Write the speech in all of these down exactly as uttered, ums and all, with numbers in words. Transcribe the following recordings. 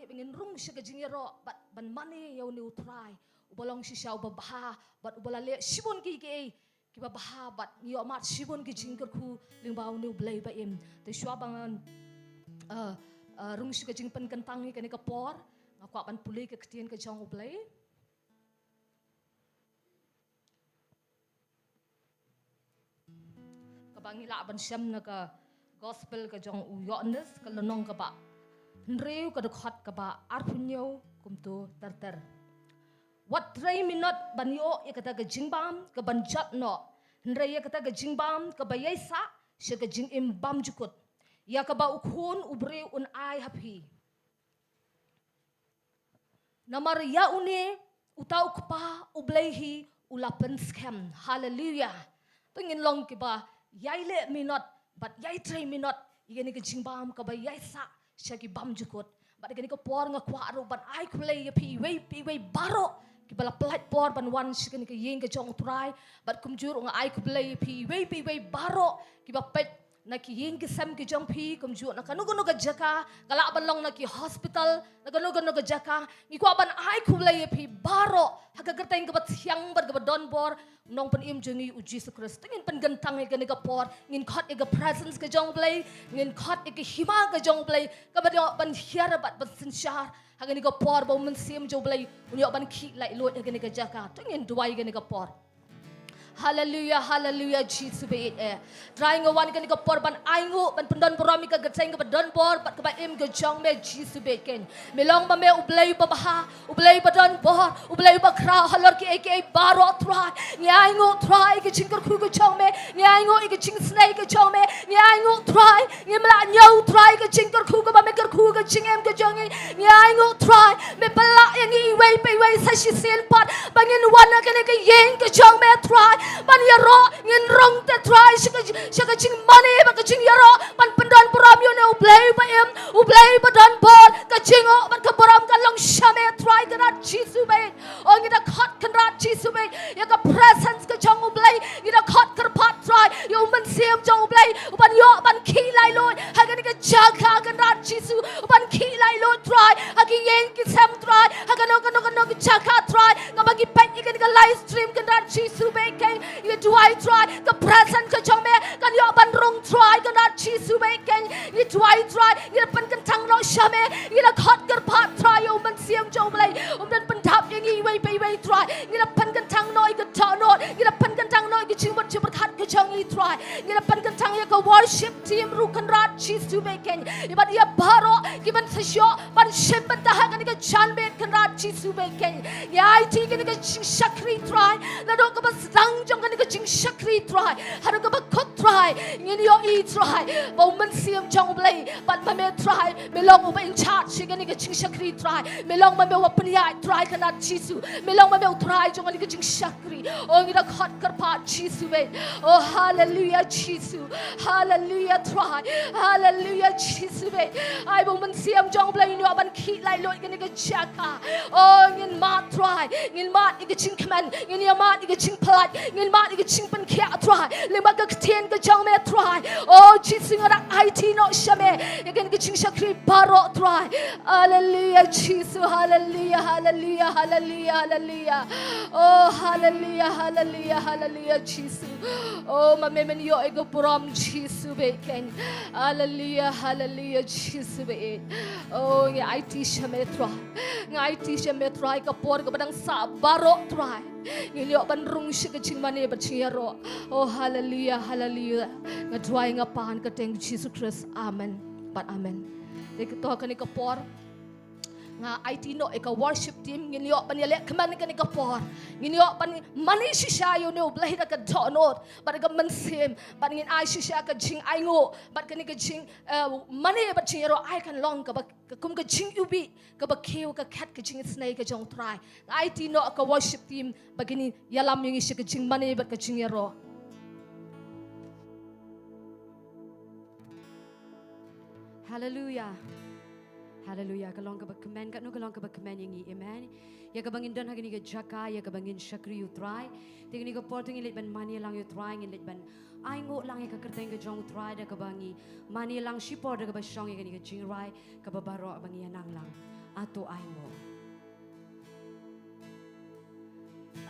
Ba ngin rung sha ka jingïaroh bad ban mane ïa une u Trai uba long shisha uba bha bad uba la leh shibun kiei kiei kiba bha bad ngi ïohmad shibun ki jingkyrkhu lyngba une u Blei ba im. Te shuwa ba ngan, uh, uh, rung sha ka jingpynkyntang ïa kane ka por, nga kwah ban pule ka ktien ka jong u Blei. Kaba ngi lah ban shem na ka gospel ka jong u Ïoannis, ka lynnong kaba hynriew, ka dkhot kaba arphew hynñiew, kumto ter ter. Wat trei minot ban ïoh ïa kata ka jingbam kaban jot noh, hynrei ïa kata ka jingbam kaba ïaisah sha ka jingim bymjukut, ïa kaba u Khun u briew un ai ha phi. Namar ïa une uta u Kpa u Blei hi u la pynskhem. Haleluya. To ngin long kiba ïai leh minot bad ïai trei minot ïa kane ka jingbam kaba ïaisah sha ki bymjukut. Bad kane ka por nga kwah ruh ban ai khublei ïa phi iwei pa iwei baroh kiba la pynlait por ban wan sha kane ka ïing ka jong u Trai. Bad kumjuh ruh nga ai khublei ïa phi iwei pa iwei baroh kiba peit na ki ïing ki sem ki jong phi, kumjuh na kano kano ka jaka, ka lah ban long na ki hospital, na kano kano ka jaka. Ngi kwah ban ai khublei ïa phi baroh ha ka kyrteng kaba thiang bad kaba donbor u Nongpynim jong ngi u Jisu Khrist. To ngin pynkyntang ïa kane ka por, ngin khot ïa ka presence ka jong u Blei, ngin khot ïa ka hima ka jong u Blei kaba ïoh ban hiar bad ban synshar ha kane ka por ba u Mynsiem jong u Blei un ïoh ban khih laitluid ha kane ka jaka. To ngin duwai ïa kane ka por. Haleluya, haleluya, Jisu ba ïeit eh. Trai, nga wan kane ka por ban ainguh, ban pyndonburom ïa ka kyrteng kaba donbor bad kaba im ka jong me, Jisu ba ïeit. Me long ma me u Blei uba bha, u Blei uba donbor, u Blei uba khraw halor kiei kiei baroh, Trai. Ngi ainguh, Trai, ïa ka jingkyrkhu ka jong me, ngi ainguh ïa ka jingisynei ka jong me, ngi ainguh, Trai, ngim lah ñiew, Trai, ka jingkyrkhu kaba me kyrkhu ka jingim ka jong ngi. Ngi ainguh, Trai, me pynlah ïa ngi iwei pa iwei sa shisien pat ba ngin wan ha kane ka ïing ka jong me, Trai, ban ïaroh, ngin rung te, Trai, sha ka, sha ka jingmane bad ka jingïaroh, ban pyndonburom ïa une u Blei uba im, u Blei uba donbor. Ka jingainguh bad ka burom kan long sha me, Trai Kynrad Jisu ba ïeit. O, ngi da khot, Kynrad Jisu ba ïeit, ïa ka presence ka jong u Blei. Ngi da khot kyrpad, Trai, ïa u Mynsiem jong u Blei uban ïoh ban khih laitluid ha kane ka jaka, Kynrad Jisu, uban khih laitluid, Trai, ha ki ïing ki sem, Trai, ha kano kano kano ka jaka, Trai, kaba ngi peit ïa kane ka live stream, Kynrad Jisu ba ïeit. Ngi duwai, Trai, ka presence ka jong me kan ïoh ban rung, Trai, Kynrad Jisu ba ïeit. Ngi duwai, Trai, ngi da pynkyntang noh sha me, ngi da khot kyrpad, Trai, ïa u Mynsiem jong u Blei un pyndap ïa ngi iwei pa iwei, Trai. Ngi da pynkyntang noh ïa ka dohnud, ngi da pynkyntang noh ïa ka jingmut jingpyrkhat ka jong ngi, Trai. Ngi da pynkyntang ïa ka worship team ruh, Kynrad Jisu ba ïeit. Ïa bad ïa baroh kiban sa ïoh ban shim bynta ha kane ka janmiet, Kynrad Jisu ba ïeit. Ngi aiti kane ka jingshakri, Trai, naduh kaba sdang jong kane ka jingshakri, Trai, haduh kaba kut, Trai, ngin ïohi, Trai, ba u Mynsiem jong u Blei bad ma me, Trai, me long uba in charge ïa kane ka jingshakri, Trai. Me long ma me uba pynïaid, Trai, Kynrad Jisu. Me long ma me u Trai jong kane ka jingshakri. O, ngi da khot kyrpad, Jisu ba ïeit. O, haleluya, Jisu. Haleluya, Trai. Haleluya, Jisu ba ïeit. Ai ba u Mynsiem jong u Blei un ïoh ban khih laitluid kane ka jaka. O, ngin mad, Trai. Ngin mad ïa ka jingkmen. Ngin ïa mad ïa ka jingpyllait. Ngin mad ïa ka jingpynkhiah, Trai, lyngba ka ktien ka jong me, Trai. O Jisu, nga da aiti noh sha me ïa kane ka jingshakri baroh, Trai. Haleluya, Jisu. Haleluya, haleluya, haleluya, haleluya. O, haleluya, haleluya, haleluya, Jisu. O, ma me men ïoh ïa ka burom, Jisu ba ïeit. Haleluya, haleluya, Jisu ba ïeit. O, ngi aiti sha me, Trai. Ngi aiti sha me, Trai, ka por kaba dang sah baroh, Trai, ngin ïoh ban rung sha ka jingmane bad jingïaroh. O, haleluya, haleluya. Nga duwai, nga pan ha ka kyrteng Jisu Khrist. Amen bad amen. Te to kane ka por nga aiti noh ïa ka worship team, ngin ïoh ban ïaleh kmen kane ka por. Ngin ïoh ban mane shisha ïa une u Blei da ka dohnud bad da ka mynsiem, bad ngin ai shisha ka jingainguh bad kane ka jing, eh, mane bad jingïaroh ai kan long kaba, ka kum ka jingïohi kaba kiew, ka khet ka jingisynei ka jong u Trai. Nga aiti noh ïa ka worship team ba kin ïalam ïa ngi sha ka jingmane bad ka jingïaroh. Haleluya. Haleluya. Ka long kaba kmen, katno ka long kaba kmen ïa ngi. Amen. Ïa kaba ngin don ha kane ka jaka, ïa kaba ngin shakri ïa u Trai. Te kane ka por te ngin leit ban mane lang ïa u Trai, ngin leit ban ainguh lang ïa ka kyrteng ka jong u Trai da kaba ngi mane lang shipor da kaba shong ïa kane ka jingrai kaba baroh ba ngi ïa nang lang. A to ai nguh.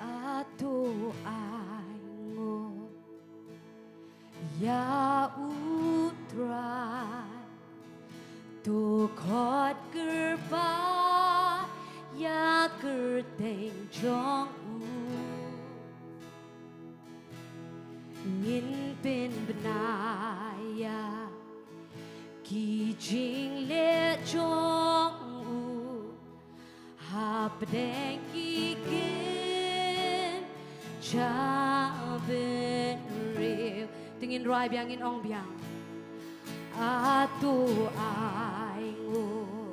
A to ai nguh ïa U Trai. To khot kyrpad ïa kyrteng jong U. Ngin pynbna ïa ki jingleh jong U hapdeng ki ktien jong bynriew. To ngin rwai biang, ngin ong biang. A to ai nguh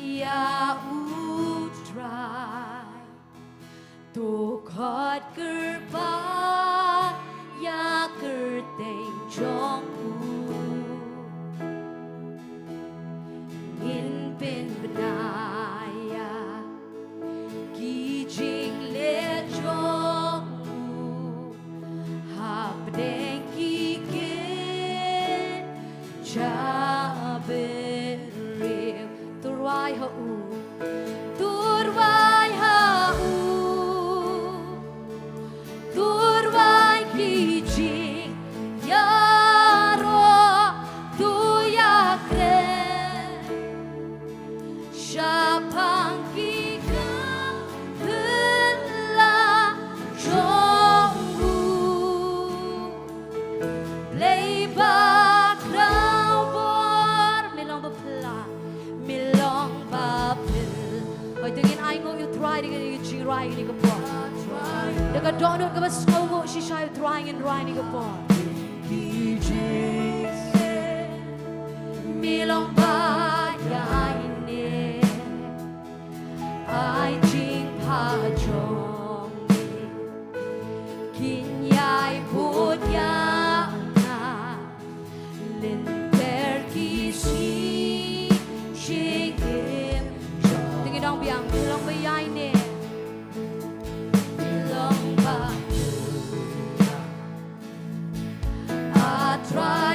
ïa U Trai. To khot kyrpad ïa kyrteng jong U. Ngin pynbna ïa ki jingleh jong U hapdeng ki ktien jong bynriew. To rwai ha U. To rwai ha U. To rwai ki jingïaroh, to ïakren shaphang ki kam phylla jong U. Blei ba khraw bor, me long ba phylla, me long ba phylla. Hooid, to ngin ai nguh ïa U Trai da kane ka jingrwai kane ka por. Da ka dohnud kaba sngewnguh shisha ïa U Trai ngin rwai kane ka por. Me long ba ïaineh, ai jingpha jong me. Kin ïai bud ïa nga lynter ki sngi jingim jong. To ngin ong biang, me long ba ïaineh. Me long ba, A Trai,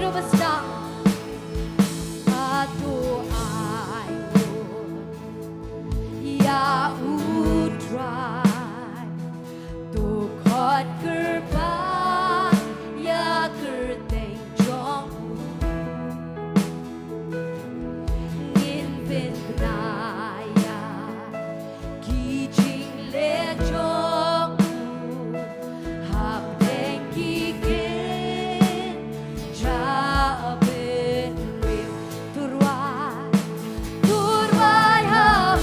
Ba sdang. Hato ai nguh ïa U Trai? To khot kyrpad ïa kyrteng jong U. Ngin pynbna ïa ki jingleh jong U hapdeng ki kynja bynriew. To rwai, to rwai ha U,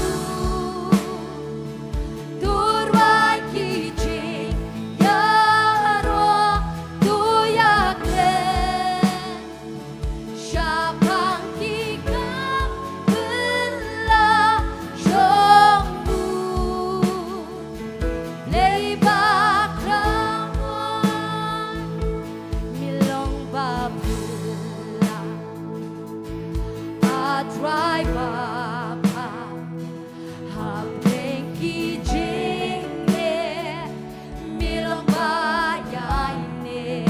to rwai ki jingïaroh, to ïakren shaphang ki kam phylla jong U. Blei ba khraw mon, mi long ba phylla, A Trai ba bha, hapdeng ki jingleh, mi long ba ïaineh.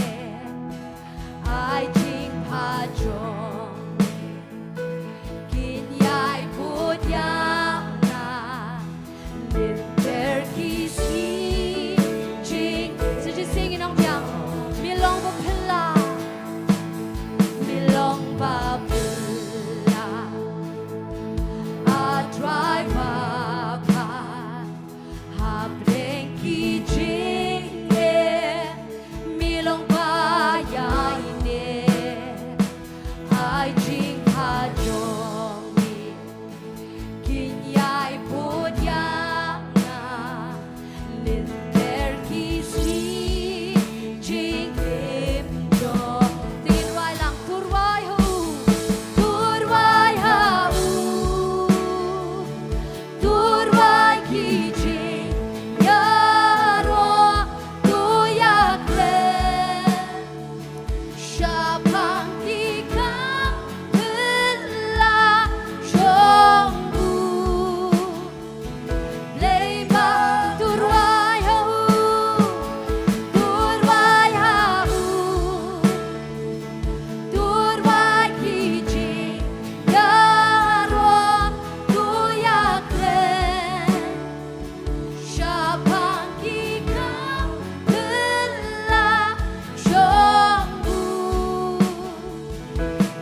Ai jingpha jong me kin ïai bud ïa nga lynter ki sngi jing. Sa shisien ngi ong biang, mi long ba phylla, mi long ba phylla, A Trai ba bha, hapdeng ki jingleh, mi long ba ïaineh. Ai jingpha jong me kin ïai bud ïa nga lynter ki sngi jingim jong. To ngin rwai lang, to rwai ha U, to rwai ha U, to rwai ki jingïaroh, to ïakren shaphang ki kam phylla jong U. Blei ba, to rwai ha U, to rwai ha U, to rwai ki jingïaroh, to ïakren shaphang ki kam phylla jong U.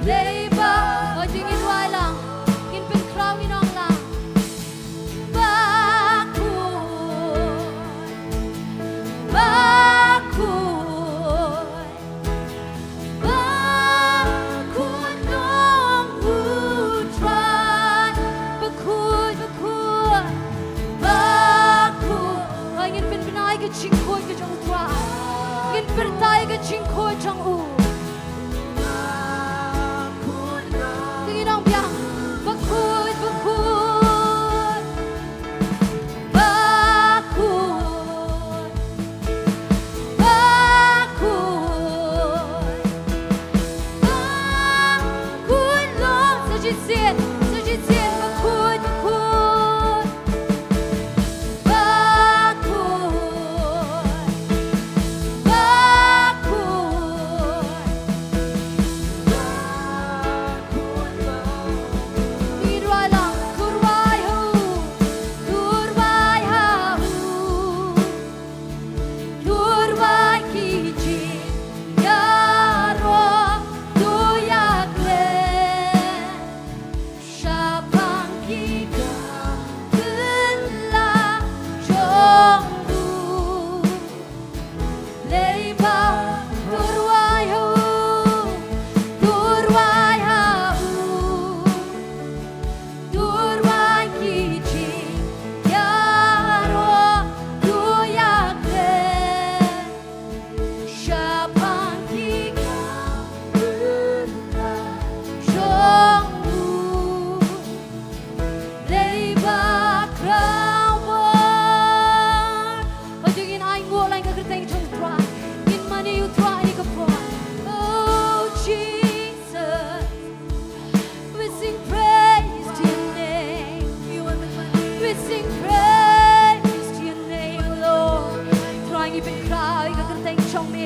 Blei ba, oh, to ngin rwai lang, ngin pynkhraw, ngin ong lang. Bakhuid, bakhuid, bakhuid long U Trai. Bakhuid, bakhuid, bakhuid. Ngin pynbna ïa ka jingkhuid ka jong U Trai. Ngin pyrta ïa ka jingkhuid jong U. Ngin ong biang. Bakhuid, bakhuid, bakhuid, bakhuid, bakhuid long. Sa shisien, sa shisien, bakhuid, bakhuid, bakhuid, bakhuid. Ngin rwai lang, to rwai ha U, to rwai ha U, to rwai ki jingïaroh, to ïakren shaphang ki kam phylla jong U. Blei ba, to rwai ha U, to rwai ha U, to rwai ki jingïaroh, to ïakren shaphang ki kam phylla jong U. Blei ba khraw mon. Hato ngin ai nguh lang ïa ka kyrteng jong U Trai. Ngin mane ïa U Trai ha kane ka por. Oh Jesus, we sing praise to your name. We sing praise to your name, Lord. Trai, ngi pynkhraw ïa ka kyrteng jong me.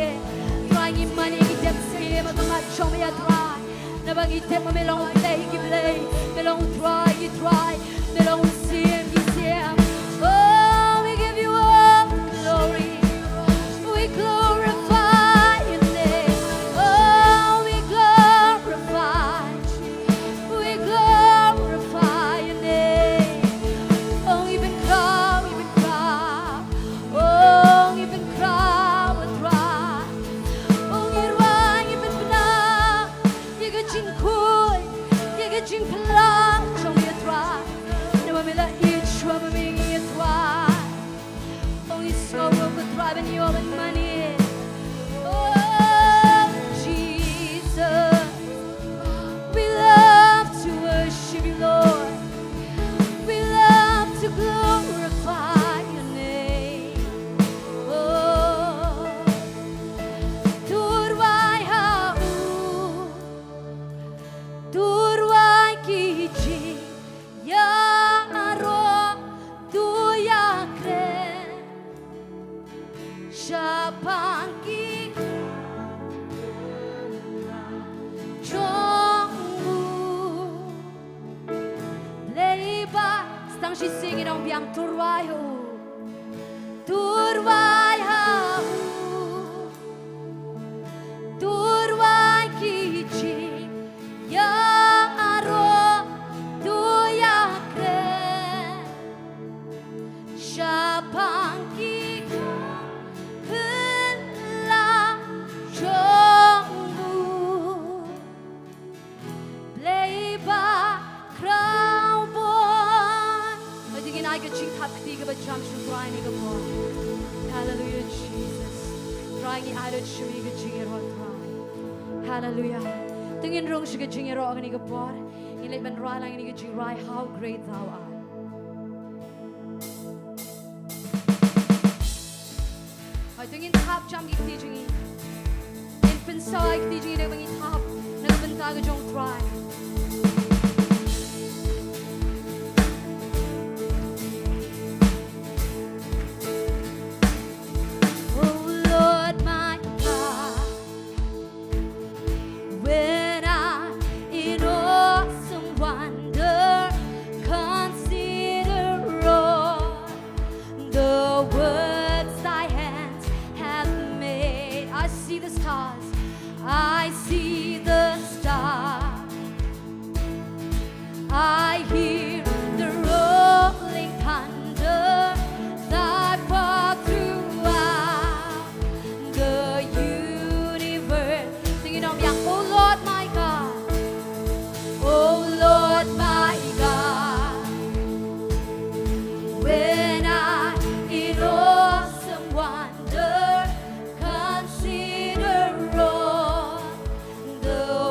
Trai, ngi mane ïa ki jingïaseng. Ïa ma ka mat jong me ïa Trai. Naba ngi tip ma me long u Blei ki blei, me long u Trai ki trai, me long u Syiem ki syiem. Oh, we give you all the glory. We glorify your name. Oh, we glorify. We glorify your name. Oh, ngi pynkhraw, ngi pynkhraw. Oh, ngi pynkhraw, Trai. Oh, ngi rwai, ngi pynbna ïa ka jingkhuid, ïa ka jingpynlong jong ngi, Trai. Namar me la ïeit shuwa ma me, Trai. Oh, ngi sngew ruh, Trai, ban ïoh ban mane. Oh, Jesus, we love to worship you, Lord. We love to glorify your name. Oh, to rwai ha u, to rwai ki jingïaroh, to ïakren shaphang ki jong u. Blei ba, sa tang shisien ngin ong biang, to rwai ha u. To rwai ha u. To rwai ki jingïaroh, to ïakren shaphang ki kam pynlang jong u. Blei ba khraw bor. Hooid, to ngin ai ka jingthap kti kaba jam sha u Trai ha kane ka por. Hallelujah, Jesus. Trai, ngi ai lut sha me ka jingïaroh, Trai. Hallelujah. To ngin rung sha ka jingïaroh ha kane ka por. Ngin leit ban rwai lang ïa kane ka jingrwai, How Great Thou Art. Hooid, to ngin thap jam ki kti jong ngi. Ngin pynsawa ïa ki kti jong ngi da kaba ngi thap na ka bynta ka jong u Trai. Oh Lord my God, when I in awesome wonder consider all the works thy hands have made. I see the stars, I see the stars. I hear the rolling thunder, thy power throughout the universe. To ngin ong biang, O Lord my God, O Lord my God, when I in awesome wonder consider all the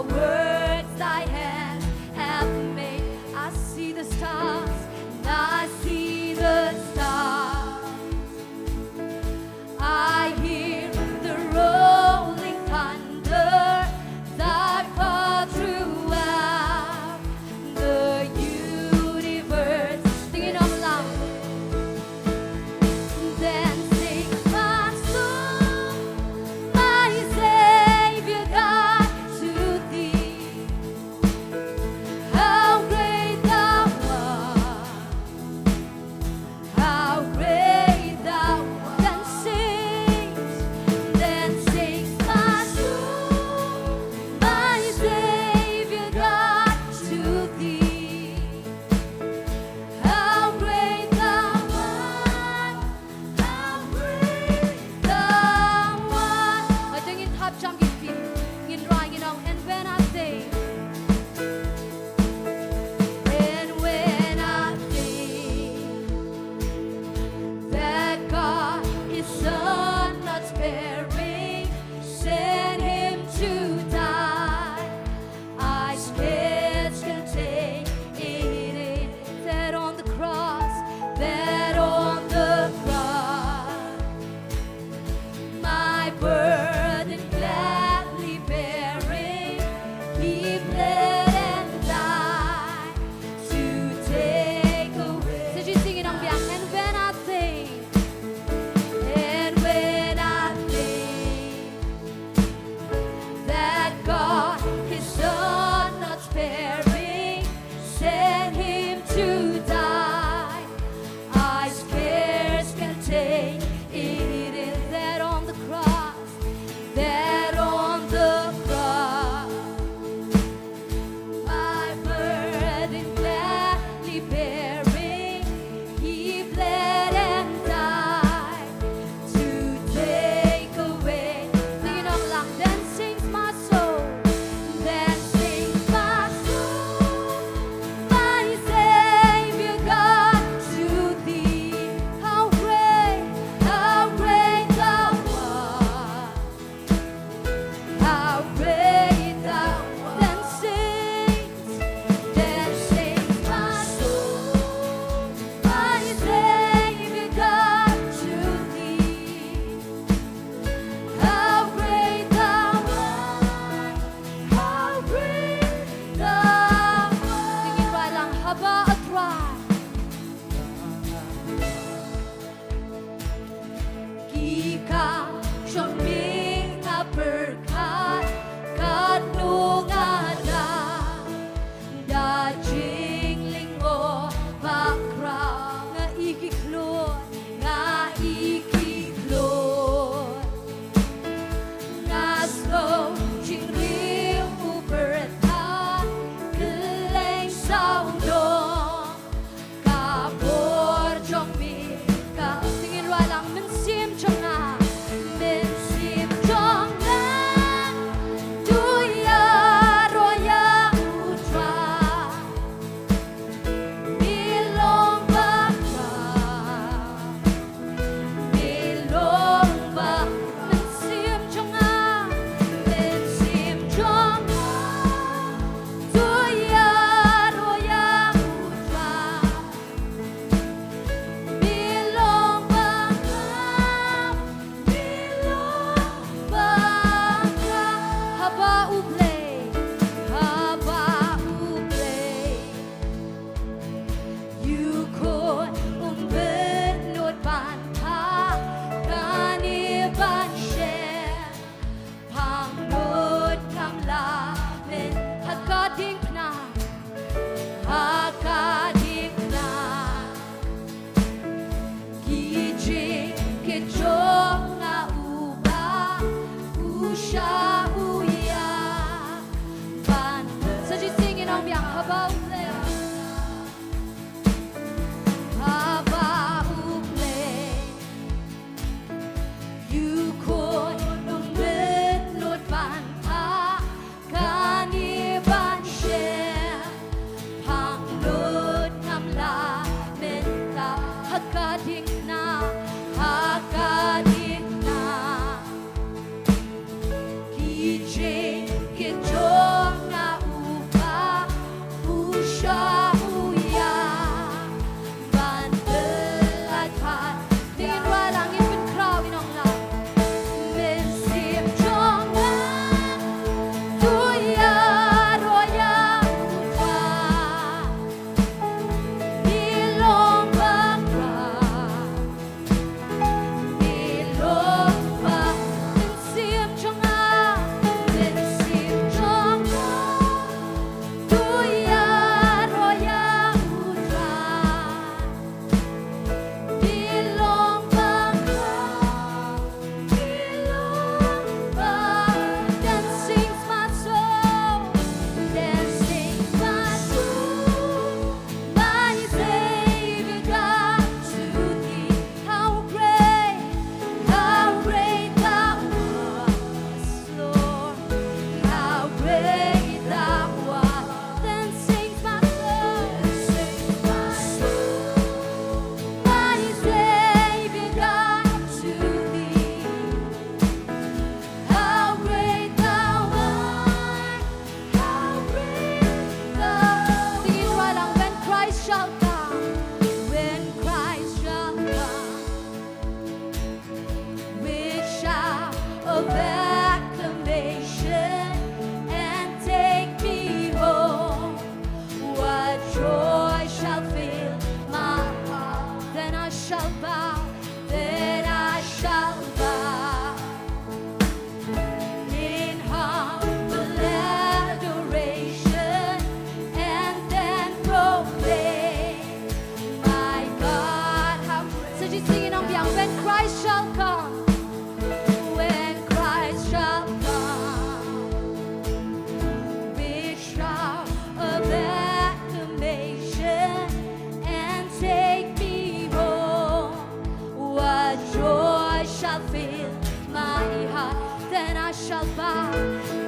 Shall bow,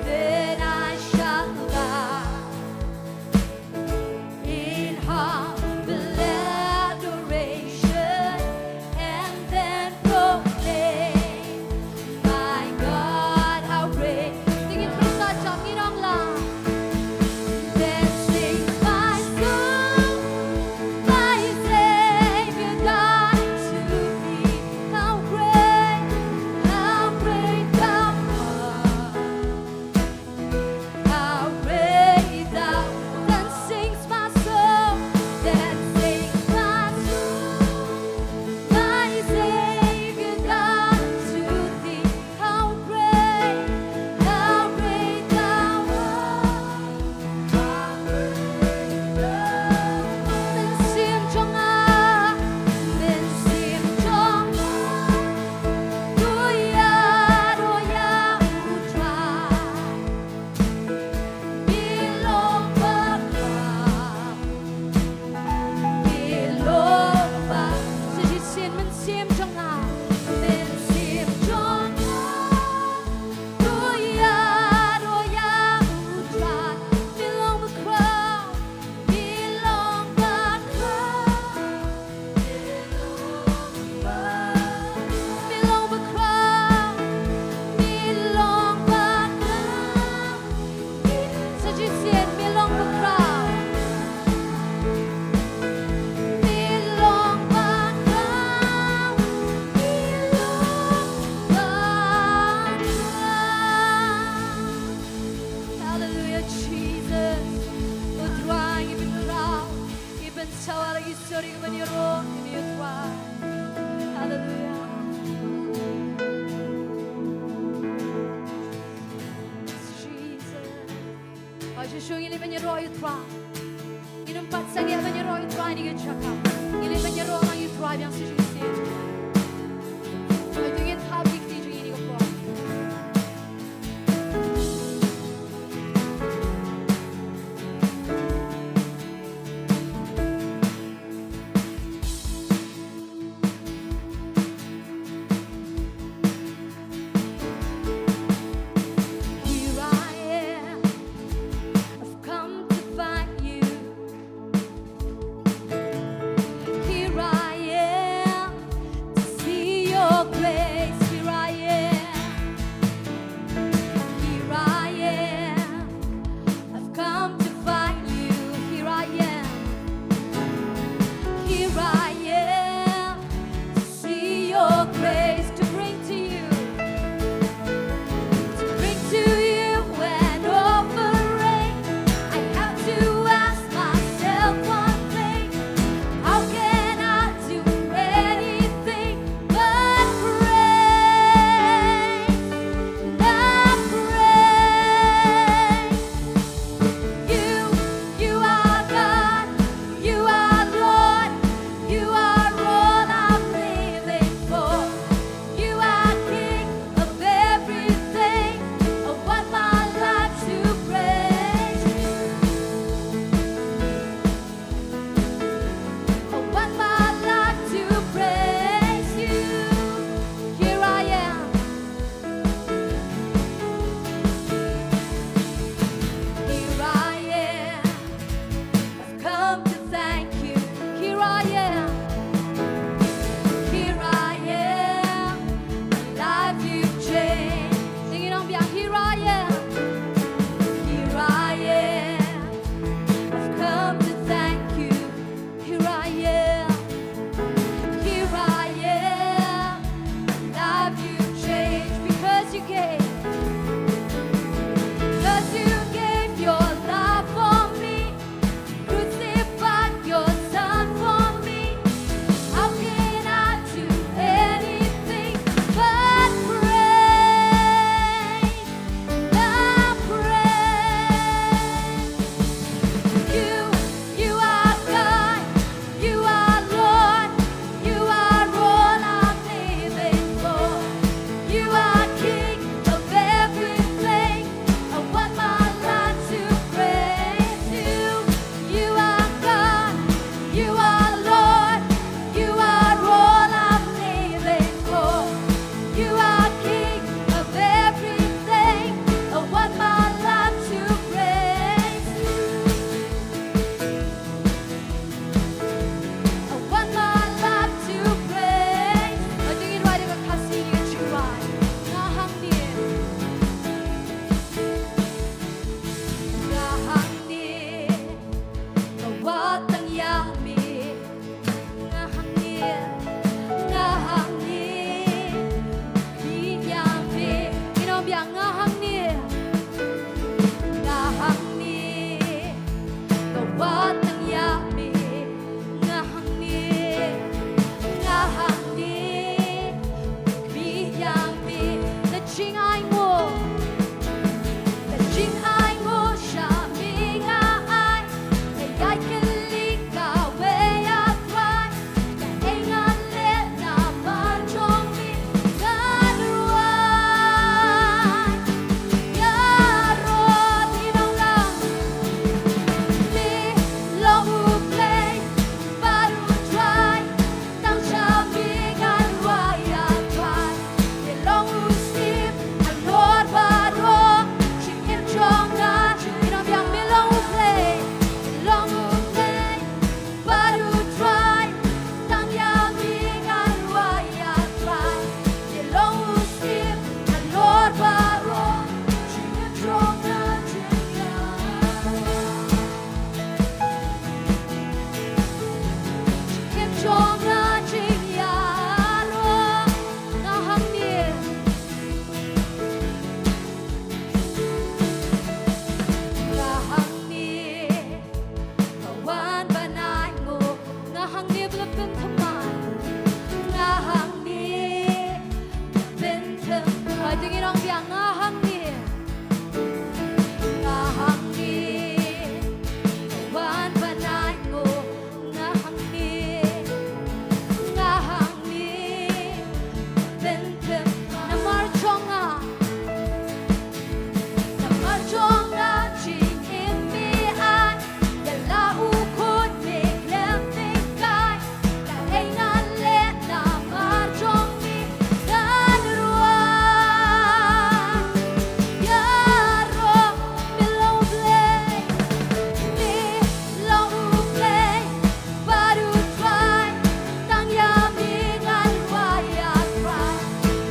then I shall bow in humble adoration, and then proclaim, "My God, how great." Dingin pynshai jam ngi nong la. Then sing my soul, my Savior God, to thee, how great, how great thou art. How great thou, then sings my soul, then sings my soul, my Savior God, to thee, how great, how great thou art. Mynsiem jong nga, mynsiem jong nga, to ïaroh ïa U Trai. Mi long bakhraw, mi long bakhraw. Sa shisien, mynsiem jong nga, mynsiem jong nga, to ïaroh ïa U Trai. Mi long bakhraw, mi long bakhraw. Mi long bakhraw, mi long bakhraw. Sa shisien, mi long bakhraw. Mi long bakhraw, mi long bakhraw. Hallelujah, Jesus. U Trai, ngi pynkhraw, ngi pynsawa ïa la ki sori, ngi pynïaroh ïa me, U Trai. Hallelujah. Jesus. Ba shisha ngi leit ban ïaroh ïa U Trai. Ngin ym pat sangeh ban ïaroh ïa U Trai ha kane ka jaka. Ngi leit ban ïaroh lang ïa U Trai biang sa shisien. Hooid, to ngin thap ïa ki kti jong ngi ha kane ka por. Here I am, I've come to find you. Here I am, Ïa nga hangne, nga hangne, ka wan nang ïa me, nga hangne, nga hangne, me ïa me, ka jingainguh, ka jingainguh sha me nga ai, ka ïai kylli kawei, A Trai. Bad U Trai, tang ïa me ngan rwai, A Trai. Ïa long u ship halor baroh, jingim jong nga jingïaroh. Jingim jong nga jingïaroh. Nga hangne. Nga hangne. Ka wan ban ai nguh, nga hangne ba la pynthymmai. Nga hangne ba la pynthymmai. Ai, to ngin ong biang, nga hangne. Nga hangne. Ka wan ban ai nguh, nga hangne. Nga hangne. Pynthymmai. Namar jong nga. Namar jong nga jingim me ai, ïa la u khun me khlem me kai. Kaei ngan leh namar jong me ngan rwai. Ïaroh me long U Blei, me long U Blei. Bad U Trai, tang ïa me ngan rwai, A Trai.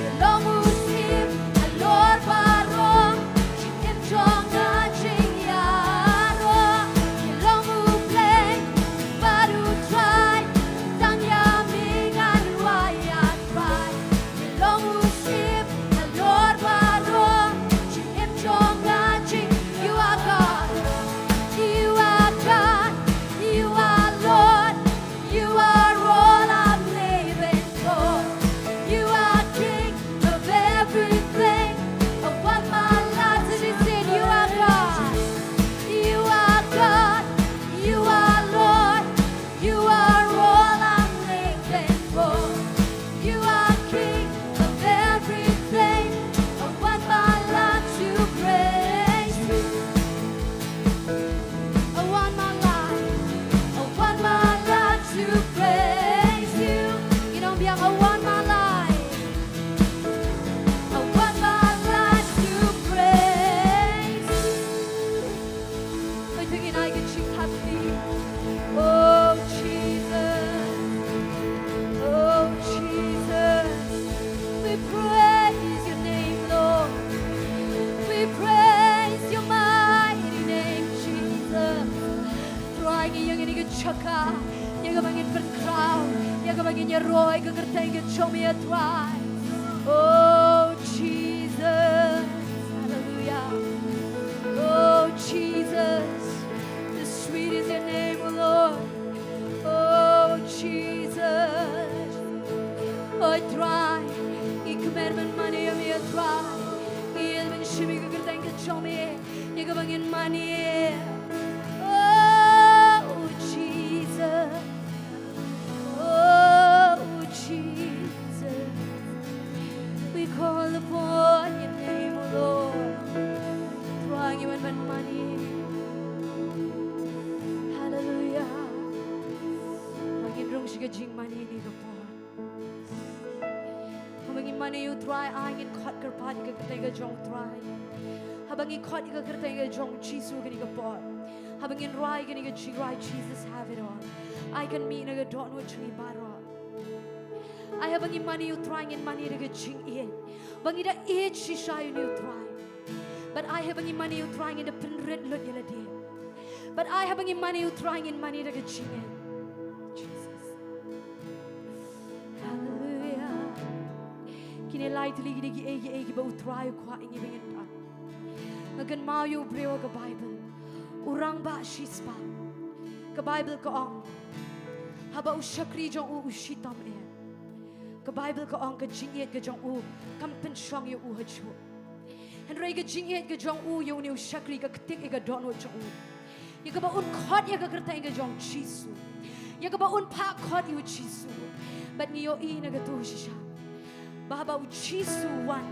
Me long u ship halor baroh, jingim jong nga jingïaroh. Me long U Blei, bad U Trai, tang ïa me ngan rwai, A Trai. Me long u ship halor baroh, jingim jong nga jing. You are God, you are God, you are Lord. You are all I'm living for. You are King of everything. I want my life to be seen. You are God. You are God. You are Lord. You are all I'm living for. You are King of everything. I want my life to praise you. I want my life, I want my life to praise you. You know, biang, I want my life, I want my life to praise you. Oi, to ngin ai ka jingkyrpad. Oh, Jesus. Oh, Jesus. We praise your name, Lord. We praise your mighty name, Jesus. Trai, ngi ïeng ha kane ka jaka, ïa kaba ngin pynkhraw, ïa kaba ngin ïaroh ïa ka kyrteng ka jong me, Trai. Oh, Jesus. Hallelujah. Oh, Jesus. The sweet is your name, oh Lord. Oh, Jesus. Oi, Trai, ngi kmen ban mane ïa me, Trai. Ngi ïeng ban shim ïa ka kyrteng ka jong me, ïa kaba ngin mane. Oh, Jesus. Oh, Jesus. We call upon your name, oh Lord. Trai, ngi wan ban mane. Hallelujah. Ngin rung sha ka jingmane ha kane ka por. Haba ngi mane ïa u Trai, ai ngin khot kyrpad ïa ka kyrteng ka jong u Trai. Haba ngi khot ïa ka kyrteng ka jong u Jisu ha kane ka por, haba ngin rwai ïa kane ka jingrwai, Jesus have it all, ai kan mih na ka dohnud jong ngi baroh. Ai haba ngi mane ïa u Trai ngin mane da ka jingïeit, ba ngi da ïeit shisha ïa une u Trai. Bad ai haba ngi mane ïa u Trai ngin da pynrit lut ïa lade. Bad ai haba ngi mane ïa u Trai ngin mane da ka jingïeit. Jesus. Hallelujah. Kine Lai tylli ki dei kiei kiei kiba U Trai u kwah ïa ngi ba ngin don. Nga kynmaw ïa u briew ha ka Baibl, u rangbah shispah. Ka Baibl ka ong, haba u shakri jong u u shitom eh, ka Baibl ka ong ka jingïeit ka jong u kam pynshong ïa u hajuh. Hynrei ka jingïeit ka jong u ïa une u shakri ka ktik ïa ka dohnud jong u, ïa kaba un khot ïa ka kyrteng ka jong U Jisu, ïa kaba un phah khot ïa U Jisu. Bad ngi ïohi na kato shisha ba haba U Jisu u wan,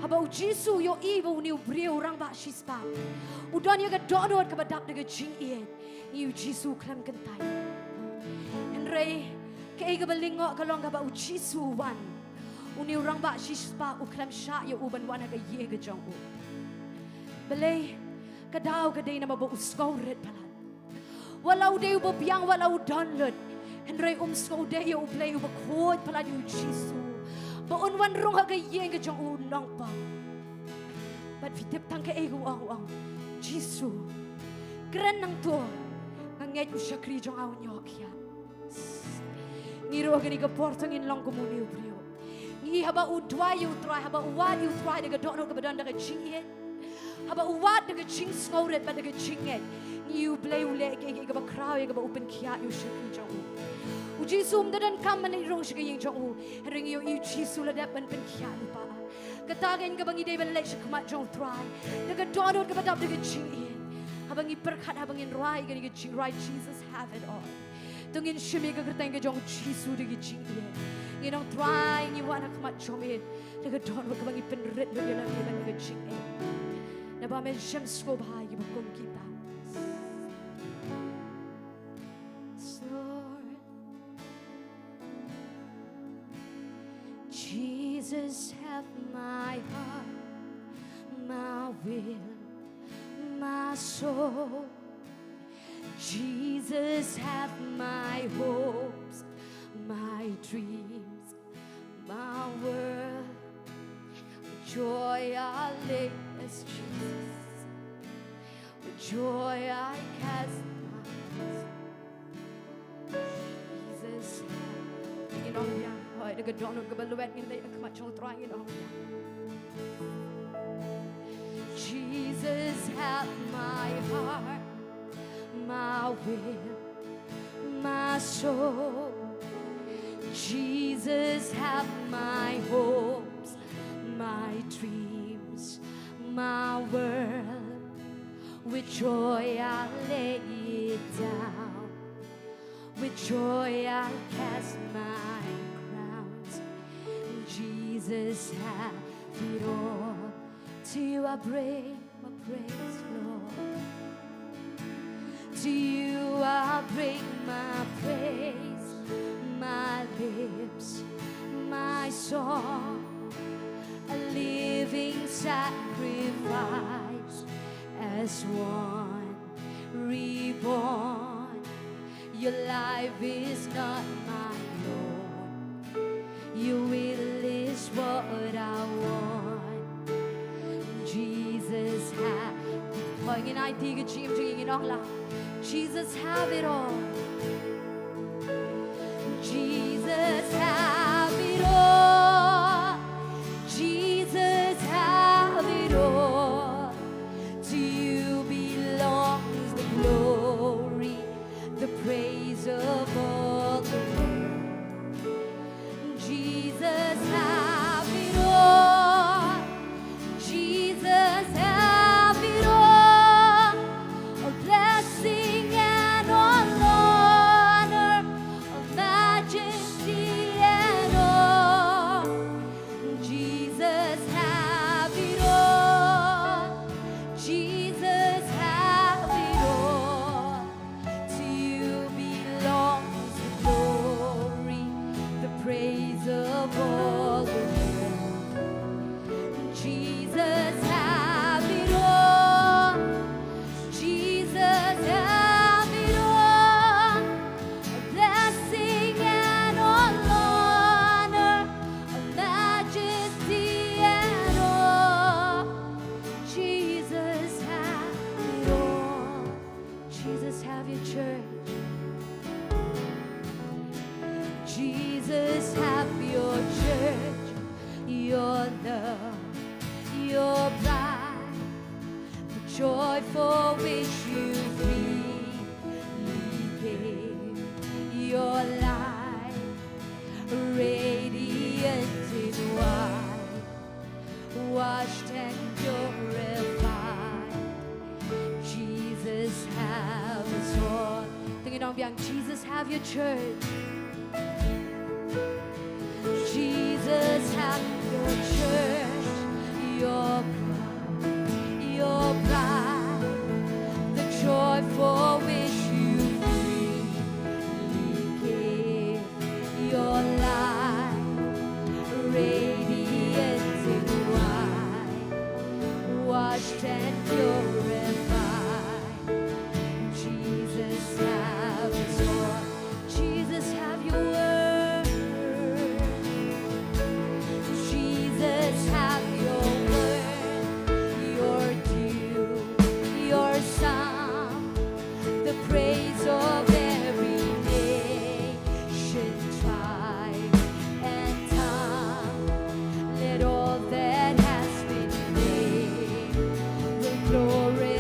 haba U Jisu u ïohi ba une u briew u rangbah shispah u don ïa ka dohnud kaba dap da ka jingïeit, ngi ïohi U Jisu u khlem kyntait. Hynrei kaei kaba lyngngoh ka long, haba U Jisu u wan, une u rangbah shispah u khlem shah ïa u ban wan ha ka ïing ka jong u. Balei? Ka daw ka dei namar ba u sngewrit palat. Wat la u dei uba biang, wat la u don lut, hynrei um sngewdei ïa U Blei uba khuid palat, ïa U Jisu, ba un wan rung ha ka ïing ka jong u nongpop. Bad phi tip tang kaei ka u ong? U ong, Jisu, kren nangta, nga ngeit u shakri jong nga un ïoh khiah. Ngi ruh ha kane ka por to ngin long kum une u briew. Ngi, haba u duwai ïa U Trai, haba u wad ïa U Trai da ka dohnud kaba don da ka jingïeit, haba u wad da ka jingsngewrit bad da ka jingngeit, ngi ïohi U Blei u leh kaei kaei kaba khraw ïa kaba u pynkhiah ïa u shakri jong u. U Jisu um da donkam ban leit rung sha ka ïing jong u, hynrei ngi ïohi U Jisu u la dep ban pynkhiah lypa. Kata kein kaba ngi dei ban leit sha khmat jong U Trai da ka dohnud kaba dap da ka jingïeit. Haba ngi pyrkhat, haba ngin rwai kane ka jingrwai, Jesus have it all, to ngin shim ïa ka kyrteng ka jong U Jisu da ka jingïeit. Ngin ong, Trai, ngi wan ha khmat jong me da ka dohnud kaba ngi pynrit lut ïa lade bad da ka jingïeit. Naba me shem sngewbha ïa kiba kum kita. Yes, Lord. Jesus, have my heart, my will, my soul. Jesus, have my hopes, my dreams, my world. With joy I lay, yes, Jesus. With joy I cast my crown. Jesus, ngin ong ïa, hooid, da ka dohnud kaba lwet ngin leit ha khmat jong U Trai, ngin ong ïa. Jesus, have my heart, my will, my soul. Jesus, have my hopes, my dreams, my world. With joy I lay it down. With joy I cast my crowns. Jesus, have it all. To you I bring my praise, Lord. To you I bring my praise, my lips, my song, a living sacrifice as one reborn. Your life is not my own. Your will is what I want. Jesus, have. Hooid, ngin aiti ka jingim jong ngi, ngin ong lang. Jesus, have it all. Jesus, have it all. Jesus, have it all. To you belongs the glory, the praise of all the world. Jesus, have it all. Jesus, have it all. All blessing and all joy for which you freely gave your life, radiant in white, washed and purified. Jesus, have us all. Tang ngi ong biang, Jesus, have your church. Jesus, have your church, your bride, your bride, the joy for which you freely gave your life, radiant in white, washed and purified. Jesus, have your, Jesus, have your word. Jesus, have your word, your due, your song, the praise of every nation, tribe, and tongue. Let all that has been named will glorify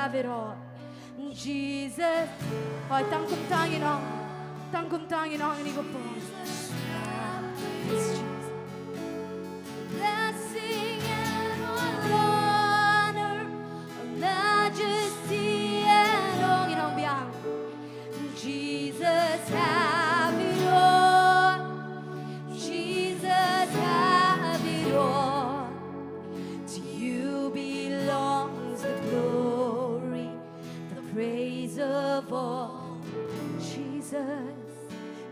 have it all. Jesus. Hooid, tang kumta ngin ong. Tang kumta ngin ong ïa kane ka por. Yes, Jesus. Blessing and all honor, majesty and all. Ngin ong biang. Jesus, have it all. Jesus, have it all. To you belongs the glory, the praise of all. Jesus,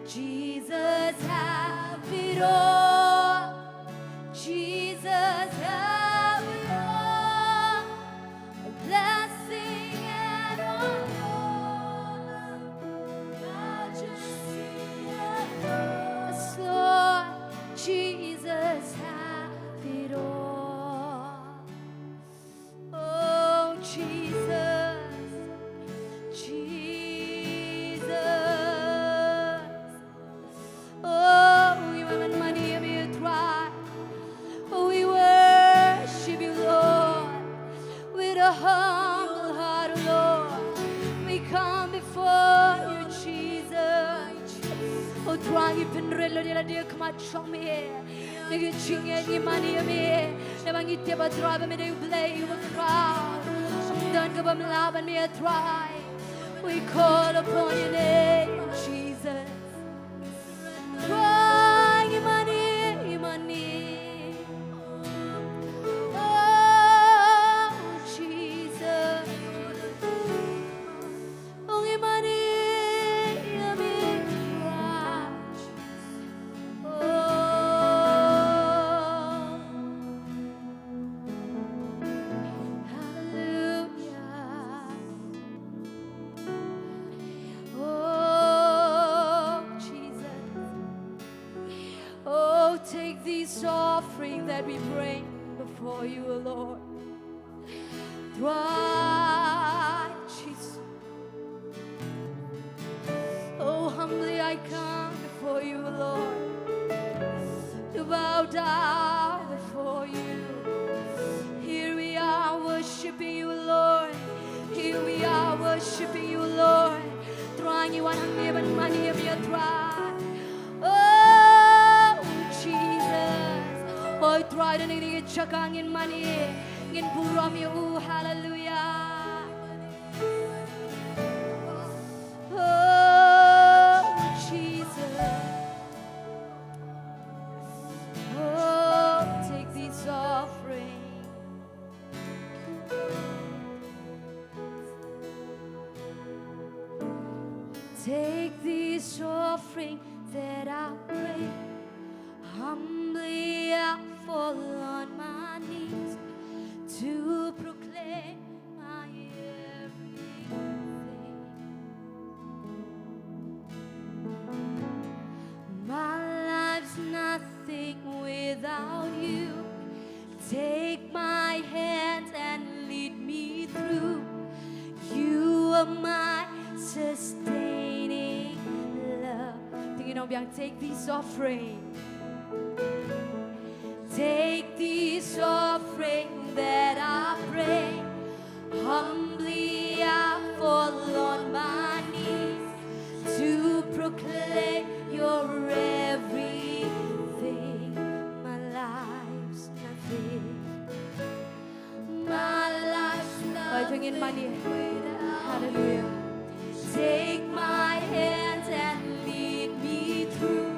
Jesus, have it all. Jesus, have it all. A blessing and all honor, majesty and all. Yes, Lord, Jesus, have it all. Oh, Jesus, Jesus. Oh, we want money of you, try. Oh, we worship you, Lord, with a humble heart, oh Lord. We come before you, Jesus. Oh, try, you've been really, really, dear, come on, show me. Ngi jingngeit ngi mane ïa me. Namar ngi tip, ah Trai, ba me dei U Blei uba khraw. Ym don kaba ym lah ban mih, ah Trai. We call upon your name, Jesus. Trai, ngi mane, ngi mane. Oh, Jesus. Oh, ngi mane ïa me, Trai. Oh, hallelujah. Oh, Jesus. Oh, take this offering that we bring before you, O Lord. Trai, Jesus. Oh, humbly I come before you, Lord, to bow down before you. Here we are worshiping you, Lord. Here we are worshiping you, Lord. Trai, ngi wan hangne ban mane ïa me, Trai. Oh, Jesus. Oh, Trai, da kane ka jaka ngin mane, ngin burom ïa u. Hallelujah. Oh, Jesus. Oh, take this offering. Take this offering that I bring. Humbly I fall on my knees to proclaim my everything. My life's nothing without you. Take my hand and lead me through. You are my sustaining love. Te ngin ong biang, take this offering. Take this offering that I bring. Humbly I fall on my knees to proclaim you're everything. My life's nothing. My life's nothing. Hooid, to ngin mane. Hallelujah. Take my hand and lead me through.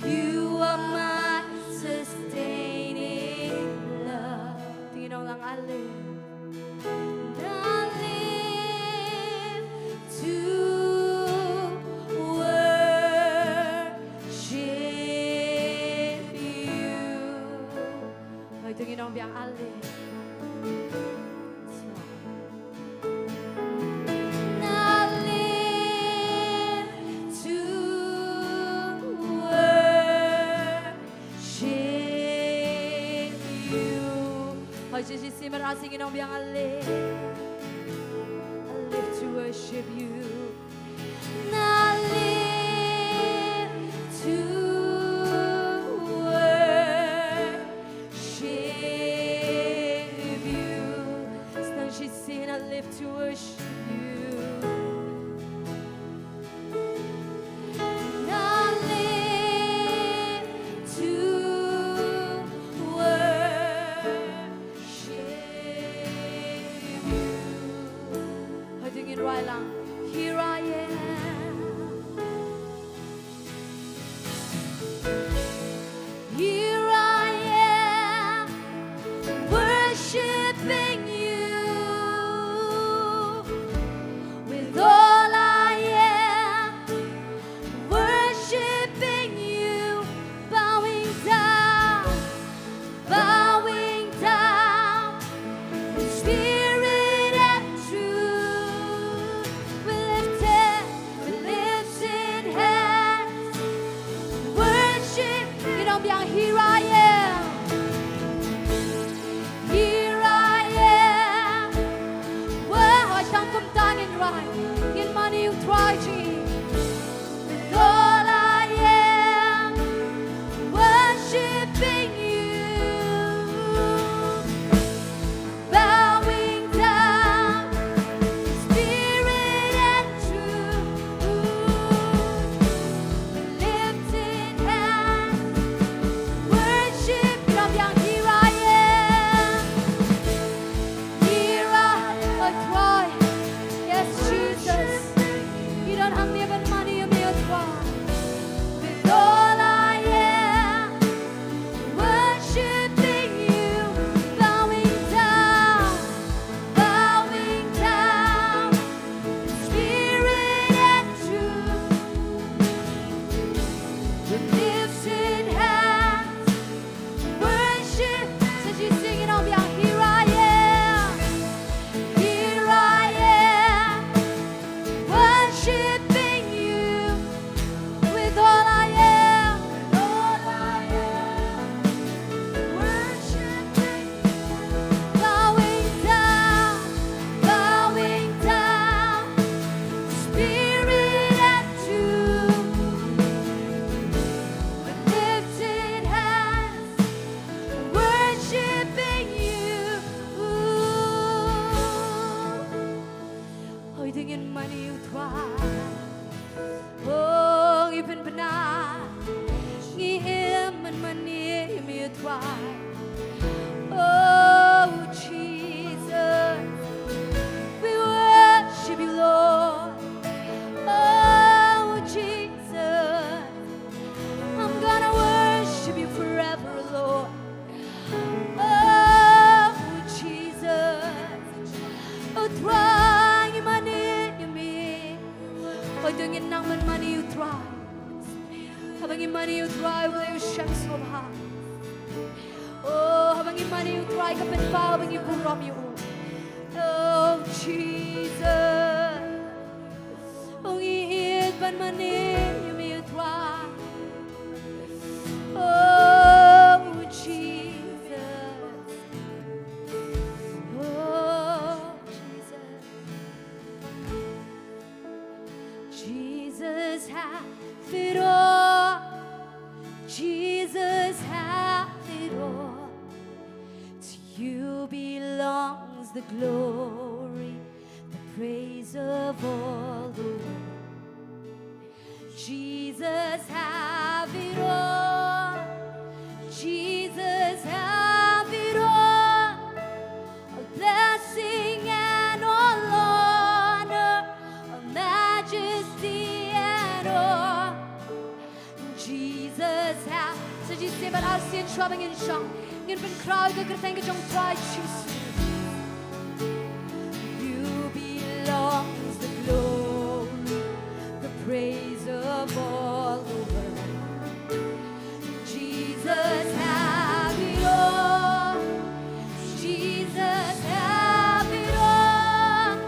You are my sustaining love. Te ngin ong lang, I live. I live to worship you. Hooid, to ngin ong biang, I live. I live to worship you. Hooid, shisien, mar shisien ngin ong biang, I live. I live to worship you. I live to worship you. Sa shisien, I live to Ngi mane ïa u Trai, u Blei u shem sngewbha. Oh, haba ngi mane ïa u Trai, ka pynpaw ba ngi burom ïa u. Oh Jesus, oh ngi ïeit ban mane ïa me u Trai. Oh Jesus, oh Jesus. Jesus have it all. Jesus have it all. To you belongs the glory, the praise of all the world. Jesus have it all. Jesus have it all. All blessing and all honor, all majesty and all. Jesus have. Sa shisien bad arsien shuwa ba ngin shong, ngin pynkhraw ïa ka kyrteng ka jong u Trai Jisu. You belongs the glory, the praise of all the world. Jesus have it all. Jesus have it all.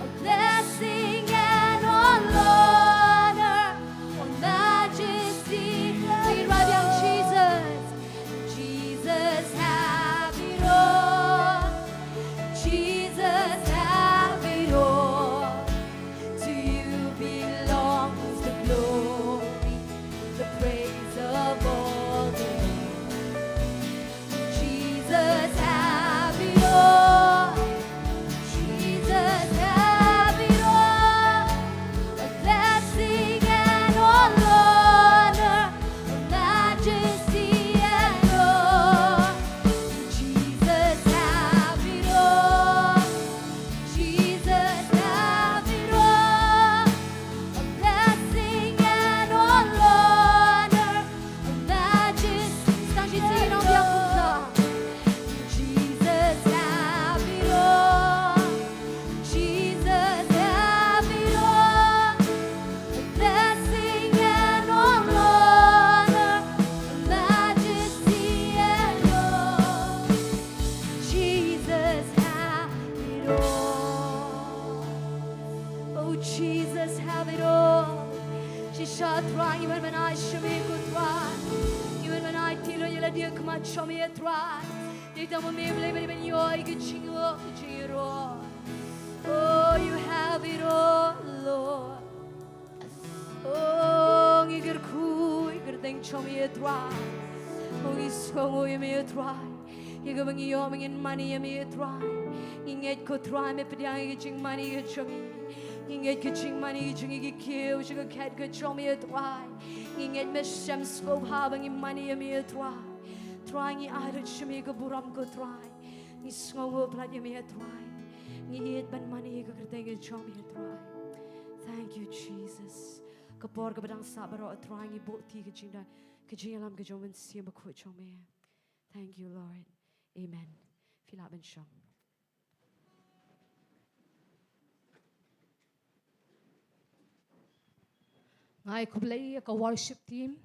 All blessing and all honor, all majesty. Sing it right, young Jesus. Jesus have it all. Jesus have it all. To you belongs the glory, the praise of all the world. Jesus have it all. Jesus have it all. All blessing and all honor, all majesty and all. Jesus have it all. Jesus have it all. All blessing and all honor, all majesty. Sa shisien sing ïa u Trai. Jesus have it all. Jesus have it all. All blessing and all honor, all majesty and all. Jesus have it all. Oh, Jesus have it all. Shisha Trai, ngi wan ban ai sha me ko Trai. Ngi wan ban aiti lut ïa lade ha khmat jong me Trai. Dei tang ma me Blei ban ïoh ïa ka jingïaroh, ka jingïaroh. Oh, you have it all, Lord. Oh, ngi kyrkhu ïa ka kyrteng jong me Trai. Oh, ngi sngewnguh ïa me Trai. Ïa kaba ngi ïoh ba ngin mane ïa me Trai. Ngi ngeit ko Trai me pdiang ïa ka jingmane ka jong ngi. Ngi ngeit ka jingmane ka jong ngi ka kiew sha ka khet ka jong me Trai. Ngi ngeit me shem sngewbha ba ngin mane ïa me Trai. Trai ngi ai lut sha me ka burom ko Trai. Ngi sngewnguh palat ïa me Trai. Ngi ïeit ban mane ïa ka kyrteng ka jong me Trai. Thank you, Jesus. Ka por kaba dang sah baroh Trai ngi buh ïa ka jingdon, ka jingïalam ka jong u Mynsiem Bakhuid jong me. Thank you, Lord. Amen. Phi lah ban shong. Nga ai khublei ïa ka worship team.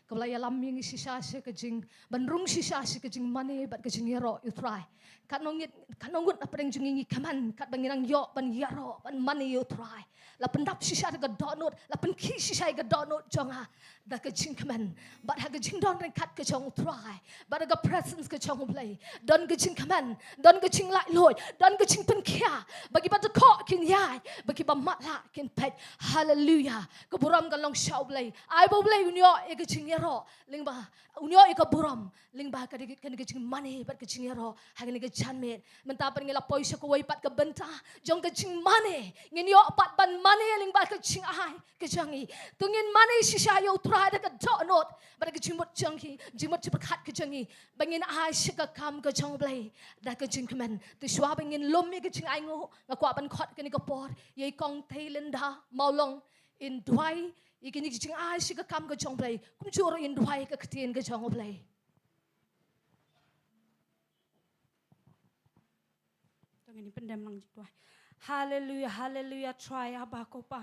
Kaba la ïalam ïa ngi shisha sha ka jing, ban rung shisha sha ka jingmane bad ka jingïaroh ïa u Trai. Katno ngut, katno ngut na pdeng jong ngi ngi kmen katba ngi nang ïoh ban ïaroh ban mane ïa u Trai. La pyndap shisha da ka dohnud, la pynkhih shisha ïa ka dohnud jong nga da ka jingkmen bad ha ka jingdon ryngkat ka jong u Trai, bad da ka presence ka jong u Blei. Don ka jingkmen, don ka jinglaitluid, don ka jingpynkhiah, ba kiba dkoh kin ïaid, ba kiba matlah kin peit. Haleluya. Ka burom kan long sha u Blei. Ai ba u Blei un ïoh ïa ka jingïaroh lyngba, un ïoh ïa ka burom lyngba ka, ka, ka jingmane bad ka jingïaroh ha kane ka janmiet. Mynta pat ngi la poi sha kawei pat ka bynta jong ka jingmane. Ngin ïoh pat ban mane lyngba ka jingai ka jong ngi. To ngin mane shisha ïa u Trai da ka dohnud bad da ka jingmut jong ngi, jingmut jingpyrkhat ka jong ngi, ba ngin ai sha ka kam ka jong u Blei da ka jingkmen. To shuwa ba ngin lum ïa ka jingainguh, nga kwah ban khot kane ka por ïa i Kong Theilinda Mawlong, in duwai ïa kine ki jingai sha ka kam ka jong u Blei. Kumjuh ruh in duwai ïa ka ktien ka jong u Blei. To ngin pyndem lang jingduwai. Haleluya, haleluya, Trai Abba ko Pa.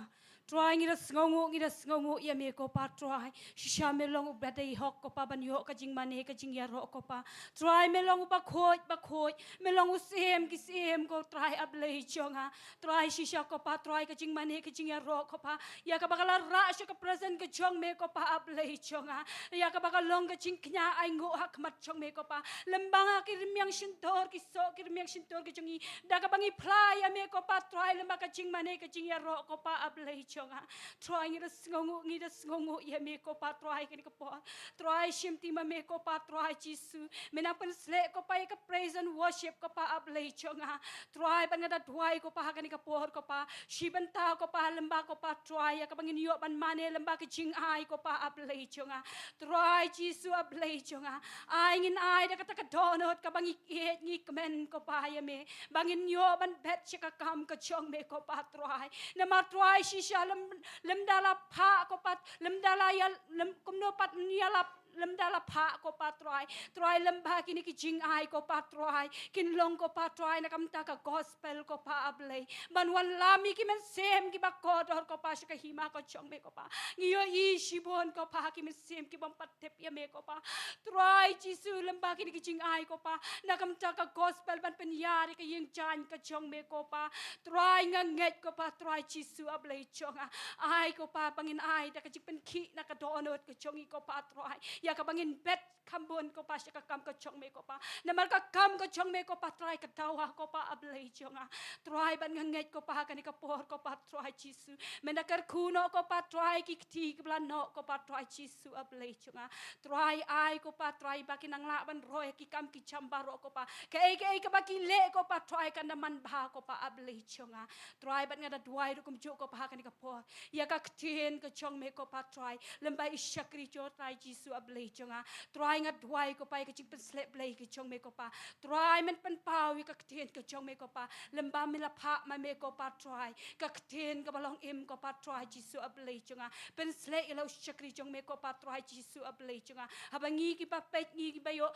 Trai, ngi da sngewnguh, ngi da sngewnguh ïa me ko Pa Trai. Shisha me long uba dei hok ko Pa ban ïoh ka jingmane ka jingïaroh ko Pa. Trai, me long uba khuid, ba khuid, me long u Syiem ki syiem ko Trai, A Blei jong nga. Trai, shisha ko Pa Trai, ka jingmane ka jingïaroh ko Pa, ïa kaba ka la rah sha ka presence ka jong me ko Pa, A Blei jong nga. Ïa kaba ka long ka jingkñia ainguh ha khmat jong me ko Pa. Lem bad nga ki rmiang shyntur, ki soh ki rmiang shyntur ki jong ngi, da kaba ngi phla ïa me ko Pa Trai, lem bad ka jingmane ka jingïaroh ko Pa, A Blei jong nga. Trai, ngi da sngewnguh, ngi da sngewnguh ïa me ko Pa Trai, kane ka por. Trai, shim ti ma me ko Pa Trai Jisu. Me nang pynsleh ko Pa ïa ka praise and worship ko Pa, A Blei jong nga. Trai, bad nga da duwai ko Pa ha kane ka por ko Pa, shi bynta ko Pa, lem bad ko Pa Trai, ïa kaba ngin ïoh ban mane lem bad ka jingai ko Pa, A Blei jong nga. Trai Jisu, A Blei jong nga, ai ngin ai da kata ka dohnud kaba ngi ïeit ngi kmen ko Pa ïa me, ba ngin ïoh ban bet sha ka kam ka jong me ko Pa Trai. Namar Trai, shisha lem, lem da la phah ko Pa, lem da la ïa, lem kumno pat ïa la, lem da la phah ko Pa Trai. Trai, lem bad kine ki jingai ko Pa Trai, kin long ko Pa Trai na ka bynta ka gospel ko Pa, A Blei, ban wanlam ïa ki mynsiem kiba kordor ko Pa sha ka hima ka jong me ko Pa. Ngi ïohi shibun ko Pa ki mynsiem ki bym pat tip ïa me ko Pa. Trai Jisu, lem bad kine ki jingai ko Pa, na ka bynta ka gospel ban pynïar ïa ka ïing jaiñ ka jong me ko Pa. Trai, nga ngeit ko Pa Trai Jisu, A Blei jong nga, ai ko Pa ba ngin ai da ka jingpynkhih na ka dohnud ka jong ngi ko Pa Trai, ïa kaba ngin bet kham bun ko Pa sha ka kam ka jong me ko Pa. Namar ka kam ka jong me ko Pa Trai ka dawa ko Pa, A Blei jong nga. Trai, bad nga ngeit ko Pa ha kane ka por ko Pa Trai Jisu, me da kyrkhu noh ko Pa Trai ki kti kiba la noh ko Pa Trai Jisu, A Blei jong nga. Trai, ai ko Pa Trai ba kin nang lah ban roi ki kam ki jam baroh ko Pa. Kaei kaei kaba ki leh ko Pa Trai kan da manbha ko Pa, A Blei jong nga. Trai, bad nga da duwai ruh kumjuh ko Pa ha kane ka por ïa ka ktien ka jong me ko Pa Trai, lem bad i shakri jong Trai Jisu, A Blei jong nga. Trai, nga duwai ko Pa ïa ka jingpynsleh Blei ka jong me ko Pa. Trai, men pynpaw ïa ka ktien ka jong me ko Pa, lem bad me la phah ma me ko Pa Trai ka ktien kaba long im ko Pa Trai Jisu, A Blei jong nga. Pynsleh ïa la u shakri jong me ko Pa Trai Jisu, A Blei jong nga. Haba ngi kiba peit, ngi kiba ïoh,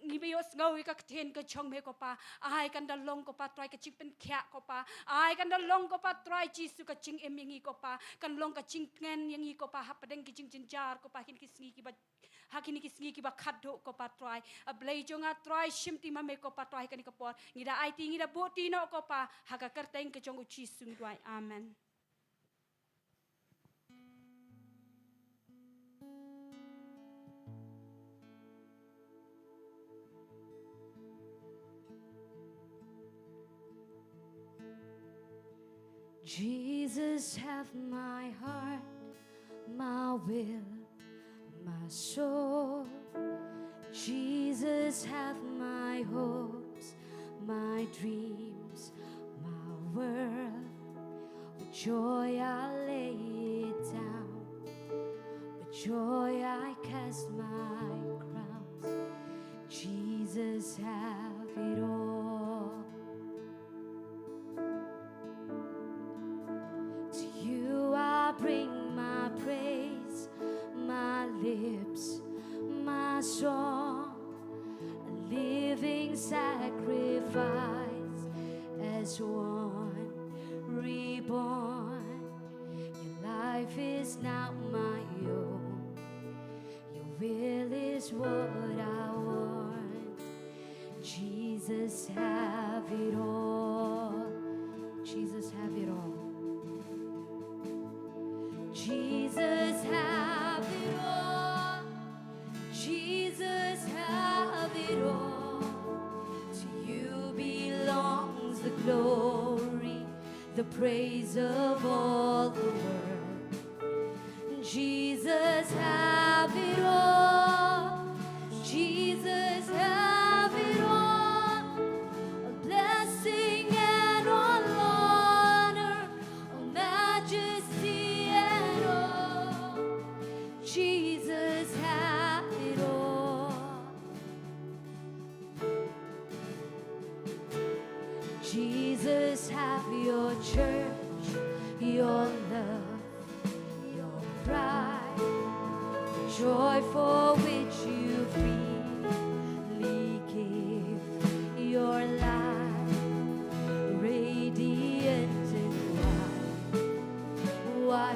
ngi ba ïohsngew ïa ka ktien ka jong me ko Pa, ai kan da long ko Pa Trai ka jingpynkhiah ko Pa. Ai kan da long ko Pa Trai Jisu ka jingim ïa ngi ko Pa, kan long ka jingtngen ïa ngi ko Pa hapdeng ki jingjynjar ko Pa ha kine ki sngi kiba, ha kine ki sngi kiba khatduh ko Pa Trai. A Blei jong nga Trai, shim ti ma me ko Pa Trai ha kane ka por. Ngi da aiti, ngi da buh ti noh ko Pa, ha ka kyrteng ka jong u Jisu ngi duwai. Amen. Jesus, have my heart, my will, my soul. Jesus, have my hopes, my dreams, my world. With joy I lay it down. With joy I cast my crowns. Jesus, have it all. To you I bring my praise, my lips, my song, a living sacrifice, as one reborn. Your life is now my own. Your will is what I want. Jesus, have it all. Jesus, have it all. Jesus, have it all. Jesus, have it all. To you belongs the glory, the praise of all the world. Jesus, have it all. Jesus, have it all. All blessing and all honor, all majesty and all. Jesus, have it all. Jesus, have your church, your love, your pride, joy for which you freely give your life, radiant in light. What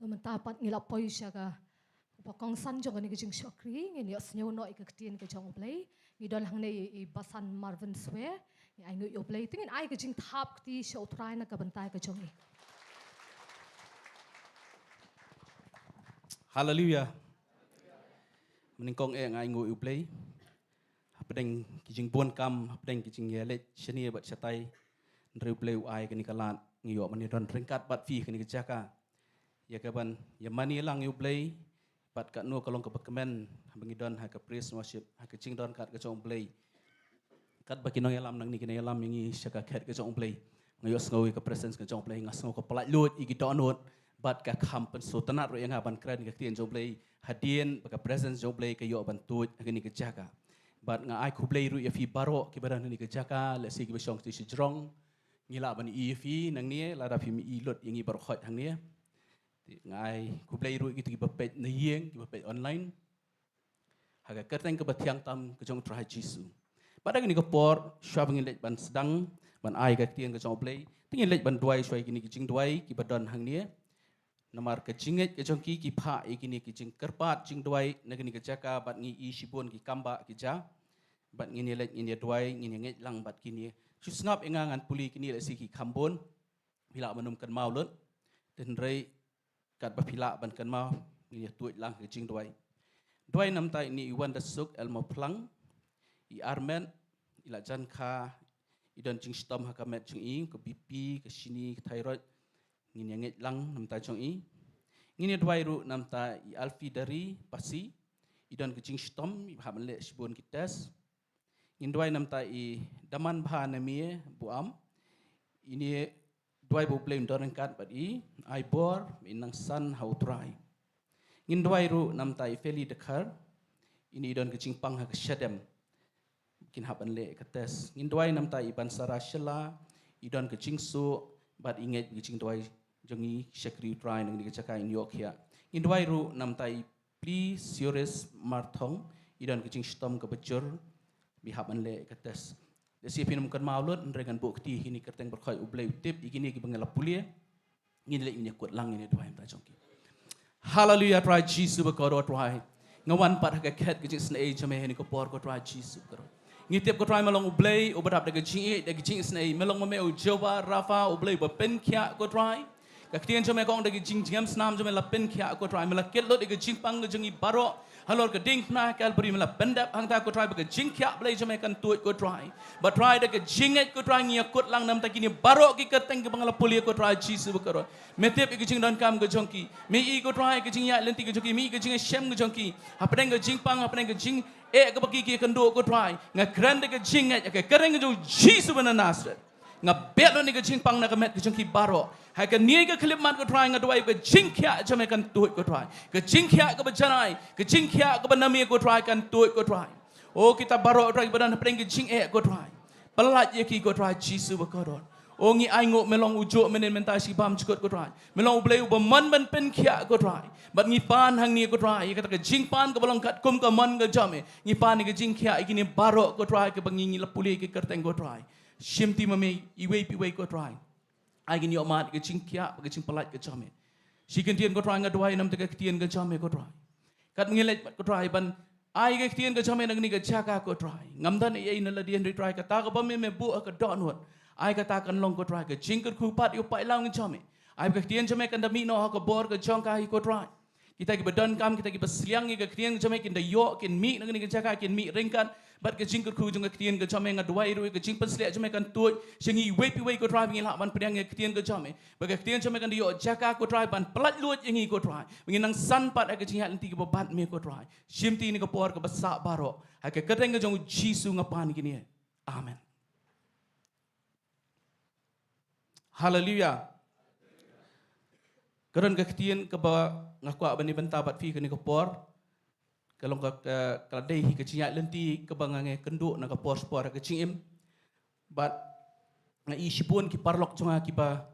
Mynta pat ngi la poi sha ka ba kongsan jong kane ka jingshakri, ngin ïohsngew noh ïa ka ktien ka jong U Blei. Ngi don hangne i, i Basan Marvin Swe, ngi ai nguh ïa U Blei, te ngin ai ka jingthap kti sha U Trai na ka bynta ka jong i. Haleluia. Mynnyngkong eh nga ai nguh ïa U Blei hapdeng ki jingbun kam, hapdeng ki jingïaleit shane bad shatai. Hynrei U Blei u ai kane ka lad ngi ïoh ban ïadon ryngkat bad phi kane ka jaka. Ïa kaban ïa mane lang ïa U Blei bad katno ka long kaba kmen haba ngi don ha ka praise and worship, ha ka jingdon kat ka jong U Blei. Katba ki nongïalam nangne ki nongïalam ïa ngi sha ka khet ka jong U Blei, nga ïohsngew ïa ka presence ka jong U Blei, nga sngew ka pyllait luid ïa ki dohnud bad ka kham pynsngewtynnat ruh ïa nga ban kren ka ktien jong U Blei hadien ba ka presence jong U Blei ka ïoh ban tuid ha kane ka jaka. Bad nga ai khublei ruh ïa phi baroh kiba don ha kane ka jaka, lehse kiba shong sha jrong. Ngi lah ban ïohi ïa phi nangne, lada phim ïohi lut ïa ngi baroh khoit hangne. Te nga ai khublei ruh ïa kito kiba peit na ïing, kiba peit online, ha ka kyrteng kaba thiang tam ka jong U Trai Jisu. Bad ha kane ka por, shuwa ba ngin leit ban sdang ban ai ka ktien ka jong U Blei, te ngin leit ban duwai shuwa ïa kine ki jingduwai kiba don hangne. Namar ka jingngeit ka jong ki, ki phah ïa kine ki jingkyrpad jingduwai na kane ka jaka, bad ngi ïohi shibun ki kambah ki ja. Bad ngin ïa leit, ngin ïa duwai, ngin ïa ngeit lang bad kine. Shu sngap ïa nga, ngan pule kine, lehse ki kham bun. Phi lah ban ym kynmaw lut. Te hynrei katba phi lah ban kynmaw, ngin ïa tuid lang ha ka jingduwai. Duwai namar ïa ine i Wandasuk Elmo Phlang, i armet, i la jan kha, i don jingshitom ha ka met jong i, ka B P, ka shini, ka thyroid. Ngin ïa ngeit lang namar jong i. Ngin ïa duwai ruh namar i Alfie Dari Pasi, i don ka jingshitom, i hap ban leh shibun ki test. Ngin duwai namar i Daman Bha Namie Buam, ine duwai ba U Blei un don ryngkat bad i, ai bor, i nang san ha U Trai. Ngin duwai ruh namar i Feli Dkhar, ine i don ka jingpang ha ka shadem. Kin hap ban leh ka test. Ngin duwai namar i Bansara Shylla, i don ka jingsuh, bad i ngeit ka jingduwai jong ngi shakri U Trai na kane ka jaka, in ïoh khiah. Ngin duwai ruh namar i Pli Siores Marthong, i don ka jingshitom kaba jur, i hap ban leh ka test. Lehse phin ym kynmaw lut, hynrei ngan buh kti ha kine ki kyrteng baroh khoit, U Blei u tip ïa kine kiba ngi la pule. Ngin leit ngin ïa kut lang, ngin ïa duwai namar jong ki. Haleluia, Trai Jisu bakordor Trai. Nga wan pat ha ka khet ka jingisynei jong me ha kane ka por, ko Trai Jisu bakordor. Ngi tip, ko Trai, me long U Blei uba dap da ka jingïeit, da ka jingisynei, me long ma me U Jehobah Rapha, U Blei uba pynkhiah, ko Trai. Ka ktien jong me ka ong, da ka jingjngem snam jong me la pynkhiah, ko Trai, me la kit lut ïa ka jingpang ka jong ngi baroh. Halor ka diengphna Kalbari me la pyndep hangta, ko Trai, ba ka jingkhiah Blei jong me kan tuid, ko Trai. Bad Trai, da ka jingngeit, ko Trai, ngi ïa kut lang namar kine baroh ki kyrteng kiba nga la pule, ko Trai Jisu bakordor. Me tip ïa ka jingdonkam ka jong ki. Me i, ko Trai, ka jingïaid lynti ka jong ki, me i ka jingïashem ka jong ki. Hapdeng ka jingpang, hapdeng ka jingeh kaba ki ki ïa kynduh, ko Trai. Nga kren da ka jingngeit ha ka kyrteng ka jong U Jisu ba na Nasareth. Nga beh lut ïa ka jingpang na ka met ka jong ki baroh. Ha kane ka khyllipmat, ko Trai, nga duwai ka jingkhiah jong me kan tuid, ko Trai. Ka jingkhiah kaba janai, ka jingkhiah kaba namar, ko Trai, kan tuid, ko Trai. O kita baroh, ko Trai, kiba don hapdeng ka jingeh, ko Trai. Pyllait ïa ki, ko Trai Jisu bakordor. O ngi ainguh me long u juh mynhynnin mynta sha ki bymjukut, ko Trai. Me long U Blei uba mon ban pynkhiah, ko Trai. Bad ngi pan hangne, ko Trai, ïa kata ka jingpan kaba long katkum ka mon ka jong me. Ngi pan ïa ka jingkhiah ïa kine baroh, ko Trai, kaba ngi ngi la pule ïa ka kyrteng, ko Trai. Shimti ma me iwei pa iwei, ko Trai. Ai kin ïoh mad ka jingkhiah, ka jingpyllait ka jong me. Shi kyntien, ko Trai, nga duwai namar ka ktien ka jong me, ko Trai. Katba ngi leit pat, ko Trai, ban ai ka ktien ka jong me na kane ka jaka, ko Trai. Ngam don ei ei na lade, hynrei Trai, kata kaba me me buh ha ka dohnud, ai kata kan long, ko Trai, ka jingkyrkhu pat ïa u paidlang jong me. Ai ba ka ktien jong me kan da mih noh ha ka bor ka jong ka hi, ko Trai. Kita kiba donkam, kita kiba sliang ïa ka ktien ka jong me kin da ïoh, kin mih na kane ka jaka, kin mih ryngkat bad ka jingkyrkhu jong ka ktien ka jong me. Nga duwai ruh ïa ka jingpynshlur jong me kan tuid sha ngi iwei pa iwei, ko Trai, ba ngin lah ban pdiang ïa ka ktien ka jong me. Ba ka ktien jong me kan da ïoh jaka, ko Trai, ban pyllait luid ïa ngi, ko Trai. Ba ngin nang san pat ha ka jingïaid lynti kaba bad me, ko Trai. Shimti na ka por kaba sah baroh. Ha ka kyrteng ka jong U Jisu nga pan kine. Amen. Haleluia. Ka don ka ktien kaba nga kwah ban ïa bynta bad phi kane ka por. Ka long ka, ka, ka la dei hi ka jingïaid lynti kaba nga ngi kynduh na ka por sha por ha ka jingim. Bad nga i shibun ki paralok jong nga kiba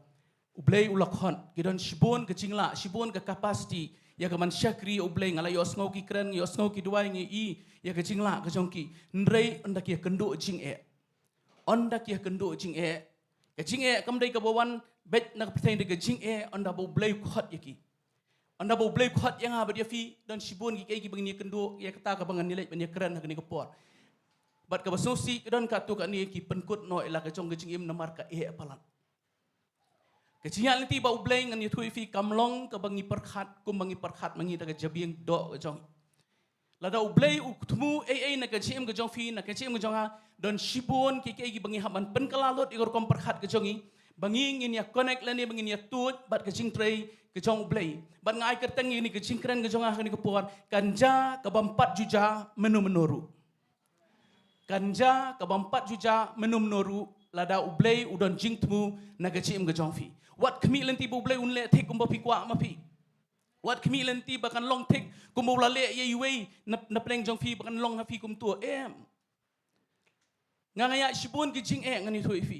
U Blei u la khot, ki don shibun ka jinglah, shibun ka capacity ïa ka ban shakri U Blei. Nga la ïohsngew ki kren, nga ïohsngew ki duwai, nga i ïa ka jinglah ka jong ki. Hynrei ynda ki ïa kynduh jingeh, ynda ki ïa kynduh jingeh, ka jingeh kam dei kaba wan beit na ka pyrthei, dei ka jingeh ynda ba U Blei u khot ïa ki. Ynda ba U Blei u khot ïa nga bad ïa phi, don shibun ki, ki, ki ba ngin ïa kynduh, ïa kata kaba ngan ïaleit ban ïa kren ha kane ka por. Bad kaba sngewsih ka don katto katne ki pynkut noh ïa la ka jong ka jingim namar ka eh palat. Ka jingïaid lynti bad U Blei ngan ïathuh ïa phi kam long kaba ngi pyrkhat, kumba ngi pyrkhat ma ngi da ka jabieng doh ka jong. Lada U Blei u thmu ei ei na ka jingim ka jong phi, na ka jingim ka jong nga, don shibun ki, ki, ki ba ngi hap ban pynkylla lut ïa ka rukom pyrkhat ka jong ngi, ba ngi ngin ïa connect lane ba ngin ïa tuid bad ka jingtrei ka jong U Blei. Bad nga ai kyrteng ïa kane ka jingkren ka jong nga ha kane ka por, kan jia kabym pat ju jia mynno mynno ruh. Kan jia kabym pat ju jia mynno mynno ruh, lada U Blei u don jingthmu na ka jingim ka jong phi. Wat khmih lynti ba U Blei un leh thik kumba phi kwah ma phi. Wat khmih lynti ba kan long thik kumba u la leh ïa iwei na, na pdeng jong phi, ba kan long ha phi kumto. Em. Nga, nga ïaid shibun ki jingeh, ngan ïathuh ïa phi.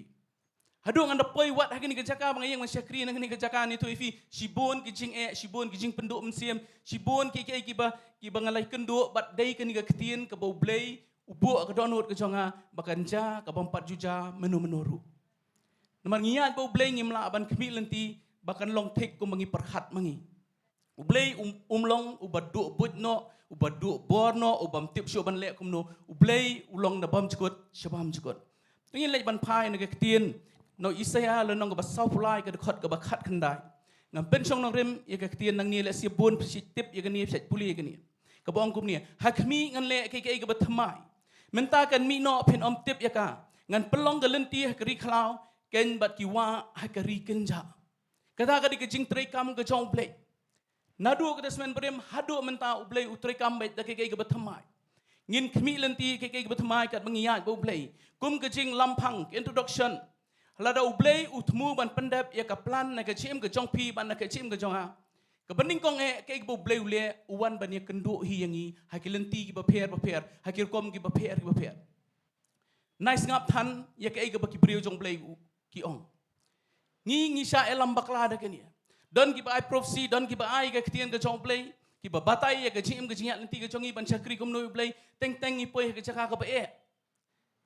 Haduh ngan da poi wat ha kane ka jaka ba nga ïeng ban shakri na kane ka jaka, ngan ïathuh ïa phi, shibun ki jingeh, shibun ki jingpynduh mynsiem, shibun ki, ki, kiba, kiba nga la ïakynduh, bad dei kane ka ktien kaba U Blei u buh ha ka dohnud ka jong nga, ba kan jia kabym pat ju jia mynno mynno ruh. Namar ngi ïaid bad U Blei ngim lah ban khmih lynti ba kan long thik kumba ngi pyrkhat ma ngi. U Blei um, um long uba duh buit noh, uba duh bor noh, ubym tip shuh ban leh kumno. U Blei u long nabym jukut sha bymjukut. To ngin leit ban phai na ka ktien na u Isaïah lynnong kaba sawphew lai, ka dkhot kaba khatkhyndai. Ngan pynshong nongrim ïa ka ktien nangne, lehse bun phi tip ïa kane, phi pule ïa kane. Kaba ong kumne: Ha khmih ngan leh kaei kaei kaba thymmai. Mynta kan mih noh, phin ym tip ïa ka. Ngan pynlong ka lynti ha ka ri khlaw, keiñ bad ki wah ha ka ri kynjah. Kata ka dei ka jingtreikam ka jong U Blei. Naduh ka Testament Barim haduh mynta U Blei u treikam beit da kaei kaei kaba thymmai. Ngin khmih lynti kaei kaei kaba thymmai katba ngi ïaid bad U Blei. Kum ka jinglampang, ka introduction. Lada U Blei u thmu ban pyndep ïa ka plan na ka jingim ka jong phi bad na ka jingim ka jong nga, kaba nyngkong eh kaei kaba U Blei u leh, u wan ban ïakynduh hi ïa ngi ha ki lynti kiba pher bapher, ha ki rukom kiba pher kiba pher. Nai sngap than ïa kaei kaba ki briew jong U Blei u, ki ong. Ngi, ngi shah ïalam bakla da kane. Don kiba ai prophecy, don kiba ai ka ktien ka jong U Blei, kiba batai ïa ka jingim ka jingïaid lynti ka jong ngi ban shakri kumno ïa U Blei, teng teng ngi poi ha ka jaka kaba eh.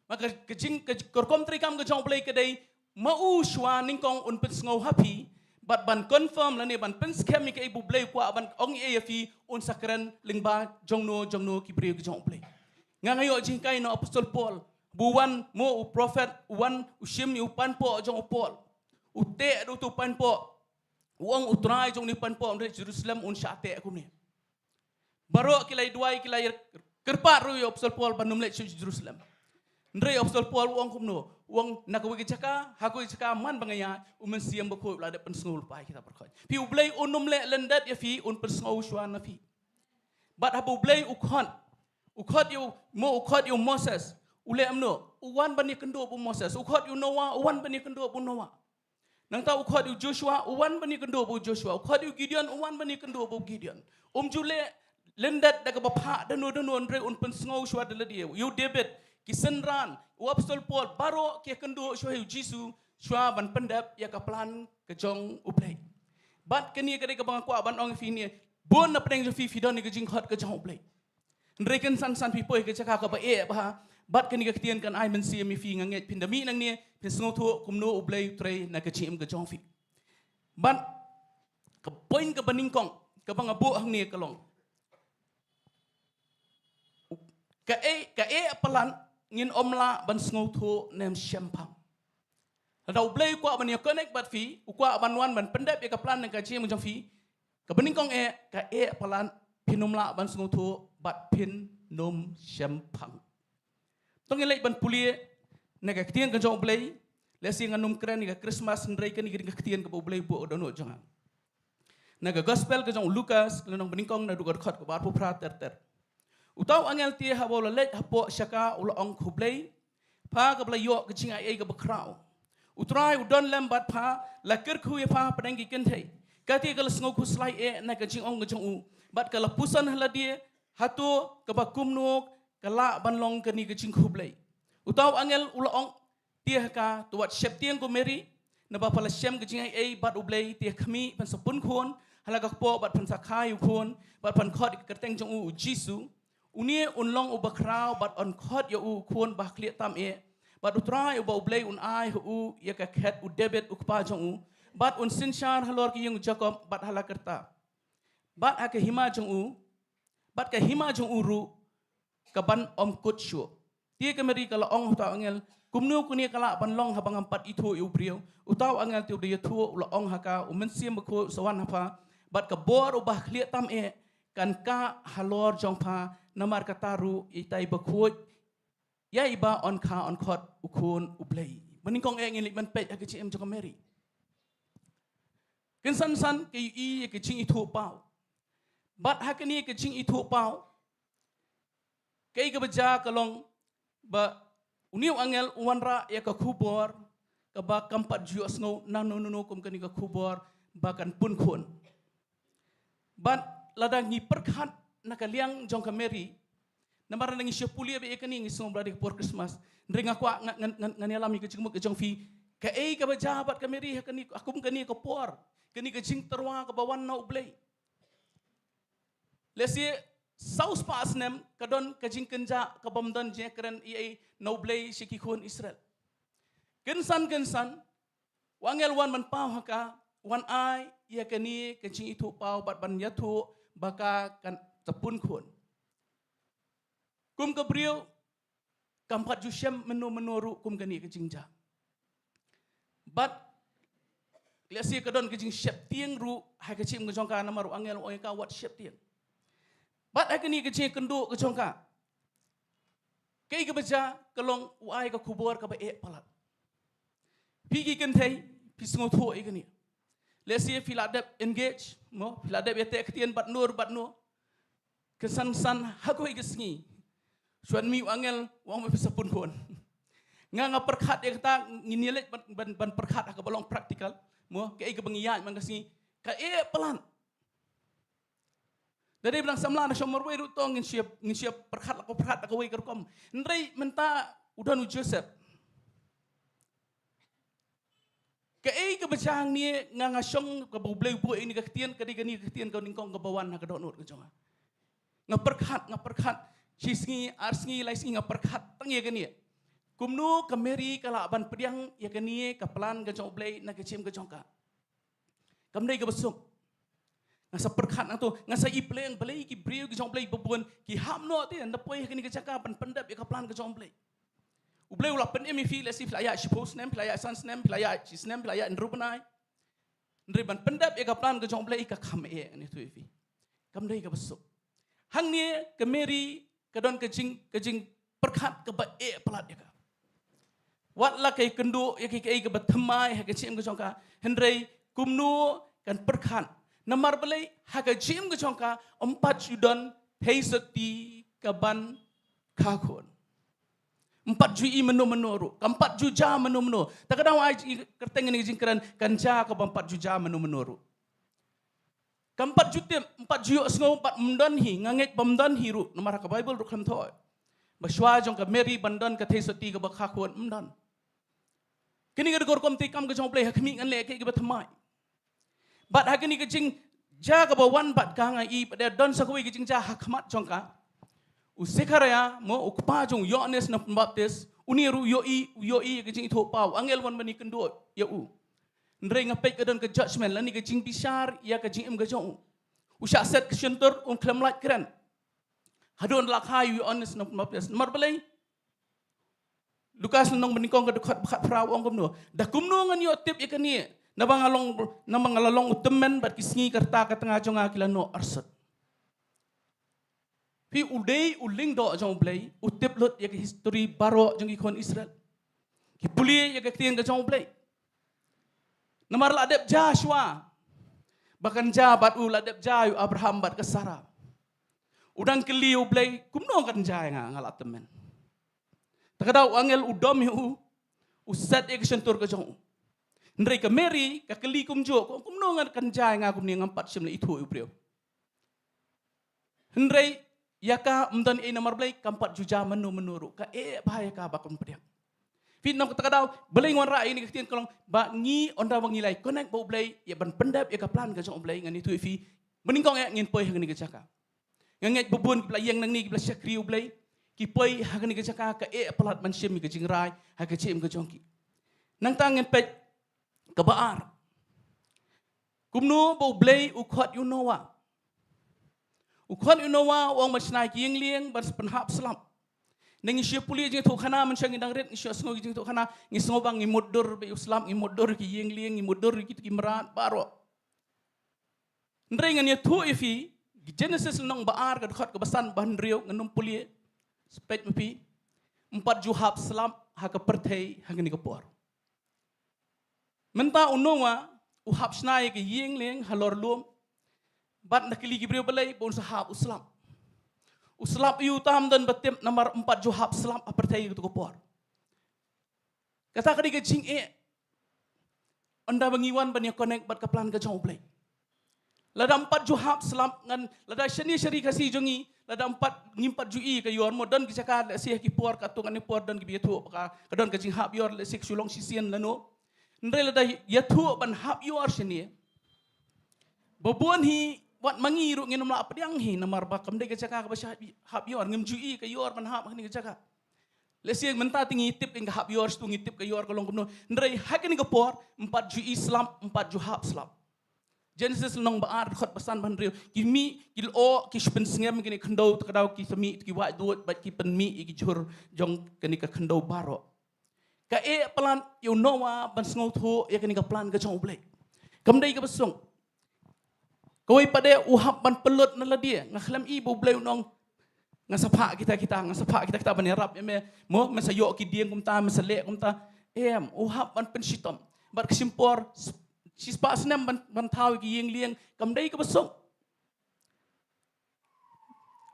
Ma ka, ka jing, ka, ka rukom treikam ka jong U Blei ka dei, ma u shuwa nyngkong un pynsngew ha phi, bad ban confirm lane ban pynskhem ïa kaei ba U Blei u kwah ban ong ïa phi, un sa kren lyngba jongno jongno ki briew ka jong U Blei. Nga, nga ïoh jinghikai na u Apostol Paul, ba u wan, mo, u prophet, u wan u shim ïa u painpoh jong u Paul. U teh da uto u painpoh. U ong, U Trai jong une u painpoh un leit Jerusalem, un shah teh kumne. Baroh ki la ïa duwai, ki la ïa kyrpad ruh ïa u Apostol Paul ban ym leit shuh Jerusalem. Hynrei u Apostol Paul u ong kumno, u ong, na kawei ka jaka, ha kawei ka jaka man ba nga ïaid, u Mynsiem Bakhuid u la dep pynsngew lypa ïa kita baroh khoit. Phi, U Blei un ym leh lyndet ïa phi, un pynsngew shuwa na phi. Bad haba U Blei u khot, u khot ïa u, mo, u khot ïa u Moses, u leh kumno, u wan ban ïakynduh bad u Moses, u khot ïa u Noah, u wan ban ïakynduh bad u Noah. Nangta u khot ïa u Joshua, u wan ban ïakynduh bad u Joshua. U khot ïa u Gideon, u wan ban ïakynduh bad u Gideon. Um ju leh lyndet da kaba phah dano dano, hynrei un pynsngew shuwa da lade. Ïa u David, ki synran, u Apostol Paul, baroh ki ïakynduh shuwa ïa u Jisu, shuwa ban pyndep ïa ka plan ka jong U Blei. Bad kane ka dei kaba nga kwah ban ong ïa phi ne, bun na pdeng jong phi phi don ïa ka jingkhot ka jong U Blei. Hynrei kynsan san phi poi ha ka jaka kaba eh bha, bad kane ka ktien kan ai mynsiem ïa phi. Nga ngeit phin da mih nangne, phin sngewthuh kumno U Blei u trei na ka jingim ka jong phi. Bad ka point kaba nyngkong kaba nga buh hangne ka long, kaei, kaei palat ngin ym lah ban sngewthuh ne em shemphang. Lada U Blei u kwah ban ïa connect bad phi, u kwah ban wan ban pyndep ïa ka plan na ka jingim jong phi, kaba nyngkong eh, kaei palat phin ym lah ban sngewthuh bad phin ym shemphang. To ngin leit ban pule na ka ktien ka jong U Blei, lehse ngan ym kren ïa ka Christmas, hynrei kane ka dei ka ktien kaba U Blei u buh ha ka dohnud jong nga. Na ka gospel ka jong u Lukas, ka lynnong banyngkong, naduh ka dkhot kaba arphew phra ter ter. Uta u angel te haba u la leit hapoh shaka u la ong, Khublei pha kaba la ïoh ka jingai ei kaba khraw. U Trai u don lem bad pha, la kyrkhu ïa pha hapdeng ki kynthei. Kata ka la sngewkhuslai eh na ka jingong ka jong u, bad ka la puson ha lade, hato kaba kumno ka lah ban long kane ka jingkhublei. Uta u angel u la ong te ha ka, to wat sheptieng ko Mary, naba pha la shem ka jingai ei bad U Blei. Te khmih, phan sa pun khun ha la ka kpoh bad phan sa kha ïa u khun, bad phan khot ïa ka kyrteng jong u, u Jisu. Une un long uba khraw bad yn khot ïa u khun ba khlieh tam eh. Bad U Trai uba U Blei un ai ha u ïa ka khet u David u kpa jong u, bad un synshar halor ka ïing u Jakob bad ha la karta. Bad ha ka hima jong u, bad ka hima jong u ruh ka ban ym kut shuh. Te ka Mary ka la ong ha uta u angel, kumno kane ka lah ban long haba ngam pat ithuh ïa u briew? Uta u angel te u da ïathuh, u la ong ha ka, U Mynsiem Bakhuid u sa wan ha pha, bad ka bor uba khlieh tam eh kan kah halor jong pha, namar kata ruh itai i bakhuid ïa iba yn kha yn khot u Khun u Blei. Ba nyngkong eh ngin leit ban peit ha ka jingim jong ka Mary. Kynsan san ka ïohi ïa ka jingithuh paw. Bad ha kane ka jingithuh paw, kaei kaba jia ka long ba une u angel u wanrah ïa ka khubor kaba kam pat ju ïohsngew na uno uno kum kane ka khubor ba kan pun khun. Bad lada ngi pyrkhat na ka liang jong ka Mary, namar ngi shu pule ba ïa kane ngi sngew ba dei ka por Christmas. Hynrei nga kwah nga, nga, nga, ngan ïalam ïa ka jingmut ka jong phi, kaei kaba jia bad ka Mary ha kane, ha kum kane ka por, kane ka jingtyrwa kaba wan na u Blei. Lehse saw spah snem ka don ka jingkynjah kabym don jingkren ei ei na u Blei sha ki khun Israel. Kynsan kynsan u angel wan ban paw ha ka, wan ai ïa kane ka jingithuh paw bad ban ïathuh ba ka kan da pun khun. Kum ka briew kam pat ju shem mynno mynno ruh kum kane ka jingjia. Bad lehse ka don ka jingsheptieng ruh ha ka jingim ka jong ka, namar u angel u ong ïa ka wat sheptieng. Bad ha kane ka jingkynduh ka jong ka, kaei kaba jia ka long u ai ka khubor kaba eh palat. Phi ki kynthei, phi sngewthuh ïa kane. Lehse phi la dep engage, mo, phi la dep ïateh ktien bad no bad no. Kynsan san ha kawei ka sngi, shu wan mih u angel u ong ba phi sa pun khun. Nga, nga pyrkhat ïa kata, ngin ïa leit ban, ban, ban pyrkhat ha kaba long practical, mo, kaei kaba ngi ïaid man ka sngi. Ka eh palat. Da dei ba dang samla na shong marwei ruh to ngin shu ïa, ngin shu ïa pyrkhat la ka pyrkhat la kawei ka rukom. Hynrei mynta u don u Joseph. Kaei kaba jia hangne, nga, nga shong kaba u Blei u buh ïa kane ka ktien, ka dei kane ka ktien ka nyngkong kaba wan ha ka dohnud ka jong nga. Nga pyrkhat, nga pyrkhat, shi sngi, ar sngi, lai sngi nga pyrkhat tang ïa kane. Kumno ka Mary ka lah ban pdiang ïa kane ka plan ka jong u Blei na ka jingim ka jong ka. Kam dei kaba suk. Nga sa pyrkhat nangto, nga sa i pleng, balei ki briew ki jong u Blei ba bun ki hap noh te, ynda poi ha kane ka jaka ban pyndep ïa ka plan ka jong u Blei. U Blei u la pynim ïa phi, lehse phi la ïaid shiphew snem, phi la ïaid san snem, phi la ïaid shi snem, phi la ïaid hynriew bnai. Hynrei ban pyndep ïa ka plan ka jong u Blei ka kham eh, ngan ïathuh ïa phi. Kam dei kaba suk. Hangne ka Mary ka don ka jing, ka jingpyrkhat kaba eh palat ïa ka. Wat la ka ïakynduh ïa kiei kiei kaba thymmai ha ka jingim ka jong ka, hynrei kumno kan pyrkhat. Namar balei, ha ka jingim ka jong ka ym pat ju don theisotti kaban kha khun. Ym pat ju i mynno mynno ruh, kam pat ju jia mynno mynno. Ta ka daw ai kyrteng ïa kane ka jingkren, kan jia kaba ym pat ju jia mynno mynno ruh. Kam pat ju tip, ym pat ju ïohsngew, bad ym don hi, nga ngeit ba ym don hi ruh, namar ha ka Baibl ruh khlem thoh ba shuwa jong ka Mary ban don ka theisotti kaba kha khun, ym don. Kane ka dei ka rukom treikam ka jong u Blei, ha khmih ngan leh kiei kiba thymmai. Bad ha kane ka jingjia kaba wan bad ka, nga i pat don sa kawei ka jingjia ha khmat jong ka. U Sekhariah, mo, u kpa jong u Ïoannis Nongpynbaptis, une ruh u ïohi, u ïohi ïa ka jingithuh paw, angel wan ban ïakynduh ïa u. Hynrei nga peit ka don ka judgment lane ka jingbishar ïa ka jingim ka jong u. U shah set ka shyntur, um khlem lait kren. Haduh la kha ïa u Ïoannis Nongpynbaptis. Namar balei? Lukas lynnong banyngkong ka dkhot ba khatphra u ong kumno? Da kumno ngan ïoh tip ïa kane? Naba nga long, naba nga la long u tymmen bad ki sngi ka rta ka tnga jong nga ki la noh arsut. Phi, u dei u lyngdoh jong u Blei, u tip lut ïa ka history baroh jong ki khun Israel. Ki pule ïa ka ktien ka jong u Blei. Namar la dep jia shuwa ba kan jia bad u, la dep jia ïa u Abraham bad ka Sarah. U dang kylli u Blei, kumno kan jia ïa nga, nga la tymmen. Ta ka daw u angel u dom ïa u, u set ïa ka shyntur ka jong u. Hynrei ka Mary ka kylli kumjuh, kumno ngan kan jia ïa nga kumne, ngam pat shym la ithuh ïa u briew. Hynrei ïa ka ym don ei namar balei, kam pat ju jia mynno mynno ruh, ka eh bha ïa ka ba kan pdiang. Phi, na kata ka daw balei nga wanrah ïa kane ka ktien ka long ba ngi, ynda ba ngi la connect bad u Blei, ïa ban pyndep ïa ka plan ka jong u Blei, ngan ïathuh ïa phi. Banyngkong eh ngin poi ha kane ka jaka. Nga ngeit ba bun kiba la ïeng nangne kiba la shakri u Blei, ki poi ha kane ka jaka ka eh palat ban shim ïa ka jingrai ha ka jingim ka jong ki. Nangta ngin peit kaba ar. Kumno ba u Blei u khot ïa u Noah? U khot ïa u Noah, u ong ban shna ïa ki ïing lieng, ban pynhap slap. Ngi shu pule jingïathuhkhana, mynshuwa ngi dang rit, ngi shu sngew ki jingïathuhkhana, ngi sngew ba ngi mutdur bad u slap, ngi mutdur ïa ki ïing lieng, ngi mutdur ïa ki, ki mrad baroh. Hynrei ngan ïathuh ïa phi, Genesis lynnong ba ar, ka dkhot kaba san bad hynriew, ngan ym pule, peit ma phi, ym pat ju hap slap ha ka pyrthei ha kane ka por. Mynta u Noah u hap shna ïa ka ïing lieng halor lum. Bad ynda kylli ki briew balei ba un sa hap u slap. U slap ïa u tam don ba tip namar ym pat ju hap slap ha pyrthei ha katu ka por. Kata ka dei ka jingeh. Ynda ba ngi wan ban ïa connect bad ka plan ka jong U Blei. Lada ym pat ju hap slap ngan, lada shane sha ri Khasi jong ngi, lada ym pat, ngim pat ju i ka ïor mo, don ki jaka lehse ha ki por katto katne por don kiba ïathuh ba ka, ka don ka jinghap ïor lehse ka shu long shisien lano. Hynrei lada ïathuh ban hap ïor shane, ba bun hi wat ma ngi ruh ngin ym lah pdiang hi namar ba kam dei ka jaka kaba shah hap ïor, ngim ju i ka ïor ban hap ha kane ka jaka. Lehse mynta te ngi tip ïa ka hap ïor, shatu ngi tip ka ïor ka long kumno. Hynrei ha kane ka por ym pat ju i slap, ym pat ju hap slap. Genesis lynnong ba ar, dkhot ba san bad hynriew. Ki mih, ki lyoh, ki shu pynsngem kine ki khyndew, te ka daw ki sa mih, ki wad dud, bad ki pynmih ïa ki jhur jong kane ka khyndew baroh. Ka eh palat ïa u Noah ban sngewthuh ïa kane ka plan ka jong U Blei. Kam dei kaba suk. Kawei pat de u hap ban pynlut na lade, nga khlem i ba U Blei un ong, nga sa phah kita kita, nga sa phah kita kita ban ïarap ïa me, mo, me sa ïoh ki dieng kumta, me sa leh kumta. Em, u hap ban pynshitom. Bad ka shim por shispah snem ban, ban thaw ïa ki ïing lieng, kam dei kaba suk.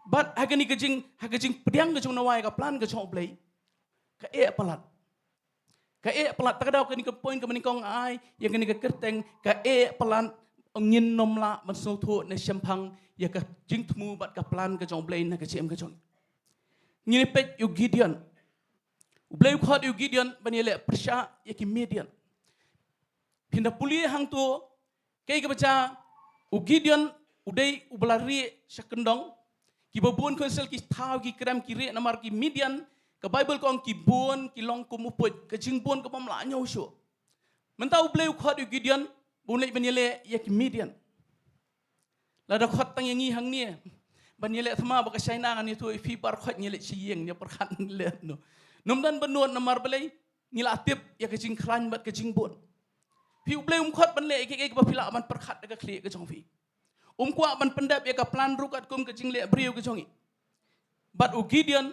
Bad ha kane ka jing, ha ka jingpdiang ka jong u Noah ïa ka plan ka jong U Blei, ka eh palat. Ka eh palat, te ka daw kane ka point kaba nyngkong ai ïa kane ka kyrteng, ka eh palat. Ngin ym lah ban sngewthuh ne shemphang ïa ka jingthmu bad ka plan ka jong U Blei na ka jingim ka jong ngi. Ngin peit ïa u Gideon. U Blei u khot ïa u Gideon ban ïaleh pyrshah ïa ki Midian. Phin da pule hangto, kaei kaba jia, u Gideon u dei uba la rieh sha kyndong. Kiba bun khun Israel ki thaw ki krem ki rieh namar ki Midian, ka Baibl ka ong ki bun ki long kum u puit, ka jingbun kaba ym lah ñiew shuh. Mynta U Blei u khot ïa u Gideon ba un leit ban ïaleh ïa ki Midian. Lada khot tang ïa ngi hangne ban ïaleh, thymmai ba ka China ngan ïathuh ïa phi, bar khot ngi leit sha ïing, ngi pyrkhat leh no. Ym don ba nud namar balei, ngi la tip ïa ka jingkhlaiñ bad ka jingbun. Phi, U Blei um khot ban leh ïa kiei kiei kaba phi lah ban pyrkhat da ka khlieh ka jong phi. Um kwah ban pyndep ïa ka plan ruh katkum ka jingleh briew ka jong ngi. Bad u Gideon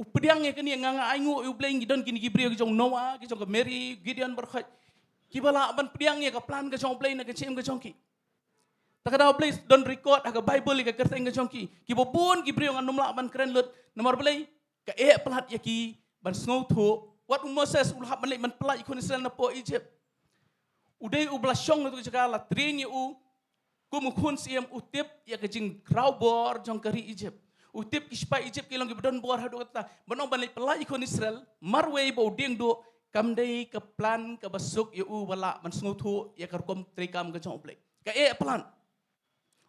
u pdiang ïa kane, nga, nga ainguh ïa U Blei, ngi don kine ki briew ki jong u Noah, ki jong ka Mary, Gideon, bar khot kiba lah ban pdiang ïa ka plan ka jong U Blei na ka jingim ka jong ki. Te ka daw U Blei don record ha ka Baibl ïa ka kyrteng ka jong ki. Kiba bun ki briew ngan ym lah ban kren lut namar balei, ka eh palat ïa ki ban sngewthuh. Wat u Moses u la hap ban leit ban pyllait ïa ki khun Israel na poh Egypt. U dei uba la shong na tu ka jaka, la train ïa u kum u khun siem, u tip ïa ka jingkhraw bor jong ka ri Egypt. U tip ki shipai Egypt ki long kiba don bor haduh katta. Ban ong ban leit pyllait ïa ki khun Israel marwei ba u dieng duh, kam dei ka plan kaba suk ïa u ba lah ban sngewthuh ïa ka rukom treikam ka jong U Blei. Ka eh palat.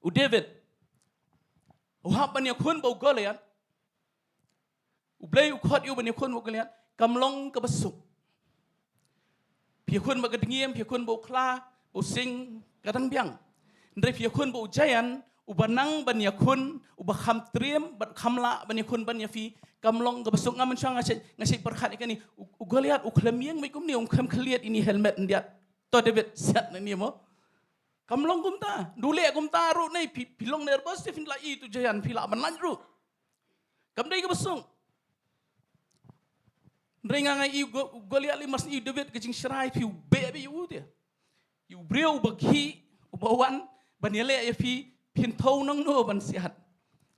U David u hap ban ïakhun bad u Goliath. U Blei u khot ïa u ban ïakhun bad u Goliath, kam long kaba suk. Phi ïakhun bad ka dngiem, phi ïakhun bad u khla, bad u sing, ka dang biang. Hynrei phi ïakhun bad u giant uba nang ban ïakhun, uba kham triem bad kham lah ban ïakhun ban ïa phi, kam long kaba suk. Nga mynshuwa nga shait, nga shait pyrkhat ïa kane, u, u Goliath u khlem ïeng beit kumne, um khlem khlieh ïa une u helmet khyndiat. To David, siat na ne mo. Kam long kumta, du leh kumta ruh ne, phi, phi long nervous te phin lah i tu giant, phi lah ban lait ruh. Kam dei kaba suk. Hynrei nga, nga i u Go-, u Goliath lei, mar shu i u David ka jingshrai, phi, u beh beit ïa u te. Ïa u briew uba khih, uba wan ban ïaleh ïa phi, phin thew nangno ban siat.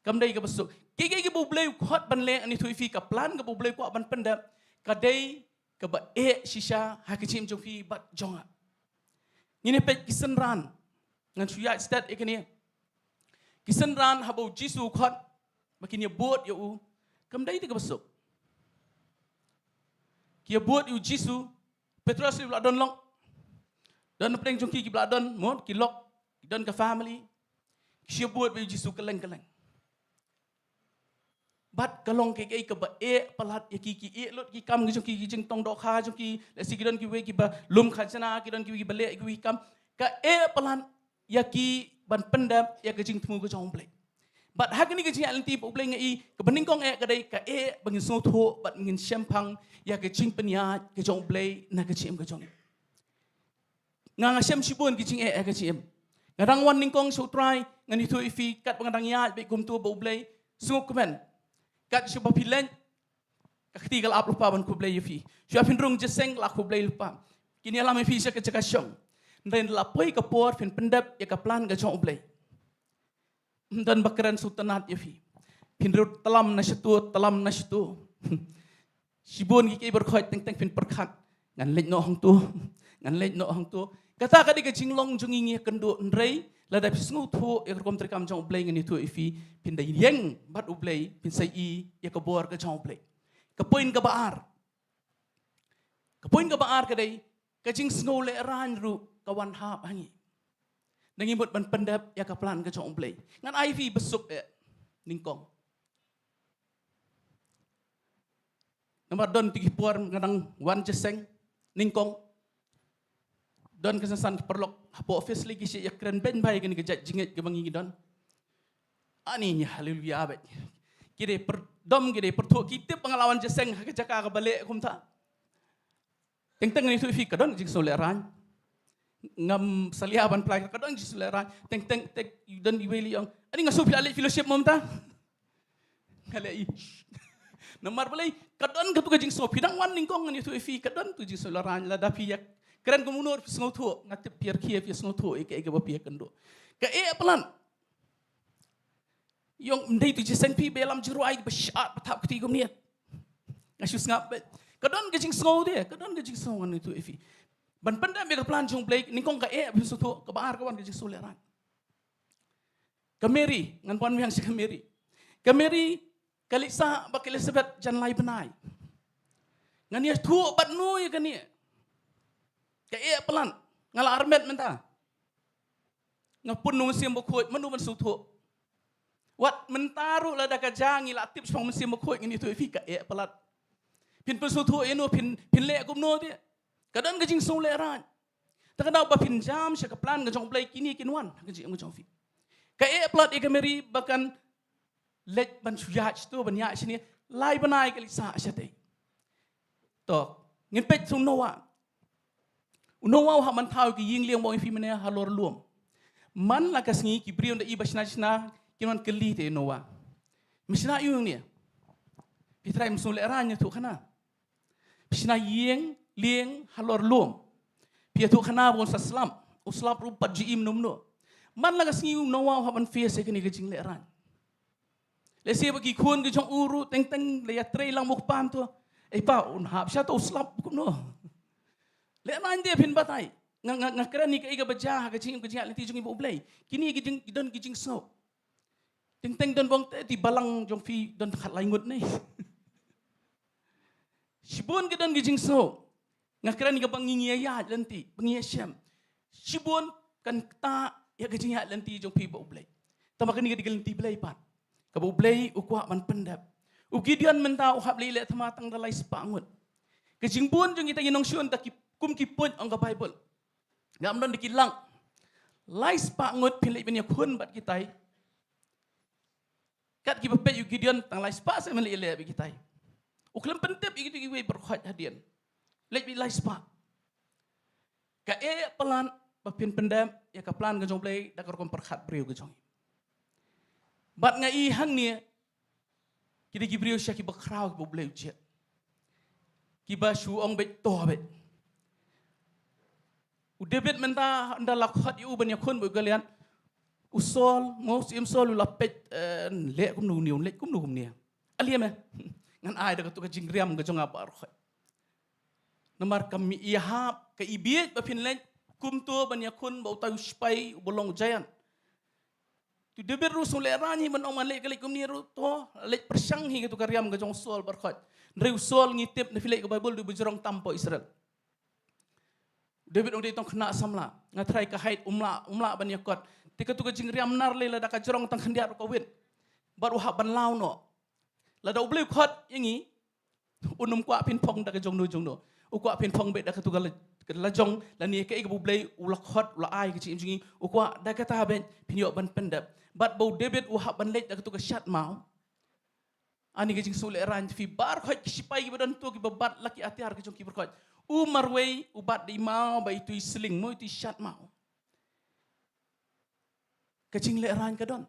Kam dei kaba suk. Kiei kiei kiba U Blei u khot ban leh, ngan ïathuh ïa phi, ka plan kaba U Blei u kwah ban pyndep, ka dei kaba eh shisha ha ka jingim jong phi bad jong nga. Ngin ïa peit ki synran. Ngan shu ïaid stet ïa kine. Ki synran haba u Jisu u khot ba kin ïa bud ïa u, kam dei te kaba suk. Ki ïa bud ïa u Jisu, Petros lei u la don lok. Don na pdeng jong ki kiba la don, mo, ki lok, ki don ka family. Ki shu ïa bud bad ïa u Jisu kylleng kylleng. Bad ka long kaei kaei kaba eh palat ïa ki, ki ïeh lut ki kam ki jong ki, ki jingtong dohkha jong ki, lehse ki don kiwei kiba lum khajna, ki don kiwei kiba leh kiwei ki kam. Ka eh palat ïa ki ban pyndep ïa ka jingthmu ka jong U Blei. Bad ha kane ka jingïaid lynti ba U Blei nga i, kaba nyngkong eh ka dei ka eh ba ngin sngewthuh bad ngin shemphang ïa ka jingpynïaid ka jong U Blei na ka jingim ka jong ngi. Nga nga shem shibun ki jingeh eh ka jingim. Nga dang wan nyngkong sha U Trai, ngan ïathuh ïa phi katba nga dang ïaid beit kumto bad U Blei, sngewkmen. Kat shaba phi leit, ka kti ka la ap lypa ban khublei ïa phi. Shuwa phin rung jingïaseng la khublei lypa. Kin ïalam ïa phi sha ka jaka shong. Hynrei la poi ka por phin pyndep ïa ka plan ka jong U Blei. Ym don ba kren shu tynnad ïa phi. Phin rut tlam na shatu, tlam na shatu. Shibun ki kiei baroh khoit teng teng phin pyrkhat. Ngan leit noh hangto. Ngan leit noh hangto. Kata ka dei ka jinglong jong ngi ngi ïakynduh, hynrei lada phi sngewthuh ïa ka rukom treikam jong U Blei ngan ïathuh ïa phi, phin da ïeng bad U Blei, phin sa ïohi ïa ka bor ka jong U Blei. Ka point kaba ar. Ka point kaba ar ka dei, ka jingsngew lehraiñ ruh ka wan hap ha ngi. Da ngi mut ban pyndep ïa ka plan ka jong U Blei. Ngan ai phi basuk eh nyngkong. Namar don tu ki por nga dang wan jingïaseng nyngkong. Don ka san san ki paralok hapoh office lei ki shu ïakren beiñ bha ïa kane ka jait jingngeit kaba ngi don. Ani ngi haleluya beit. Ki dei pyrdom, ki dei pyrthuh, ki tip ba nga la wan jingïaseng ha ka jaka kaba leh kumta. Teng teng ngan ïathuh ïa phi ka don ka jingsngew lehraiñ. Ngam salia ban phla ka don ka jingsngew lehraiñ. Teng teng te don iwei i ong, ani nga sngew phi la leit fellowship mo mynta. Nga leh i. Namar balei, ka don katu ka jingsngew, phi dang wan nyngkong ngan ïathuh ïa phi, ka don tu ka jingsngew lehraiñ. Lada phi ïakren kumno phi sngewthuh, nga tip phi ïa ki phi sngewthuh ïa kaei kaba phi ïakynduh. Kaei palat. Ïong, ym dei tu jingïaseng phi ba ïalam jingrwai ba shad ba thap kti kumne. Nga shu sngap beit. Ka don ka jingsngew de, ka don ka jingsngew ngan ïathuh ïa phi. Ban pyndep ïa ka plan jong U Blei, nyngkong kaei ba phi sngewthuh, kaba ar ka wan ka jingsngew lehraiñ. Ka Mary, ngan pan biang sha ka Mary. Ka Mary, ka leit sah bad ka Elizabeth jan lai bnai. Ngan ïathuh bad no ïa kane. Kaei palat, nga la armet mynta. Nga pun na u Mynsiem Bakhuid, mano ban sngewthuh. Wat mynta ruh lada ka jia ngi la tip shaphang u Mynsiem Bakhuid ngan ïathuh ïa phi kaei palat. Phin pynsngewthuh ïa no phin, phin leh kumno te. Ka don ka jingsngew lehraiñ. Te ka daw ba phin jam sha ka plan ka jong U Blei kine kin wan ha ka jingim ka jong phi. Kaei palat ïa ka Mary ba kan leit ban shu ïaid shato ban ïaid shane, lai bnai ka leit sah shatei. To, ngin peit sha u Noah. U Noah u hap ban thaw ïa ka ïing lieng ba ong ïa phi mynne halor lum. Man la ka sngi ki briew ynda i ba shna shna kin wan kylli te ïa u Noah. Me shna aïu hangne? Phi trai ym sngew lehraiñ ïathuh khana. Phi shna ïing lieng halor lum. Phi ïathuh khana ba un sa slap. U slap ruh pat ju im kumno. Man la ka sngi u Noah u hap ban face ïa kane ka jinglehraiñ. Lehse ba ki khun ki jong u ruh teng teng la ïatrei lang mo u kpa to. Ei pa un hap sha to u slap kumno. Lehraiñ de phin batai. Nga, nga, nga kren ïa kaei kaba jia ha ka jingim ka jingïaid lynti jong ngi bad U Blei. Kine ki jing, ki don ki jingsngew. Teng teng don bong te ti balang jong phi don khatlai ngut ne. Shibun ki don ki jingsngew. Nga kren ïa kaba ngi ngi ïaid lynti, ba ngi ïashem. Shibun kan ktah ïa ka jingïaid lynti jong phi bad U Blei. Tangba kane ka dei ka lynti Blei pat. Kaba U Blei u kwah ban pyndep. U Gideon mynta u hap leit leh thma tang da lai spah ngut. Ka jingbun jong kita ki nongshun da ki kum ki punt ong ka Baibl. Ngam don da ki lak. Lai spah ngut phin leit ban ïakhun bad kitai. Kat kiba peit u Gideon tang lai spah seh men leit leh bad kitai. U khlem pyntip ïa kitu kiwei baroh khoit hadien. Leit bad lai spah. Kaei palat ba phin pyndep ïa ka plan ka jong U Blei da ka rukom pyrkhat briew ka jong ngi. Bad nga i hangne ki dei ki briew sha kiba khraw kiba U Blei u jied. Kiba shu ong beit to beit. U David mynta ynda la khot ïa u ban ïakhun bad u Goliath. U Saul, mo u Syiem Saul u la peit, eh, leh kumno kumne, leh kumno kumne. Ale me. Ngan ai da katu ka jingriam ka jong nga baroh khoit. Namar kam ïahap ka ibiej ba phin leit kumto ban ïakhun bad utai u sipai uba long giant. Tu David ruh sngew lehraiñ hi ban ong ban leit ka leit kumne ruh to, leit pyrshang hi katu ka riam ka jong u Saul baroh khoit. Hynrei u Saul ngi tip na phi leit ka Baibl dei uba jrong tam hapoh Israel. David ong dei tang khynnah samla, nga tharai ka height um lah, um lah ban ïakot. Te katu ka jingriam nar lei lada ka jrong tang khyndiat ruh ka wit. Bad u hap ban law noh. Lada U Blei u khot ïa ngi, un ym kwah phin phong da ka jongno jongno. U kwah phin phong beit da katu ka leit, ka lajong lane kaei kaba U Blei u la khot, u la ai ka jingim jong ngi, u kwah da kata beit phin ïoh ban pyndep. Bad ba u David u hap ban leit da katu ka shat maw. Ani ka jingsngewlehraiñ, phi, baroh ki sipai kiba don to kiba bat la ki atiar ki jong ki baroh. U marwei u bat da i maw, ba itu i sling mo itu i shat maw. Ka jinglehraiñ ka don.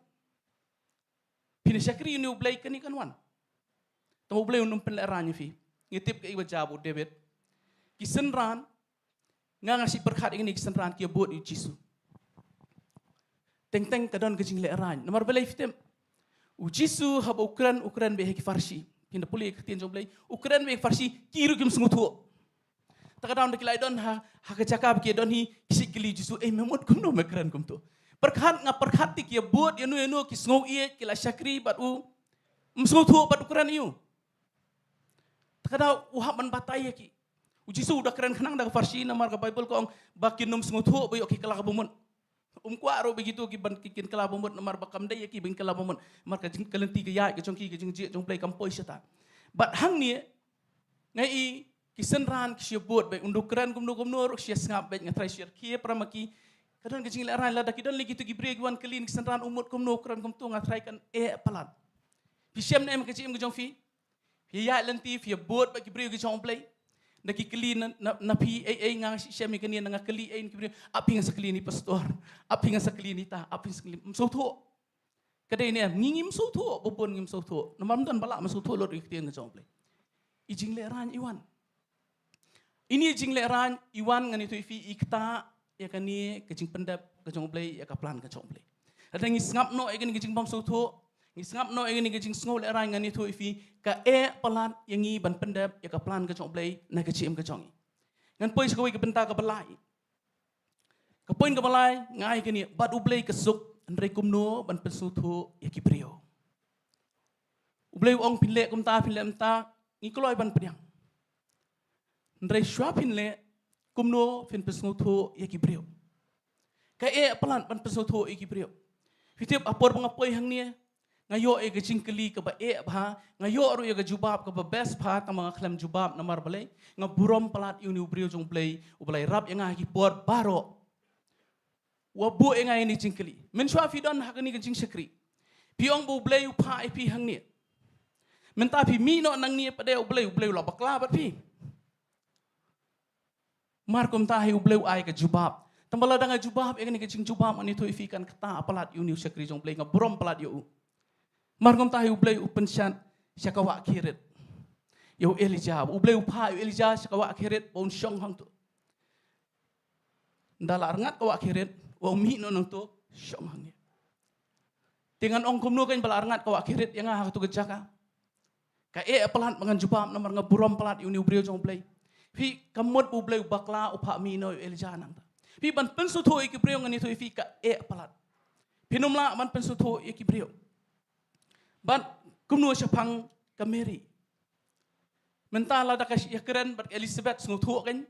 Phin shakri ïa une U Blei, kane kan wan. Tang U Blei un ym pynlehraiñ ïa phi. Ngi tip kaei ba jia bad u David. Ki synran, nga nga shu pyrkhat ïa kine ki synran ki ïa bud ïa u Jisu. Teng teng ka don ka jinglehraiñ. Namar balei phi tip? U Jisu haba u kren, u kren bad ha ki Pharisi. Phin da pule ka ktien jong U Blei. U kren bad ha ki Pharisi, ki ruh kim sngewthuh. Ta ka daw da ki la ïa don ha, ha ka jaka ba ki ïa don hi, ki shu kylli u Jisu, "Ei, me mut kumno me kren kumto?" Pyrkhat, nga pyrkhat te ki ïa bud ïano ïano, ki sngew ïeit, ki la shakri bad u, ym sngewthuh bad u kren ïa u. Ta ka daw u hap ban batai ïa ki. U Jisu u da kren khnang da ka Pharisi, namar ka Baibl ka ong ba kin ym sngewthuh ba ïoh ki kylla ba mut. Um kwah ruh ba kito ki ban, ki, kin kylla ba mut, namar ba kam dei ïa ki ban kylla ba mut. Namar ka jing, ka lynti ka ïaid ka jong ki, ka jingjied jong U Blei kam poi shata. Bad hangne, nga i ki synran ki shu ïa bud beit, un da kren kumno kumno ruh ki shu ïa sngap beit, nga tharai shu ïa khie para ma ki. Ka don ka jinglehraiñ lada ki don lei kito ki briew ki wan kylli na ki synran, u mut kumno u kren kumto, nga tharai kan eh palat. Phi shem ne em ka jingim ka jong phi? Phi ïaid lynti, phi ïa bud bad ki briew ki jong U Blei. Da ki kylli na, na, na phi, ei, ei, nga shu shem ïa kane, na nga kylli ei na ki briew. Ap phi, nga sa kylli na i pastor. Ap phi, nga sa kylli na ita. Ap phi, nga sa kylli. Ym sngewthuh. Ka dei ne em, ngi ngim sngewthuh, ba bun ngim sngewthuh. Namar ym don ba lah ban sngewthuh lut ïa ka ktien ka jong U Blei. I jinglehraiñ i wan. Ine i jinglehraiñ i wan, ngan ïathuh ïa phi, i ktah ïa kane ka jingpyndep ka jong U Blei, ïa ka plan ka jong U Blei. Lada ngi sngap noh ïa kane ka jingbymsngewthuh, ngi sngap noh ïa kane ka jingsngewlehraiñ, ngan ïathuh ïa phi, ka eh palat ïa ngi ban pyndep ïa ka plan ka jong U Blei na ka jingim ka jong ngi. Ngan poi sha kawei ka bynta kaba lai. Ka point kaba lai, nga ai kane, bad U Blei ka suk, hynrei kumno ban pynsngewthuh ïa ki briew. U Blei u ong phin leh kumta, phin leh mynta, ngi kloi ban pdiang. Hynrei shuwa phin leh, kumno phin pynsngewthuh ïa ki briew. Ka eh palat ban pynsngewthuh ïa ki briew. Phi tip ha por ba nga poi hangne, nga ïoh ïa ka jingkylli kaba eh bha, nga ïoh ruh ïa ka jubab kaba best bha, tang ba nga khlem jubab namar balei, nga burom palat ïa une u briew jong U Blei, uba la ïarap ïa nga ha ki por baroh. Uba buh ïa nga ïa kane ka jingkylli. Mynshuwa phi don ha kane ka jingshakri. Phi ong ba U Blei u phah ïa phi hangne. Mynta phi mih noh nangne pat de U Blei, U Blei u la bakla bad phi. Mar kumta hi U Blei u ai ka jubab. Tang ba lada nga jubab ïa kane ka jingjubab, ngan ïathuh ïa phi kan ktah palat ïa une u shakri jong U Blei, nga burom palat ïa u. Mar kumta hi U Blei u pynshad sha ka wah Kerith. Ïa u Elijah, U Blei u phah ïa u Elijah sha ka wah Kerith, ba un shong hangto. Ynda la rngat ka wah Kerith, u mih noh nangto, shong hangne. Te ngan ong kumno kein ba la rngat ka wah Kerith ïa nga ha kato ka jaka. Ka eh palat ba ngan jubab namar nga burom palat ïa une u briew jong U Blei. Phi, ka mut ba U Blei u bakla, u phah mih noh ïa u Elijah nangta. Phi, ban pynsngewthuh ïa ki briew, ngan ïathuh ïa phi, ka eh palat. Phin ym lah ban pynsngewthuh ïa ki briew. Bad kumno shaphang ka Mary. Mynta lada ka ïakren bad ka Elizabeth, sngewthuh kein.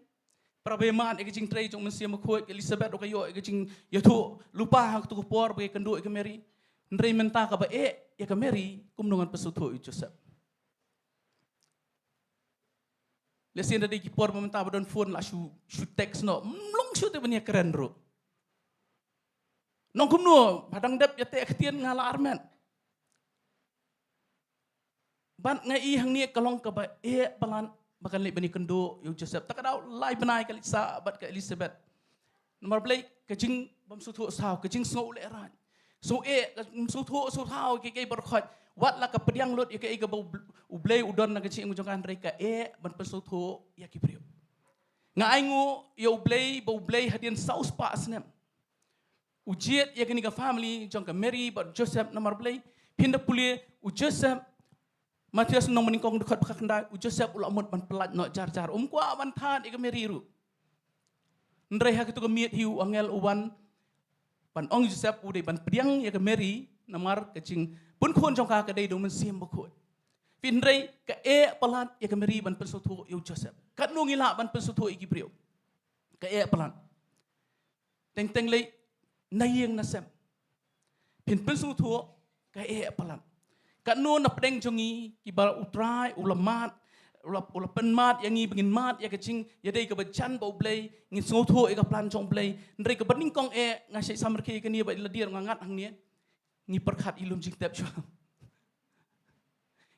Para ba ïa mad ïa ka jingtrei jong u Mynsiem Bakhuid, ka Elizabeth ruh ka ïoh ïa ka jingïathuhlypa ha kato ka por ba ka ïakynduh ïa ka Mary. Hynrei mynta kaba eh ïa ka Mary, kumno ngan pynsngewthuh ïa u Joseph. Lehse ynda dei ki por ba mynta ba don phone la shu, shu text noh, ym long shuh te ban ïakren ruh. Nong kumno, ba dang dep ïateh ktien nga la armet. Bad nga i hangne ka long kaba eh palat ba kan leit ban ïakynduh ïa u Joseph. Ta ka daw lai bnai ka leit sah bad ka Elizabeth. Namar balei, ka jingbymsngewthuh saw, ka jingsngewlehraiñ. Sngew eh, ka sngewthuh sngewthuh kiei kiei baroh khoit. Wat la ka pdiang lut ïa kaei kaba U Bl-, U Blei u don na ka jingim jong ka, hynrei ka eh ban pynsngewthuh ïa ki briew. Nga ainguh ïa U Blei ba U Blei hadien saw spah snem u jied ïa kane ka family jong ka Mary bad Joseph. Namar balei? Phin da pule, u Joseph, Mathaios lynnong banyngkong dkhot ba khatkhyndai, u Joseph u la mut ban pyllait noh jar jar, um kwah ban thad ïa ka Mary ruh. Hynrei ha kato ka miet hi u angel u wan ban ong Joseph u dei ban pdiang ïa ka Mary, namar ka jingpynkhun jong ka ka dei da U Mynsiem Bakhuid. Phi, hynrei ka eh palat ïa ka Mary ban pynsngewthuh ïa u Joseph. Katno ngi lah ban pynsngewthuh ïa ki briew? Ka eh palat. Teng teng lei na ïing na sem. Phin pynsngewthuh ka eh palat. Katno na pdeng jong ngi kiba U Trai u la mad, u la, u la pynmad ïa ngi ba ngin mad ïa ka jingïadei kaba jan bad U Blei, ngin sngewthuh ïa ka plan jong U Blei. Hynrei kaba nyngkong eh, nga shait samrkhie ïa kane ba la dier nga ngat hangne. Ngi pyrkhat ïa lum jingtep shuwa.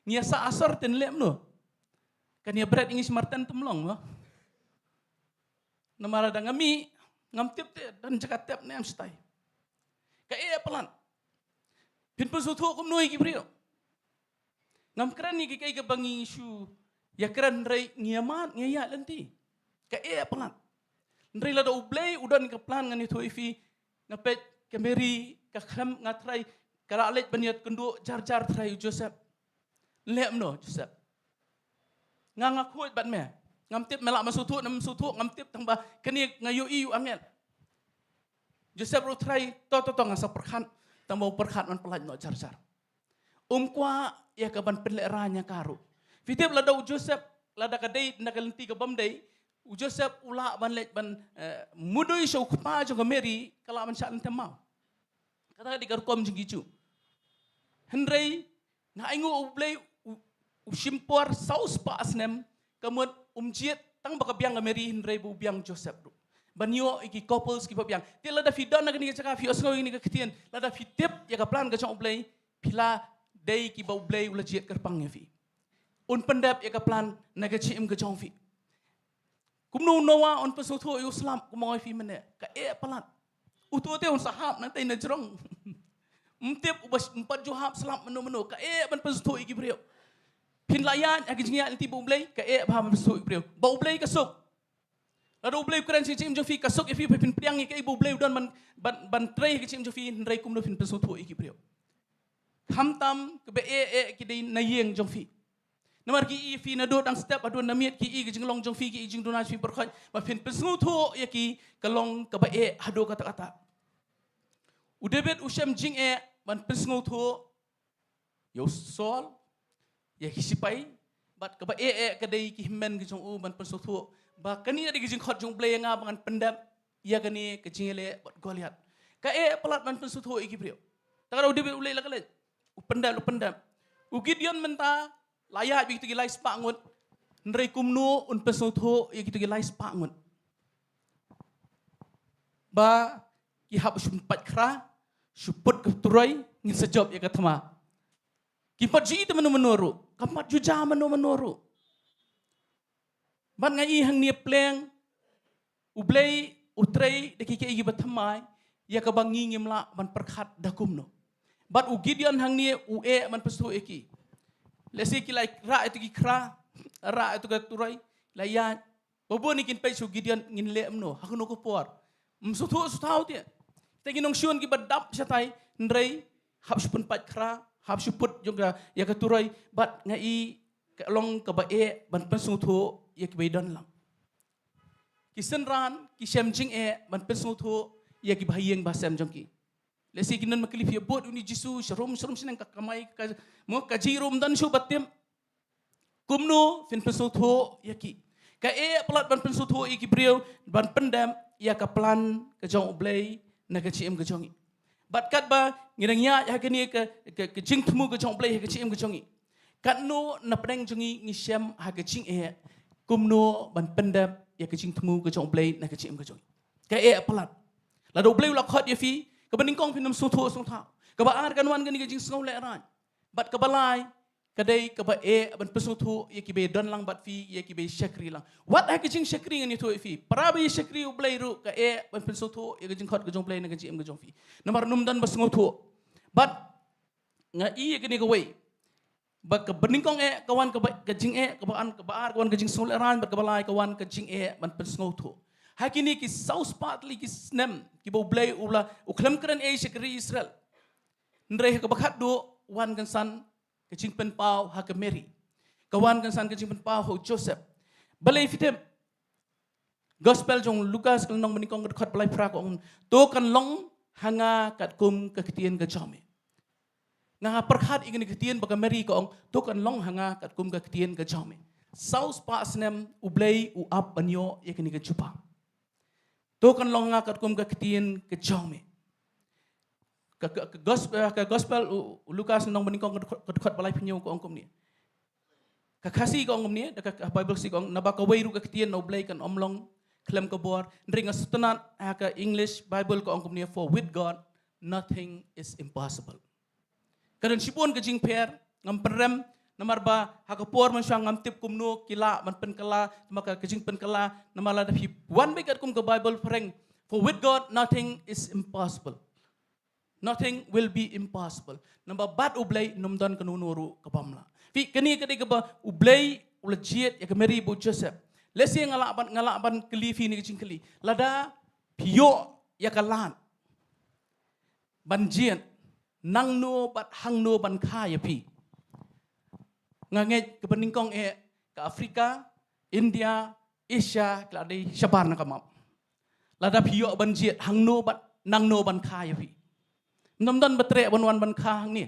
Ngi ïa sah asor te ngi leh kumno? Kan ïa bret ïa ngi sha marten te ym long mo. Namar lada nga mih, ngam tip te don jaka tep ne em shatai. Kaei palat? Phin pynsngewthuh kumno ïa ki briew? Ngam kren ïa kiei kiei kiba ngi shu ïa kren, hynrei ngi ïa mad, ngi ïa ïaid lynti. Kaei palat? Hynrei lada U Blei u don ka plan, ngan ïathuh ïa phi, nga peit ka Mary, ka khlem, nga trai, ka la leit ban ïakynduh jar jar, trai, u Joseph. Leh kumno Joseph? Nga, nga khuid bad me. Ngam tip me lah ban sngewthuh ne ym sngewthuh, ngam tip, tang ba kane nga ïohi u angel. Joseph ruh trai, to, to, to, nga sa pyrkhat, tang ba u pyrkhat ban pyllait noh jar jar. Um kwah ïa ka ban pynlehrain ïa ka ruh. Phi tip lada u Joseph, lada ka dei na ka lynti ka bym dei, u Joseph u lah ban leit ban, eh, mudui sha u kpa jong ka Mary, ka lah ban shah lynti maw. Kata ka dei ka rukom jong ki Jiw. Hynrei nga ainguh U Blei u, u shim por saw spah snem, ka mut um jied tang ba ka biang ka Mary, hynrei ba u biang Joseph ruh. Ban ïoh ïa ki couples kiba biang. Te lada phi don na kane ka jaka, phi ïohsngew ïa kane ka ktien, lada phi tip ïa ka plan ka jong U Blei, phi la dei kiba U Blei u la jied kyrpang ïa phi. Un pyndep ïa ka plan na ka jingim ka jong phi. Kumno u Noah un pynsngewthuh ïa u slap, kumno ïa phi mynne? Kaei palat? Uto te un sa hap nangtei na jrong. Ym tip u ba ym pat ju hap slap mynno mynno. Kaei ban pynsngewthuh ïa ki briew? Phin la ïaid ha ka jingïaid lynti bad U Blei, kaei ba hap pynsngewthuh ïa ki briew? Ba U Blei ka suk. Lada U Blei u kren sha ka jingim jong phi, ka suk ïa phi, ba phin pdiang ïa kaei ba U Blei u don ban, ban, ban trei ha ka jingim jong phi, hynrei kumno phin pynsngewthuh ïa ki briew? Khamtam kaba eh eh ki dei na ïing jong phi. Namar ki ïohi ïa phi naduh dang step haduh na miet, ki ïohi ïa ka jinglong jong phi, ki ïohi ïa ka jingduna jong phi, pyrkhat, ba phin pynsngewthuh ïa ki ka long kaba eh haduh katta katta. U David u shem jingeh ban pynsngewthuh ïa u Saul, ïa ki sipai, bad kaba eh eh ka dei ki hynmen ki jong u ban pynsngewthuh ba kane ka dei ka jingkhot jong U Blei ïa nga ba ngan pyndep ïa kane ka jingïaleh bad Goliath. Kaei palat ban pynsngewthuh ïa ki briew? Te ka dei U David u leit la ka leit, u pyndep, u pyndep. U Gideon mynta la ïaid bad kito ki lai spah ngut, hynrei kumno un pynsngewthuh ïa kito ki lai spah ngut? Ba ki hap shu pynpait khra, shu put ka turoi, ngin sa jop ïa ka thma. Kim pat ju ïohi te mynno mynno ruh, kam pat ju jia mynno mynno ruh. Bad nga ïohi hangne pleng, U Blei u trei da kiei kiei kiba thymmai, ïa kaba ngi ngim lah ban pyrkhat da kumno. Bad u Gideon hangne u eh ban pynsngewthuh ïa ki. Lehse ki la rah ïa kito ki khra, rah ïa kito ka turoi, la ïaid. Ba bun kin peit sha u Gideon, ngin leh kumno, ha kano ka por? Ym sngewthuh sngewthuh te. Te ki nongshun kiba dap shatai, hynrei hap shu pynpait khra, hap shu put jong ka, ïa ka turoi, bad nga ïohi ka long kaba eh ban pynsngewthuh ïa kiba ïadon lang. Ki synran ki shem jingeh ban pynsngewthuh ïa kiba ha ïing ba sem jong ki. Lehse kin don ma ki lip ïa bud uni Jisu, sharum sharum shnong ka kamai ka, mo ka jingrum don shuh ba tip. Kumno phin pynsngewthuh ïa ki? Kaei palat ban pynsngewthuh ïa ki briew, ban pyndep ïa ka plan ka jong U Blei na ka jingim ka jong ngi? Bad katba ngi dang ïaid ha kane ka, ka, ka jingthmu ka jong U Blei ha ka jingim ka jong ngi, katno na pdeng jong ngi ngi shem ha ka jingeh kumno ban pyndep ïa ka jingthmu ka jong U Blei na ka jingim ka jong ngi? Kaei palat? Lada U Blei u la khot ïa phi, kaba nyngkong phin ym sngewthuh sngewthuh. Kaba ar kan wan kane ka jingsngew lehraiñ. Bad kaba lai, ka dei kaba eh ban pynsngewthuh ïa kiba ïadon lang bad phi, ïa kiba ïa shakri lang. Wat ha ka jingshakri ngan ïathuh ïa phi. Para ba ïa shakri U Blei ruh ka eh ban pynsngewthuh ïa ka jingkhot ka jong U Blei na ka jingim ka jong phi. Namar ym don ba sngewthuh. Bad nga ïohi ïa kane kawei. Ba kaba nyngkong eh ka wan kaba, ka jingeh, kaba an, kaba ar ka wan ka jingsngew lehraiñ, bad kaba lai ka wan ka jingeh ban pynsngewthuh. Ha kine ki saw spah tylli ki snem kiba U Blei u la, u khlem kren ei sha ka ri Israel. Hynrei ha kaba khatduh wan kynsan ka jingpynpaw ha ka Mary. Ka wan kynsan ka jingpynpaw ha u Joseph. Balei phi tip? Gospel jong u Lukas ka lynnong banyngkong ka dkhot ba lai phra ka ong, to kan long ha nga katkum ka ktien ka jong me. Nga pyrkhat ïa kane ka ktien ba ka Mary ka ong, to kan long ha nga katkum ka ktien ka jong me. Saw spah snem U Blei u ap ban ïoh ïa kane ka jubab. To kan long ha nga katkum ka ktien ka jong me. Ka, ka, ka gos-, eh, ka gospel u, u Lukas lynnong banyngkong ka dkhot, ka dkhot ba lai phew hynñiew ka ong kumne. Ka Khasi ka ong kumne, da ka, ka Bible Khasi ka ong, naba kawei ruh ka ktien na U Blei kan ym long khlem ka bor. Hynrei nga sngewtynnat ha ka English Bible ka ong kumne, for with God nothing is impossible. Ka don shibun ka jingpher, ngam pynrem, namar ba ha ka por mynshuwa ngam tip kumno ki lah ban pynkylla, namar ka, ka jingpynkylla, namar lada phi wan beit katkum ka Bible phareng, for with God nothing is impossible. Nothing will be impossible. Namar bad U Blei ym don kano kano ruh ka bym lah. Phi, kane ka dei kaba U Blei u la jied ïa ka Mary bad u Joseph. Lehse nga lah ban, nga lah ban kylli phi kane ka jingkylli. Lada phi ïoh ïa ka lad ban jied nangno bad hangno ban kha ïa phi. Nga ngeit kaba nyngkong eh ka Africa, India, Asia, ki la dei shabar na ka map. Lada phi ïoh ban jied hangno bad nangno ban kha ïa phi. Ym don ba treh ban wan ban kha hangne.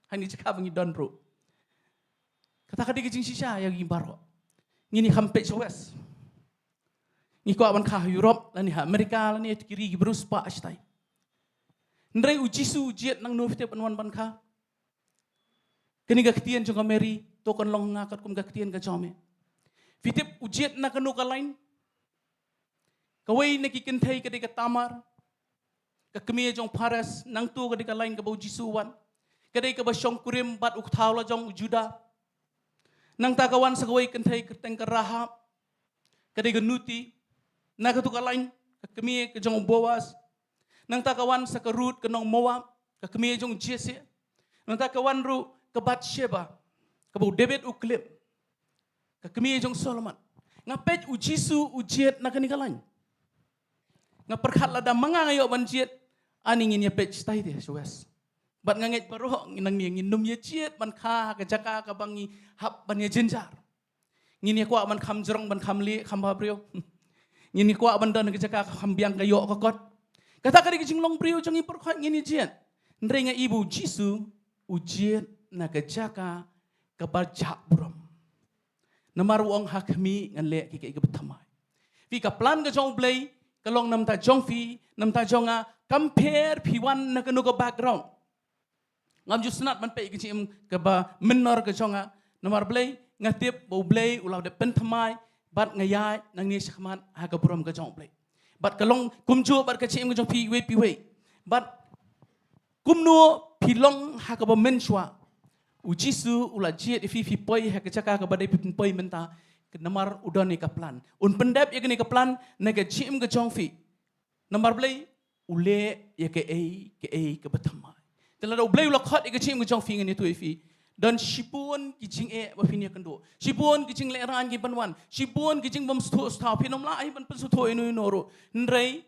Hangne jaka ba ngi don ruh. Kata ka dei ka jingshisha ïa ngi baroh. Ngin ïa kham peit sha West. Ngi kwah ban kha ha Europe, lane ha America, lane ha ki ri ki briew spah shatai. Hynrei u Jisu u jied nangno phi tip ban wan ban kha. Kane ka ktien jong ka Mary, to kan long ha nga katkum ka ktien ka jong me. Phi tip u jied na kano ka lain? Kawei na ki kynthei ka dei ka Tamar, ka kmie jong Phares, nangto ka dei ka lain kaba u Jisu u wan. Ka dei kaba shongkurim bad u kthaw la jong u Judah. Nangta ka wan sa kawei kynthei kyrteng ka Rahab, ka dei ka nuti. Na kato ka lain, ka kmie ka jong u Boaz. Nangta ka wan sa ka Ruth ka nong Moab, ka kmie jong u Jesse. Nangta ka wan ruh ka Bathsheba, kaba u David u khlem, ka kmie jong u Solomon. Nga peit u Jisu u jied na kane ka lain. Nga pyrkhat lada ma nga nga ïoh ban jied, ani ngin ïa peit shatai te sha West. Bad nga ngeit baroh ngi nangne ngin nym ïa jied ban kha ha ka jaka kaba ngi hap ban ïa jynjar. Ngin ïa kwah ban kham jrong, ban kham lieh, kham bhabriew. Ngin ïa kwah ban don ha ka jaka kham biang ka ïoh ka kot. Kata ka dei ka jinglong briew jong ngi, pyrkhat ngin ïa jied. Hynrei nga i ba u Jisu u jied na ka jaka kaba jah burom. Namar u ong ha khmih ngan leh kiei kiei kiba thymmai. Phi, ka plan ka jong u Blei ka long na bynta jong phi, na bynta jong nga, kam pher phi wan na kano ka background. Ngam ju sngewtynnat ban peit ka jingim kaba mynnor ka jong nga. Namar Blei, nga tip ba u Blei u la dep pynthymmai, bad nga ïaid nangne shakhmat ha ka burom ka jong u Blei. Bad ka long kumjuh bad ka jingim ka jong phi iwei pa iwei. Bad kumno phi long ha kaba mynshuwa, u Jisu u la jied ïa phi, phi poi ha ka jaka kaba dei phi pynpoi mynta. Namar u don ïa ka plan, un pyndep ïa kane ka plan na ka jingim ka jong phi. Namar Blei u leh ïa kaei kaei kaba thymmai. Te lada u Blei u la khot ïa ka jingim ka jong phi, ngan ïathuh ïa phi, don shibun ki jingeh ba phin ïakynduh, shibun ki jinglehrain ki ban wan, shibun ki jingbymsngewthuh sngewthuh, phin ym lah hi ban pynsngewthuh ïano ïano ruh. Hynrei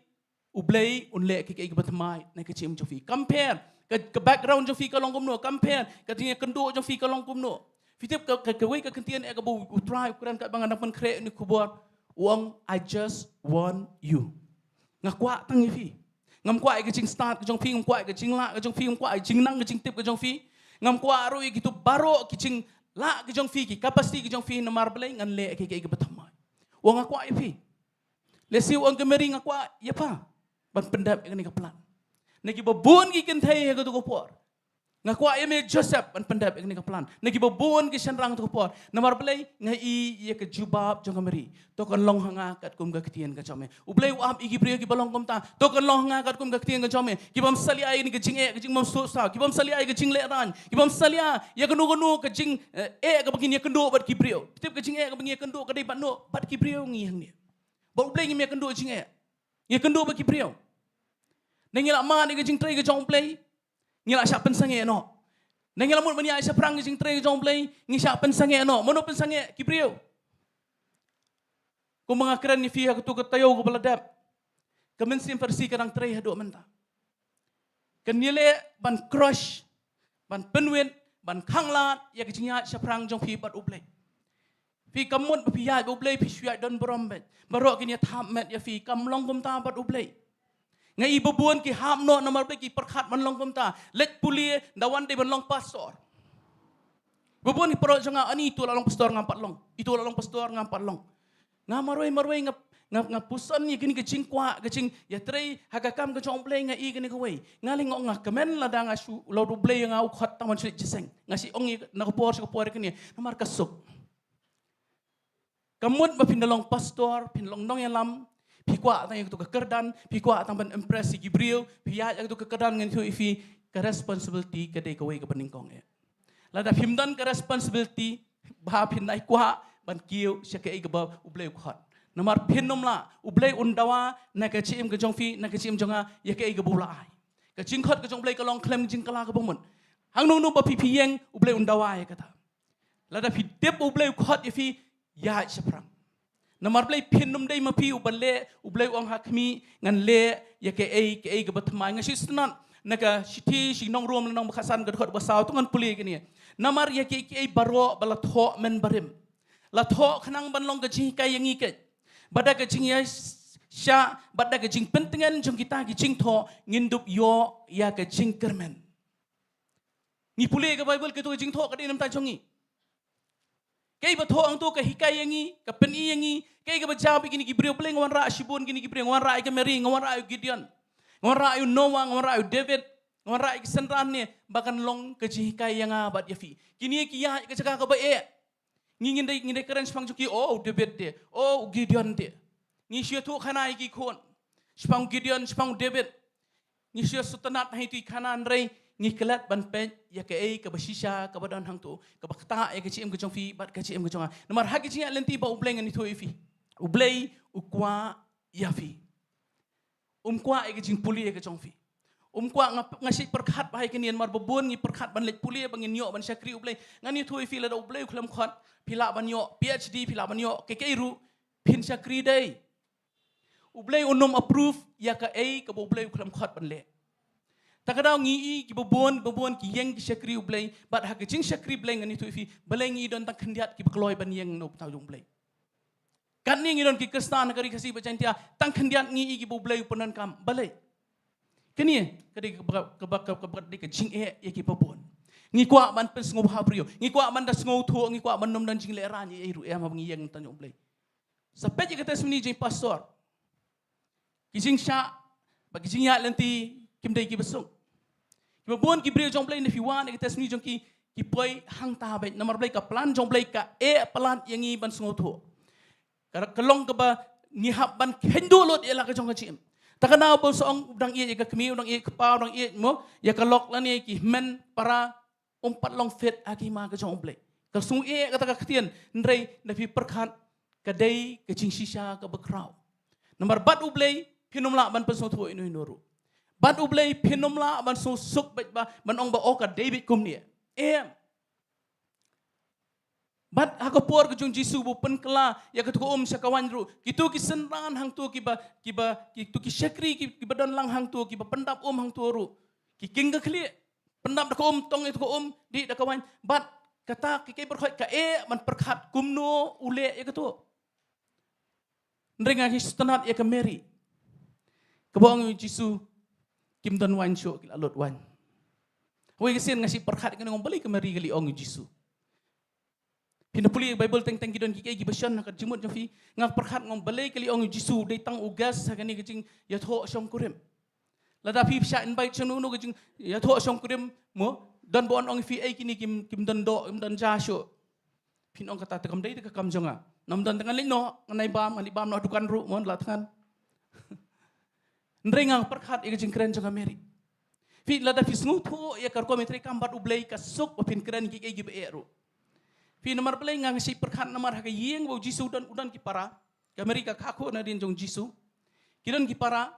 u Blei un leh kiei kiei kiba thymmai na ka jingim jong phi. Kam pher ka, ka background jong phi ka long kumno, kam pher ka jingïakynduh jong phi ka long kumno. Phi tip ka, ka, kawei ka kyntien eh kaba u Trai u kren katba nga dang pynkhreh ïa kane ka khubor, u ong, "I just want you." Nga kwah tang ïa phi. Ngam kwah ïa ka jingstad ka jong phi, ngam kwah ïa ka jinglah ka jong phi, ngam kwah ïa ka jingnang ka jingtip ka jong phi. Ngam kwah ruh ïa kito baroh ki jinglah ka jong phi, ki capacity ka jong phi, namar Blei ngan leh kiei kiei kiba thymmai. U ong nga kwah ïa phi. Lehse u ong ka Mary, nga kwah ïa pha ban pyndep ïa kane ka plan. Na kiba bun ki kynthei ha kato ka por, nga kwah ïa me Joseph ban pyndep ïa kane ka plan. Na kiba bun ki shynrang kato ka por, namar Blei nga i ïa ka jubab jong ka Mary. To kan long ha nga katkum ka ktien ka jong me. U Blei u ap ïa ki briew kiba long kumta. To kan long ha nga katkum ka ktien ka jong me. Kibym salia ïa kane ka jingeh, ka jingbymsngewthuh sngewthuh, kibym salia ïa ka jinglehrain, kibym salia ïa kano kano ka jing, eh, eh kaba kin ïakynduh bad ki briew. Tip, ka jingeh kaba ngi ïakynduh ka dei bad no, bad ki briew ngi hangne. Bad u Blei ngim ïakynduh jingeh. Ngi ïakynduh bad ki briew. Ngi la mad ïa ka jingtrei ka jong u Blei, ngi la shah pynsangeh noh. Ngi la mut ban ïaid shaphrang ka jingtrei ka jong u Blei, ngi shah pynsangeh noh. Mano pynsangeh? Ki briew. Kumba nga kren ïa phi ha kato ka taïew kaba la dep, ka mynsiem Pharisi ka dang trei haduh mynta. Kan ïaleh ban crush, ban pynwit, ban khanglad ïa ka jingïaid shaphrang jong phi bad u Blei. Phi, kam mut ba phi ïaid bad u Blei phi shu ïaid don burom beit. Baroh kin ïa thap met ïa phi, kam long kumta bad u Blei. Nga i ba bun ki hap noh namar Blei, ki pyrkhat ban long kumta. Leit pule, da wan dei ban long pastor. Ba bun ki paralok jong nga, ani, ito la long pastor ngam pat long. Ito la long pastor ngam pat long. Nga marwei marwei nga, nga, nga puson ïa kane ka jingkwah, ka jingïatrei ha ka kam ka jong u Blei, nga i kane kawei. Nga leh, nga ong nga kmen lada nga shu, lada u Blei nga u khot tang ban shu leit jingïaseng. Nga shu ong ïa na ka por sha ka por ïa kane. Namar ka suk. Ka mut ba phin da long pastor, phin long nongïalam, phi kwah tang ïa katu ka kyrdan, phi kwah tang ban impress ïa ki briew, phi ïaid ïa katu ka kyrdan, ngan ïathuh ïa phi, ka responsibility ka dei kawei kaba nyngkong eh. Lada phim don ka responsibility, ba phin nai kwah ban kiew sha kaei kaba U Blei u khot. Namar phin ym lah, U Blei un dawa na ka jingim ka jong phi, na ka jingim jong nga, ïa kaei kaba u la ai. Ka jingkhot ka jong U Blei ka long khlem jingkylla kaba mut. Hangno hangno ba phi phi ïeng, U Blei un dawa ïa kata. Lada phi tip U Blei u khot ïa phi, ïaid shaphrang. Namar Blei phin ym dei ma phi uba leh, U Blei u ong ha khmih, ngan leh ïa kaei kaei kaba thymmai. Nga shu sngewtynnat na ka shithi sha ki Nongrom lynnong ba khatsan ka dkhot ba saw, to ngan pule kane. Namar ïa kiei kiei baroh ba la thoh mynbarim, la thoh khnang ban long ka jinghikai ïa ngi keiñ, bad da ka jingïaishah bad da ka jingpyntngen jong kita ki jingthoh ngin dup ïoh ïa ka jingkyrmen. Ngi pule ka Baibl, kato ka jingthoh ka dei na bynta jong ngi. Kaei ba thoh hangto ka hikai ïa ngi, ka pyni ïa ngi, kaei kaba jia bad kine ki briew. Balei nga wanrah shibun kine ki briew? Nga wanrah ïa ka Mary, nga wanrah ïa u Gideon, nga wanrah ïa u Noah, nga wanrah ïa u David, nga wanrah ïa ki synran ne, ba kan long ka jinghikai ïa nga bad ïa phi. Kine ki ïaid ka jaka kaba eh. Ngi ngin dei, ngin dei kren shaphang jong ki, oh, u David te, oh, u Gideon te. Ngi shu ïathuh khana ïa ki khun shaphang u Gideon, shaphang u David. Ngi shu ïa sngewtynnat ha itu i khana, hynrei ngi klet ban peit ïa kaei kaba shisha kaba don hangto, kaba ktah ïa ka jingim ka jong phi bad ka jingim ka jong nga. Namar ha ka jingïaid lynti ba U Blei, ngan ïathuh ïa phi, U Blei u kwah ïa phi. Um kwah ïa ka jingpule ka jong phi. Um kwah. Nga, nga shait pyrkhat bha ïa kane, namar ba bun ngi pyrkhat ban leit pule ba ngin ïoh ban shakri U Blei. Ngan ïathuh ïa phi, lada U Blei u khlem khot, phi lah ban ïoh PhD, phi lah ban ïoh kaei kaei ruh, phin shakri dei. U Blei un ym approve ïa kaei kaba U Blei u khlem khot ban leh. Ta ka daw ngi i kiba bun, ba bun ki ïeng ki shakri U Blei, bad ha ka jingshakri Blei, ngan ïathuh ïa phi, balei ngi i don tang khyndiat kiba kloi ban ïeng na u bynta jong U Blei. Katne ngi don ki Khristan ha ka Ri Khasi bad Jaintia, tang khyndiat ngi i kiba U Blei u pyndonkam. Balei? Kane ka dei kaba, kaba, kaba, kaba dei ka jingeh ïa kiba bun. Ngi kwah ban pynsngewbha briew, ngi kwah ban da sngewthuh, ngi kwah ban ym don jinglehrain ei ei ruh, em, haba ngi ïeng na u bynta jong U Blei. Sa peit ïa ka testimony jong i pastor. Ki jingshah bad ki jingïaid lynti kim dei kiba suk. Kiba bun ki briew jong U Blei, lada phi wan ïa ka testimony jong ki, ki poi hangta beit. Namar balei? Ka plan jong U Blei ka eh palat ïa ngi ban sngewthuh. Ka, ka long kaba ngi hap ban kheiñ duh lut ïa la ka jong ka jingim. Ta ka daw ba u sa ong, u dang ïeit ïa ka kmie, u dang ïeit ïa ka kpa, u dang ïeit mo ïa ka lok lane ki hynmen para, um pat long fit ha ka hima ka jong U Blei. Ka sngewieit kata ka ktien, hynrei lada phi pyrkhat, ka dei ka jingshisha kaba khraw. Namar bad U Blei phin ym lah ban pynsngewthuh ïano ïano ruh. Bad U Blei phin ym lah ban sngewsuk beit ba, ban ong ba, oh, ka dei beit kumne. Em. Bad ha ka por ka jong u Jisu ba u pynkylla ïa katu ka um sha ka waiñ ruh, kito ki synran hangto kiba, kiba, kito ki shakri ki, kiba don lang hangto, kiba pyndap um hangto ruh, ki king ka khlieh, pyndap da ka um, tong ïa katu ka um, dih da ka waiñ. Bad kata, ki, ki baroh ka eh ban pyrkhat kumno u leh ïa katu. Hynrei nga sngewtynnat ïa ka Mary, kaba ong ïa u Jisu, kim don waiñ shuh, ki la lut waiñ. Hawei ka sien nga shait pyrkhat, nga ong balei ka Mary ka la ong ïa u Jisu. Phin da pule ïa ka Baibl, teng teng ki don kiei kiei kiba shon ha ka jingmut jong phi. Nga pyrkhat, nga ong balei ka la ong ïa u Jisu, dei tang u guest ha kane ka jingïathoh shongkurim. Lada phi shah invite sha uno uno ka jingïathoh shongkurim mo, don ba un ong ïa phi, ei, kine kim, kim don doh, kim don ja shuh. Phin ong kata te kam dei te ka kam jong nga. Ngam don te ngan leit noh, ngan nai bam, ngan leit bam noh dukan ruh mo, la thngan. Hynrei nga pyrkhat ïa ka jingkren jong ka Mary. Phi, lada phi sngewthuh ïa ka rukom ïatreikam bad U Blei, ka suk ba phin kren kiei kiei kiba eh ruh. Phi, namar balei nga shait pyrkhat? Namar ha ka ïing ba u Jisu u don, u don ki para. Ka Mary ka kha khuid nadien jong u Jisu. Ki don ki para.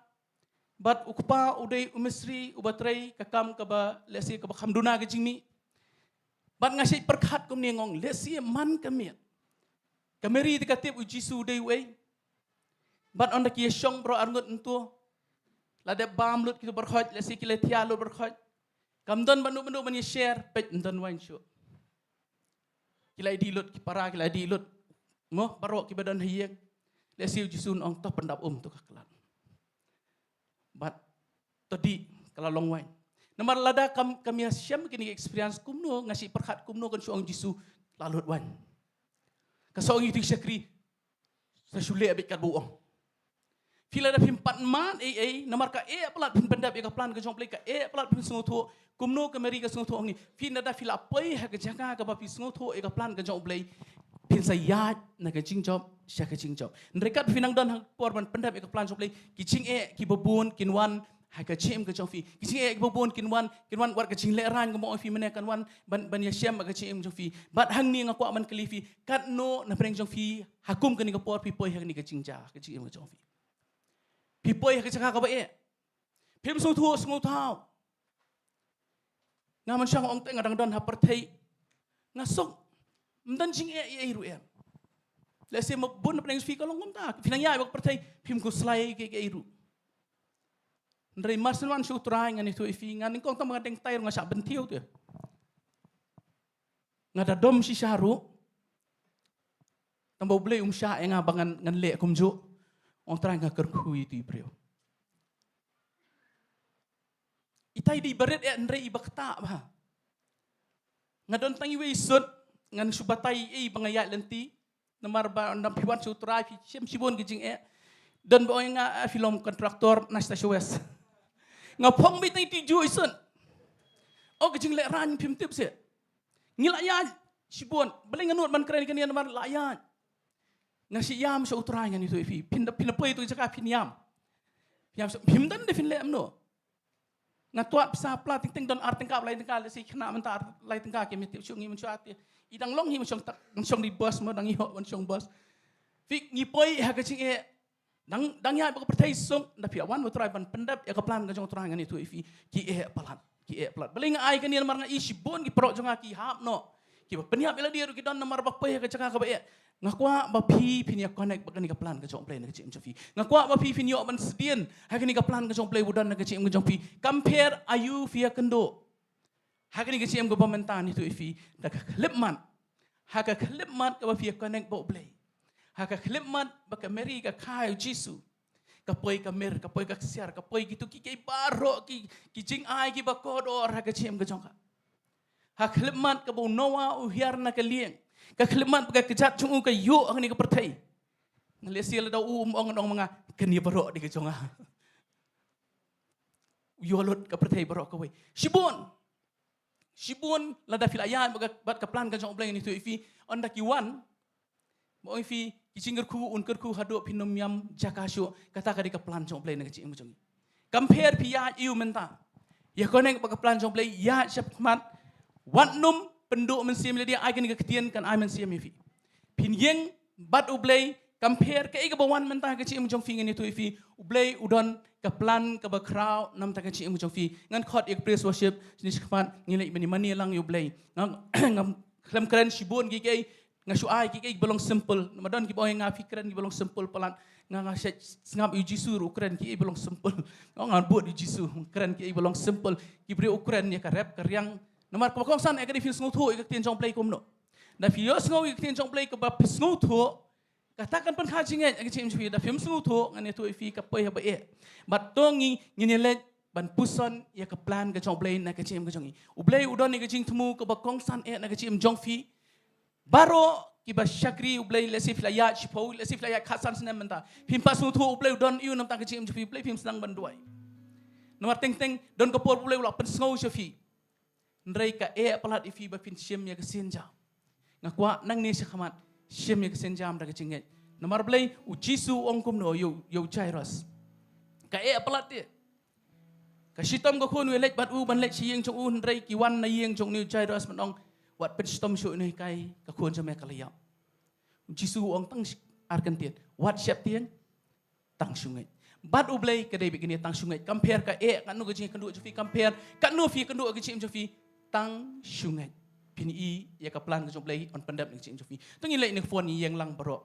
Bad u kpa u dei u mistri uba trei ka kam kaba lehse kaba kham duna ka jingmih. Bad nga shait pyrkhat kumne, nga ong lehse man ka miet, ka Mary te ka tip u Jisu u dei uei. Bad ynda ki ïashong baroh arngut hangto, la dep bam lut kito baroh, lehse ki la thiah lut baroh. Kam don bad uno uno ban ïa share, peit, ym don waiñ shuh. Ki la ïadih lut, ki para ki la ïadih lut. Mo, baroh kiba don ha ïing. Lehse u Jisu un ong, to pyndap um to ka khlad. Bad to dih, ka la long waiñ. Namar lada kam, kam ïashem kine ki experience kumno, nga shait pyrkhat kumno kan shu ong u Jisu, la lut waiñ. Kan shu ong ïa kito ki shakri, sa shu leh beit katba u ong. Phi, lada phim pat mad ei ei, namar ka eh palat phin pyndep ïa ka plan ka jong U Blei, ka eh palat phin sngewthuh, kumno ka Mary ka sngewthuh hangne. Phi, lada phi la poi ha ka jaka kaba phi sngewthuh ïa ka plan ka jong U Blei, Phin sa ïaid na ka jingjop sha ka jingjop. Hynrei kat phi nang don ha ka por ban pyndep ïa ka plan jong U Blei, ki jingeh kiba bun kin wan ha ka jingim ka jong phi. Ki jingeh kiba bun kin wan, kin wan, wat ka jinglehraiñ kaba ong ïa phi mynne kan wan ban, ban ïashem ha ka jingim jong phi. Bad hangne nga kwah ban kylli phi, katno na pdeng jong phi ha kum kane ka por phi poi ha kane ka jingjia ha ka jingim ka jong phi? Phi poi ha ka jaka kaba eh. Phim sngewthuh sngewthaw. Nga mynshwa nga ong te nga dang don ha pyrthei. Nga suk. Ym don jingeh ei ei ruh em. Lehse ma bun na pdeng phi ka long kumta. Phi nang ïaid bad ka pyrthei, phim khuslai kiei kiei ruh. Hynrei mar shen wan sha U Trai, ngan ïathuh ïa phi, nga nyngkong tang ba nga deng tai ruh nga shah bynthiew te. Nga da dom shisha ruh. Tang ba U Blei um shah ïa nga ba ngan, ngan leh kumjuh. Ong Trai, nga kyrkhu ïa tu i briew. Itai dei ba rit eh, hynrei iba ktah bha. Nga don tang iwei i sut, ngan shu batai ei ba nga ïaid lynti. Namar ba ynda phi wan sha U Trai phi shem shibun ki jingeh. Don ba ong ïa nga, ah, phi long kontraktor na Station West. Nga phong beit tang itei juh i sut. Oh, ki jinglehraiñ phim tip seh. Ngi la ïaid shibun. Balei nga nud ban kren ïa kane namar la ïaid. Nga shu ïam sha U Trai, ngan ïathuh ïa phi. Phin da, phin da poi tu jaka phin ïam. Phin ïam sha, phim don de phin leh kumno. Nga twad pisa pla teng teng, don ar tyngka, lai tyngka, lehse khynnah mynta ar lai tyngka, kim tip shuh ngi mynshwa te. I dang long hi mynshong tak, mynshong di bus mo, dang ïoh mynshong bus. Phi, ngi poi ha ka jingeh. Dang, dang ïaid bad ka pyrthei suk, ynda phi wan U Trai ban pyndep ïa ka plan ka jong U Trai, ngan ïathuh ïa phi, ki eh palat, ki eh palat. Balei nga ai kane namar nga i shibun ki paralok jong nga ki hap noh. Kiba pynïap ïa lade ruh ki don namar ba poi ha ka jaka kaba eh. Nga kwah ba phi phin ïa connect bad kane ka plan ka jong U Blei na ka jingim jong phi. Nga kwah ba phi phin ïoh ban sdien ha kane ka plan ka jong U Blei ba don na ka jingim ka jong phi. Kam pher aïu phi ïakynduh. Ha kane ka jingim kaba mynta, ngan ïathuh ïa phi, da ka khyllipmat. Ha ka khyllipmat kaba phi ïa connect bad U Blei. Ha ka khyllipmat ba ka Mary ka kha ïa U Jisu. Ka poi ka mir, ka poi ka ksiar, ka poi kito kiei kiei baroh ki, ki jingai kiba kordor ha ka jingim ka jong ka. Ha ka khyllipmat kaba u Noah u hiar na ka lieng. Ka khyllipmat ba ka kjat jong u ka ïuh ha kane ka pyrthei. Nga leh shisha lada u um ong, ong ma nga, kane baroh dei ka jong nga. U ïoh lut ka pyrthei baroh kawei. Shibun. Shibun lada phi la ïaid bad ka, bad ka plan ka jong U Blei, ngan ïathuh ïa phi, ynda ki wan. Ba ong ïa phi, ki jingkyrkhu, un kyrkhu haduh phin ym ïam jaka shuh, kata ka dei ka plan jong U Blei na ka jingim ka jong ngi. Kam pher phi ïaid aïu mynta. Ïa connect bad ka plan jong U Blei, ïaid shakhmat. Wat nym pynduh mynsiem ïa lade, ai kane ka ktien kan ai mynsiem ïa phi. Phin ïeng bad U Blei, kam pher kaei kaba wan mynta ha ka jingim jong phi, ngan ïathuh ïa phi, U Blei u don ka plan kaba khraw namar ka jingim jong phi. Ngan khot ïa ka praise worship, shini shakhmat, ngin leit mane mane lang ïa U Blei. Nga, ngam khlem kren shibun kiei kiei, nga shu ai kiei kiei ba long simple. Namar don kiba ong ïa nga phi kren kiba long simple palat. Nga, nga shu sngap ïa U Jisu ruh u kren kiei ba long simple. Nga, nga bud ïa U Jisu, kren kiei ba long simple. Ki briew u kren ïa ka rep ka riang. Namar kaba kongsan eh ka dei phin sngewthuh ïa ka ktien jong U Blei kumno. Da phi ïohsngew ïa ka ktien jong U Blei kaba phi sngewthuh, kata kan pynkha jingngeit ha ka jingim jong phi. Da phim sngewthuh, ngan ïathuh ïa phi, ka poi haba eh. Bad to ngi, ngin ïaleit ban puson ïa ka plan ka jong U Blei na ka jingim ka jong ngi. U Blei u don ïa ka jingthmu kaba kongsan eh na ka jingim jong phi. Baroh kiba shakri U Blei, lehse phi la ïaid shiphew, lehse phi la ïaid khatsan snem mynta. Phim pat sngewthuh U Blei u don aïu namar ka jingim jong phi, U Blei phim sdang ban duwai. Namar teng teng don ka por U Blei u la pynsngew sha phi. Hynrei ka eh palat ïa phi ba phin shim ïa ka sienjam. Nga kwah nangne shakhmat, shim ïa ka sienjam da ka jingngeit. Namar balei, U Jisu u ong kumno ïa u, ïa u Jairus. Ka eh palat te. Ka shitom ka khun u ïaleit bad u ban leit sha ïing jong u, hynrei ki wan na ïing jong une u Jairus ban ong, wat pynshitom shuh ïa une, ka khun jong me ka la ïap. U Jisu u ong tang sh-, ar kyntien. Wat sheptieng, tang shu ngeit. Bad U Blei ka dei beit kane, tang shu ngeit. Kam pher ka eh, katno ka jingkynduh jong phi, kam pher katno phi kynduh ka jingim jong phi, tang shu ngeit. Phin i ïa ka plan ka jong U Blei un pyndep na ka jingim jong phi. To ngin leit na ka phone, ngin ïeng lang baroh.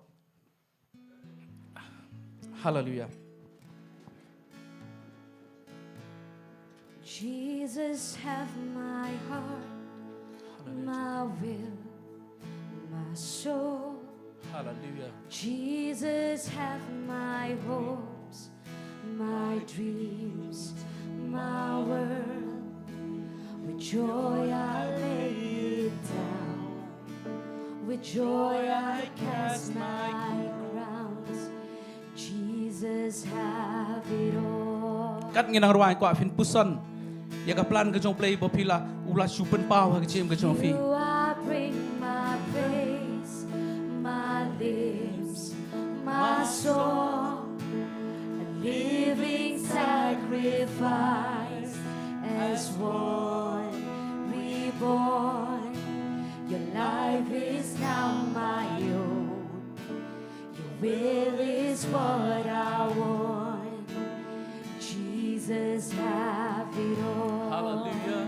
Hallelujah. Jesus, have my heart, my will, my soul. Hallelujah. Jesus, have my hopes, my dreams, my world. With joy I lay it down. With joy I cast my crowns. Jesus, have it all. Kat ngi nang rwai, kwah phin puson ïa ka plan ka jong U Blei ba phi la, u la shu pynpaw ha ka jingim ka jong phi. You are bring my praise, lips, my song, a living sacrifice, as one reborn. Your life is now my own. Your will is what I want. Jesus, have it all. Hallelujah.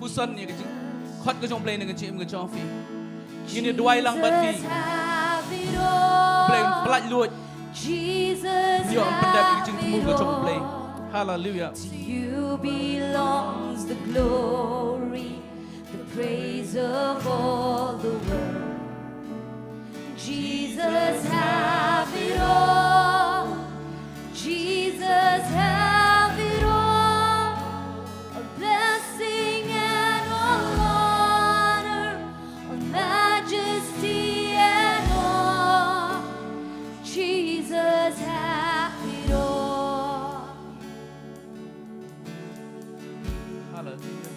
Puson ïa ka jingkhot ka jong U Blei na ka jingim ka jong phi. Ngin ïa duwai lang bad phi. Jesus, have it all. Blei un pyllait luid. Jesus, ïoh pyndep ïa ka jingthmu ka jong U Blei. Hallelujah. To you belongs the glory, the praise of all the world. Jesus, have it all. Jesus, have it all. All blessing and all honor, all majesty and all. Jesus, have it all. Hallelujah.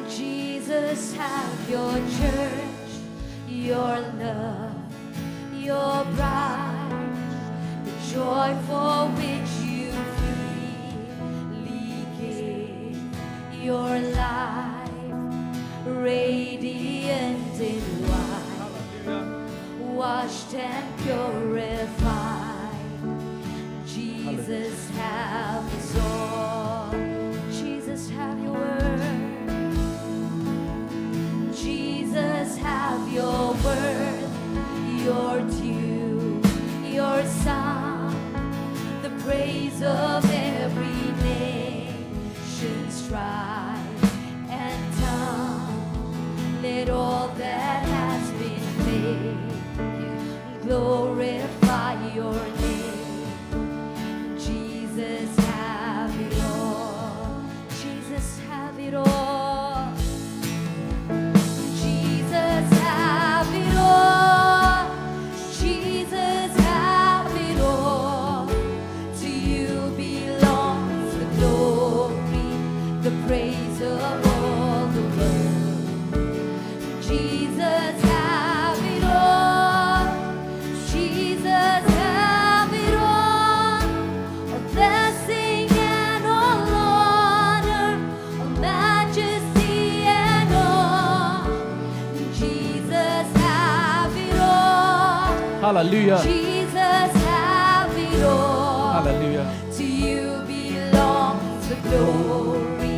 Jesus, have your church, your love, your bride, the joy for which you freely give your life, radiant in white, washed and purified. Jesus, have us all. Jesus, have your word. Jesus, have your word, your due, your song, the praise of every nation, tribe, and tongue. Let all that has been made glorify your name. Jesus, have it all. Jesus, have it all. Jesus, have it all. Jesus, have it all. To you belongs the glory, the praise of all the world. Jesus, have it all. Jesus, have it all. All blessing and all honor, all majesty and all. Jesus, have it all. Hallelujah. Jesus, have it all. Hallelujah. To you belongs the glory,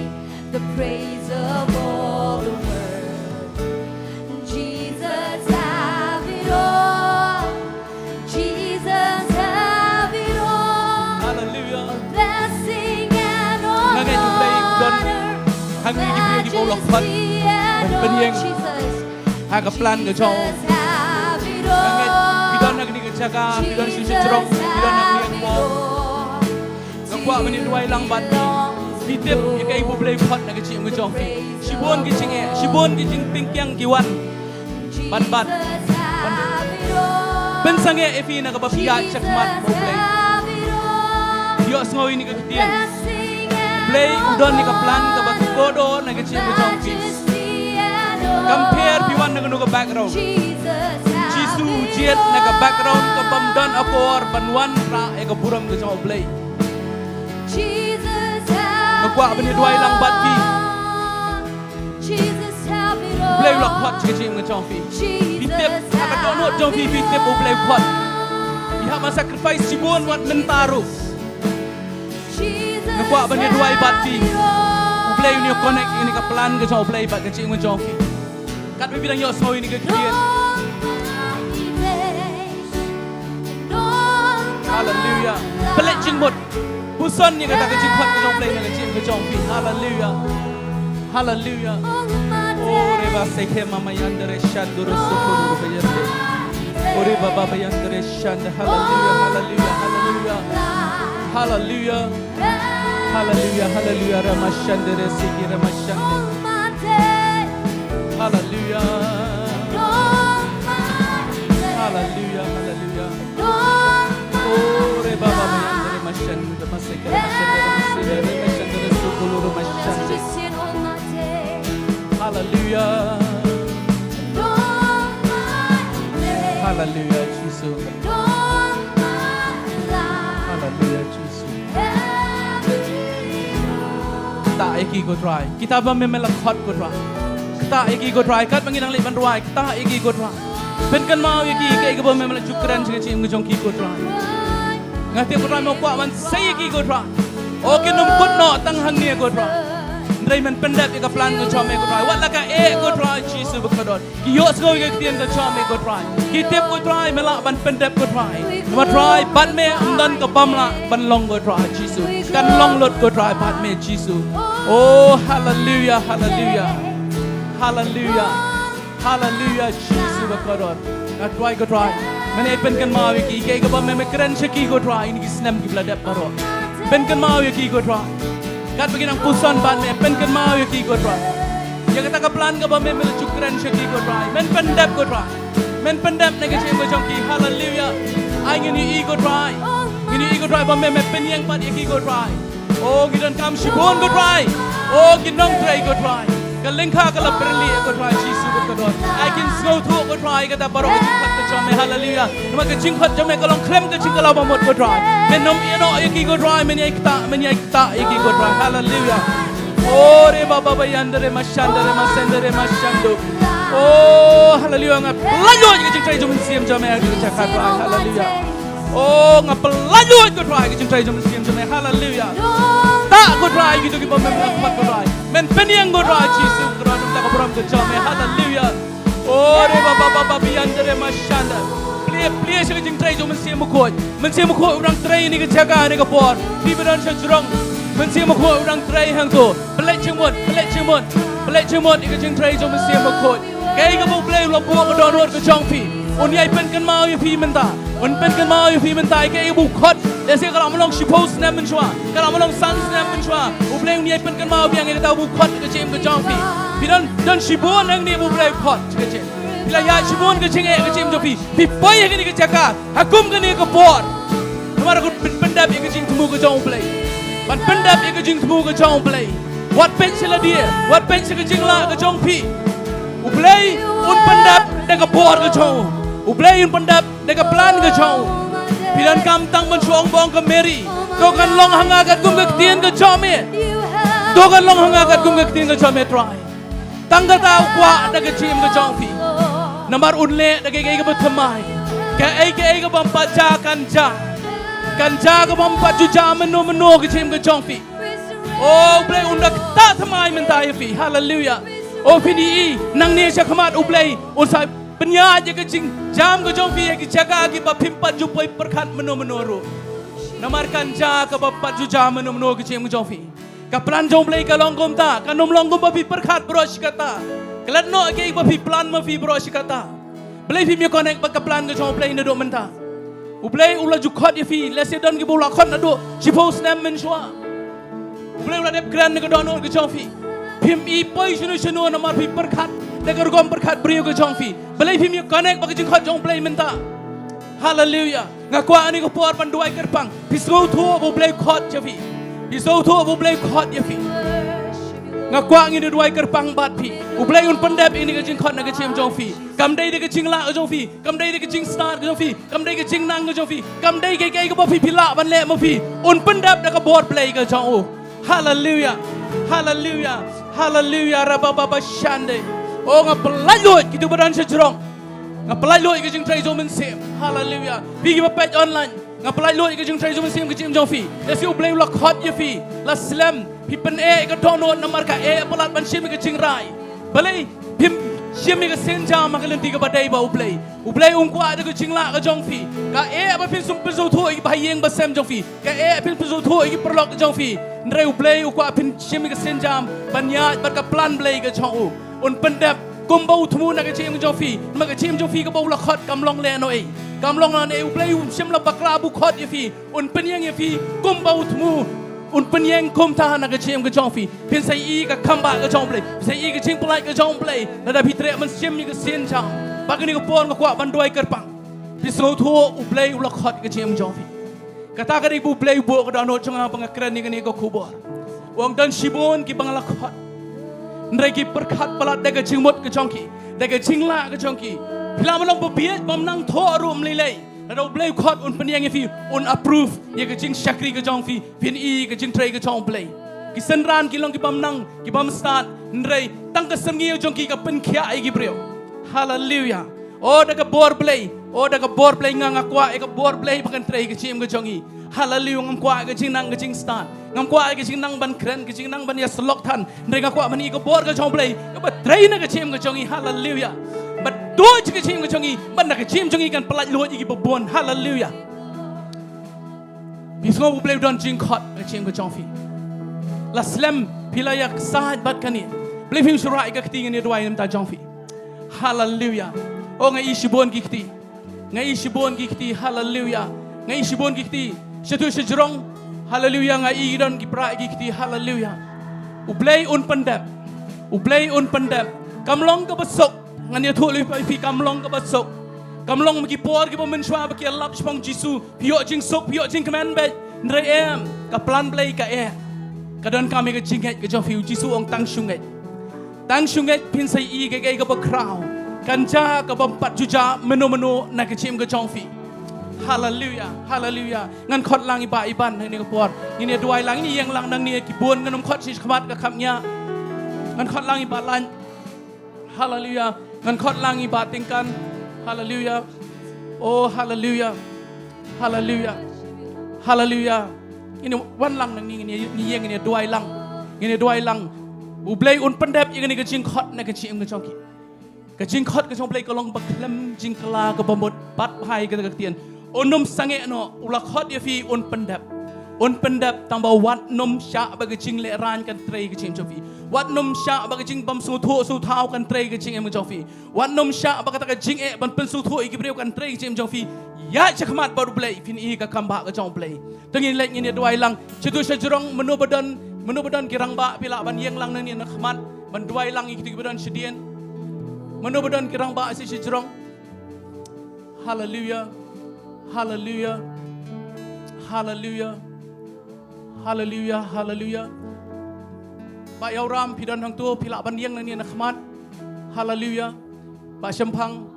the praise of all the world. Jesus, have it all. Jesus, have it all. Hallelujah. All blessing and all honor, all majesty and all. Nga ngeit U Blei un don hangne ïa ki briew kiba u la khot ban pynïeng ha ka plan ka jong u. Nga ngeit phi don ha kane ka jaka, phi don sha sha jrong, phi don ha kane ka por. Nga kwah ban ïa duwai lang bad phi. Phi tip ïa kaei ba U Blei u khot na ka jingim ka jong phi. Shibun ki jingeh, shibun ki jingpynkhiang ki wan ban bat, ban pynsangeh ïa phi na kaba phi ïaid shakhmat bad U Blei. Ïohsngew ïa kane ka ktien. U Blei u don ïa ka plan kaba kordor na ka jingim ka jong phi. Kam pher phi wan na kano ka background. U Jisu u jied na ka background kabym don akor ban wanrah ïa ka burom ka jong U Blei. Nga kwah ban ïa duwai lang bad phi. U Blei u la khot sha ka jingim ka jong phi. Phi tip ha ka dohnud jong phi, phi tip U Blei u khot. Phi hap ban sacrifice shibun wat mynta ruh. Nga kwah ban ïa duwai bad phi. U Blei un ïa connect ïa kane ka plan ka jong U Blei bad ka jingim ka jong phi. Katba phi dang ïohsngew ïa kane ka ktien. Hallelujah. Pynleit jingmut. Puson ïa kata ka jingkhot ka jong U Blei na ka jingim ka jong phi. Hallelujah. Hallelujah. Ore ba sekhe mama yandere shanduru sukuru bayande. Ore baba bayandere shanda. Hallelujah, hallelujah, hallelujah. Hallelujah. Hallelujah, hallelujah. Ramashandere siki ramashandere. Hallelujah. Hallelujah, hallelujah. Ore baba bayandere mashandere maseke ramashandere maseke ramashandere sukuru ramashandere. Hallelujah. Hallelujah. Haleluya Jisu. Haleluya Jisu. Ktah ïa ki ko Trai. Kita ba me me la khot ko Trai. Ktah ïa ki ko Trai. Katba ngi dang leit ban rwai, ktah ïa ki ko Trai. Pynkynmaw ïa ki kaei kaba me me la ju kren sha ka jingim ka jong ki ko Trai. Nga tip ko Trai me kwah ban sei ïa ki ko Trai. O kin ym kut noh tang hangne ko Trai. Hynrei men pyndep ïa ka plan ka jong me ko Trai. Wat la kaei ko Trai Jisu bakordor. Ki ïohsngew ïa ka ktien ka jong me ko Trai. Ki tip ko Trai me lah ban pyndep ko Trai. Namar Trai bad me ym don ka bym lah ban long ko Trai Jisu. Kan long lut ko Trai bad me Jisu. Oh haleluya, haleluya. Haleluya. Haleluya Jisu bakordor. Nga duwai ko Trai. Men ïa pynkynmaw ïa ki kaei kaba me me kren sha ki ko Trai. Ïa kine ki snem kiba la dep baroh. Pynkynmaw ïa ki ko Trai. Katba ki nang puson bad me pynkynmaw ïa ki ko Trai. Ïa kata ka plan kaba me me la ju kren sha ki ko Trai. Men pyndep ko Trai. Men pyndep na ka jingim ka jong ki. Haleluya. Ai ngin ïohi ko Trai. Ngin ïohi ko Trai ba me me pynïeng pat ïa ki ko Trai. O ngi donkam shibun ko Trai. O ki nongtrei ko Trai. Ka lyngkha ka la pyrli ko Trai Jisu bakordor. Ai kin sngewthuh ko Trai kata baroh ka jingkhot ka jong me. Haleluya. Namar ka jingkhot jong me ka long khlem ka jingkylla ba mut ko Trai. Men ym ïeh noh ïa ki ko Trai, men ïai ktah, men ïai ktah ïa ki ko Trai. Haleluya. O re baba ba yandere mashandere masendere mashandu. O haleluya, nga pynlait lut ïa ka jingtrei jong u Mynsiem jong me ha ka jaka Trai. Haleluya. O nga pynlait lut ko Trai ka jingtrei jong u Mynsiem jong me. Haleluya. Ktah ko Trai kito kiba me me la khot ko Trai. Men pynïeng ko Trai Jisu ko Trai, namar ka burom ka jong me. Haleluya. O re baba baba bian dere mashanda. Plie plie sha ka jingtrei jong u Mynsiem Bakhuid. Mynsiem Bakhuid u dang trei ha kane ka jaka ha kane ka por. Phi ba don sha jrong. Mynsiem Bakhuid u dang trei hangto. Pynleit jingmut, pynleit jingmut. Pynleit jingmut ïa ka jingtrei jong u Mynsiem Bakhuid. Kaei kaba u Blei u la buh ka dohnud ka jong phi, un ïai pynkynmaw ïa phi mynta. Un pynkynmaw ïa phi mynta ïa kaei kaba u khot. Lehse ka la long shiphew snem mynshuwa, ka la long san snem mynshuwa. U Blei un ïai pynkynmaw biang ïa kata kaba u khot ha ka jingim ka jong phi. Phi don, don shibun hangne ba u Blei u khot ha ka jingim. Phi la ïaid shibun ha ka jingeh ha ka jingim jong phi. Phi poi ha kane ka jaka ha kum kane ka por. Namar ka pyn-, pyndep ïa ka jingthmu ka jong u Blei. Ban pyndep ïa ka jingthmu ka jong u Blei. Wat peit sha lade, wat peit sha ka jinglah ka jong phi. U Blei un pyndep da ka bor ka jong u. U Blei un pyndep da ka plan ka jong u. Phi donkam tang ban shu ong ba ong ka Mary, to kan long ha nga katkum ka ktien ka jong me. To kan long ha nga katkum ka ktien ka jong me Trai. Tang kata u kwah da ka jingim ka jong phi. Namar un leh da kaei kaei kaba thymmai. Kaei kaei kabym pat jia kan jia. Kan jia kabym pat ju jia mynno mynno ka jingim ka jong phi. O u Blei un da ktah thymmai mynta ïa phi. Haleluya. O phin ïohi nangne shakhmat u Blei un sa pynïaid ïa ka jingjam ka jong phi ïa ki jaka kiba phim pat ju poi pyrkhat mynno mynno ruh. Namar kan jia kabym pat ju jia mynno mynno ka jingim ka jong phi. Ka plan jong u Blei ka long kumta, kan ym long kumba phi pyrkhat baroh shi katta. Klet noh ïa kaei ba phi plan ma phi baroh shi katta. Balei phim ïa connect bad ka plan ka jong u Blei naduh mynta? U Blei u la ju khot ïa phi, lehse don kiba u la khot naduh shiphew snem mynshuwa. U Blei u la dep kren na ka dohnud ka jong phi. Phim i poi shano shano namar phi pyrkhat da ka rukom pyrkhat briew ka jong phi. Balei phim ïa connect bad ka jingkhot jong u Blei mynta? Haleluya. Nga kwah ha kane ka por ban duwai kyrpang. Phi sngewthuh ba u Blei u khot ïa phi. Phi sngewthuh ba u Blei u khot ïa phi. Nga kwah ngin da duwai kyrpang bad phi. U Blei un pyndep ïa kane ka jingkhot na ka jingim jong phi. Kam dei da ka jinglah ka jong phi, kam dei da ka jingstad ka jong phi, kam dei ka jingnang ka jong phi, kam dei kaei kaei kaba phi phi lah ban leh ma phi. Un pyndep da ka bor Blei ka jong u. Haleluya. Haleluya. Haleluya. Rabababashande. O nga pynlait lut kito ba don sha jrong. Nga pynlait lut ïa ka jingtrei jong u Mynsiem. Haleluya. Phi kiba peit online, nga pynlait lut ïa ka jingtrei jong u Mynsiem ka jingim jong phi. Lehse u Blei u la khot ïa phi, la slem, phi pyneh ïa ka dohnud namar ka eh palat ban shim ïa ka jingrai. Balei phim shim ïa ka sienjam ha ka lynti kaba dei bad u Blei? U Blei um kwah da ka jinglah ka jong phi. Ka eh ba phin sum pynsngewthuh ïa ki bahaïing basem jong phi. Ka eh phin pynsngewthuh ïa ki paralok ka jong phi. Hynrei u Blei u kwah phin shim ïa ka sienjam ban ïaid bad ka plan Blei ka jong u. Un pyndep kumba u thmu na ka jingim jong phi. Namar ka jingim jong phi kaba u la khot kam long lehnohei. Kam long lehnohei, u Blei um shym la bakla ba u khot ïa phi. Un pynïeng ïa phi kumba u thmu. Un pynïeng kumta na ka jingim ka jong phi. Phin sa ïohi ka khambah ka jong u Blei. Phin sa ïohi ka jingpyllait ka jong u Blei. Lada phi treh ban shim ïa ka sienjam. Bad kane ka por nga kwah ban duwai kyrpang. Phi sngewthuh u Blei u la khot ka jingim jong phi. Kata ka dei ba u Blei u buh ka dohnud jong nga ba nga kren ïa kane ka khubor. U ong don shibun kiba nga la khot. Hynrei ki pyrkhat palat da ka jingmut ka jong ki, da ka jinglah ka jong ki. Phi lah ban long babieit bym nang thoh ruh ym lei lei. Lada U Blei u khot un pynïeng ïa phi, un approve ïa ka jingshakri ka jong phi, phin i ka jingtrei ka jong U Blei. Ki synran ki long ki bym nang, ki bym stad, hynrei tang ka syrngiew jong ki ka pynkhiah ïa ki briew. Haleluia. O da ka bor Blei, o da ka bor Blei nga nga kwah ïa ka bor Blei ba kan trei ka jingim ka jong i. Haleluia, ngam kwah ka jingnang ka jingstad. Ngam kwah ka jingnang ban kren, ka jingnang ban ïasyllok than. Hynrei nga kwah ban i ka bor ka jong U Blei kaba trei na ka jingim ka jong i. Haleluia. Ba duh ka jingim ka jong i, ba na ka jingim jong i kan pyllait luid ïa kiba bun. Haleluia. Phi sngew U Blei u don jingkhot na ka jingim ka jong phi. La slem phi la ïaksaid bad kane. Blei phi shu rah ïa ka kti, ngan ïa duwai na ka bynta jong phi. Haleluia. O nga i shibun ki kti. Nga i shibun ki kti, haleluia. Nga i shibun ki kti. Shatu shajrong, haleluia, nga i don ki pra ki kti, haleluia. U Blei un pyndep. U Blei un pyndep. Kam long kaba suk. Ngan ïathuh lei phi, kam long kaba suk. Kam long ki por kiba mynshuwa ba ki ïalap shaphang Jisu. Phi ïoh jingsuk, phi ïoh jingkmen beit. Hynrei em, ka plan Blei ka eh. Ka donkam ïa ka jingngeit ka jong phi, U Jisu u ong tang shu ngeit. Tang shu ngeit phin sa ïohi ïa kaei kaba khraw. Kan jia kabym pat ju jia mynno mynno na ka jingim ka jong phi. Haleluia, haleluia. Ngan khot lang i Bah Iban ha kane ka por. Ngin ïa duwai lang, ngin ïeng lang nangne, ki bun ngan ym khot shi khmat ka kham nia. Ngan khot lang i Bah Lain. Haleluia. Ngan khot lang i Bah Tyngkan. Haleluia. Oh, haleluia. Haleluia. Haleluia. Ngin ïa wan lang nangne, ngin ïa, ngin ïa, ngin ïa duwai lang. Ngin ïa duwai lang. U Blei un pyndep ïa kane ka jingkhot na ka jingim ka jong ki. Ka jingkhot ka jong U Blei ka long ba khlem jingkylla kaba mut, bad bha ïa kata ka ktien. Un ym sangeh noh, u la khot ïa phi un pyndep. Un pyndep tang ba wat nym shah ba ka jinglehrain kan trei ka jingim jong phi. Wat nym shah ba ka jingbym sngewthuh sngewthaw kan trei ka jingim jong phi. Wat nym shah ba kata ka jingeh ban pynsngewthuh ïa ki briew kan trei ka jingim jong phi. Ïaid shakhmat bad U Blei, phin i ka kam bah ka jong U Blei. To ngin leit ngin ïa duwai lang. Shatu shajrong, mynno ba don, mynno ba don ki rangbah, phi lah ban ïeng lang nangne na khmat ban duwai lang ïa kito kiba don shadien. Mynno ba don ki rangbah shi shajrong. Haleluia. Haleluia. Haleluia. Haleluia. Haleluia. Bah Ïawram, phi don hangto, phi lah ban ïeng nangne na khmat. Haleluia. Bah Shemphang.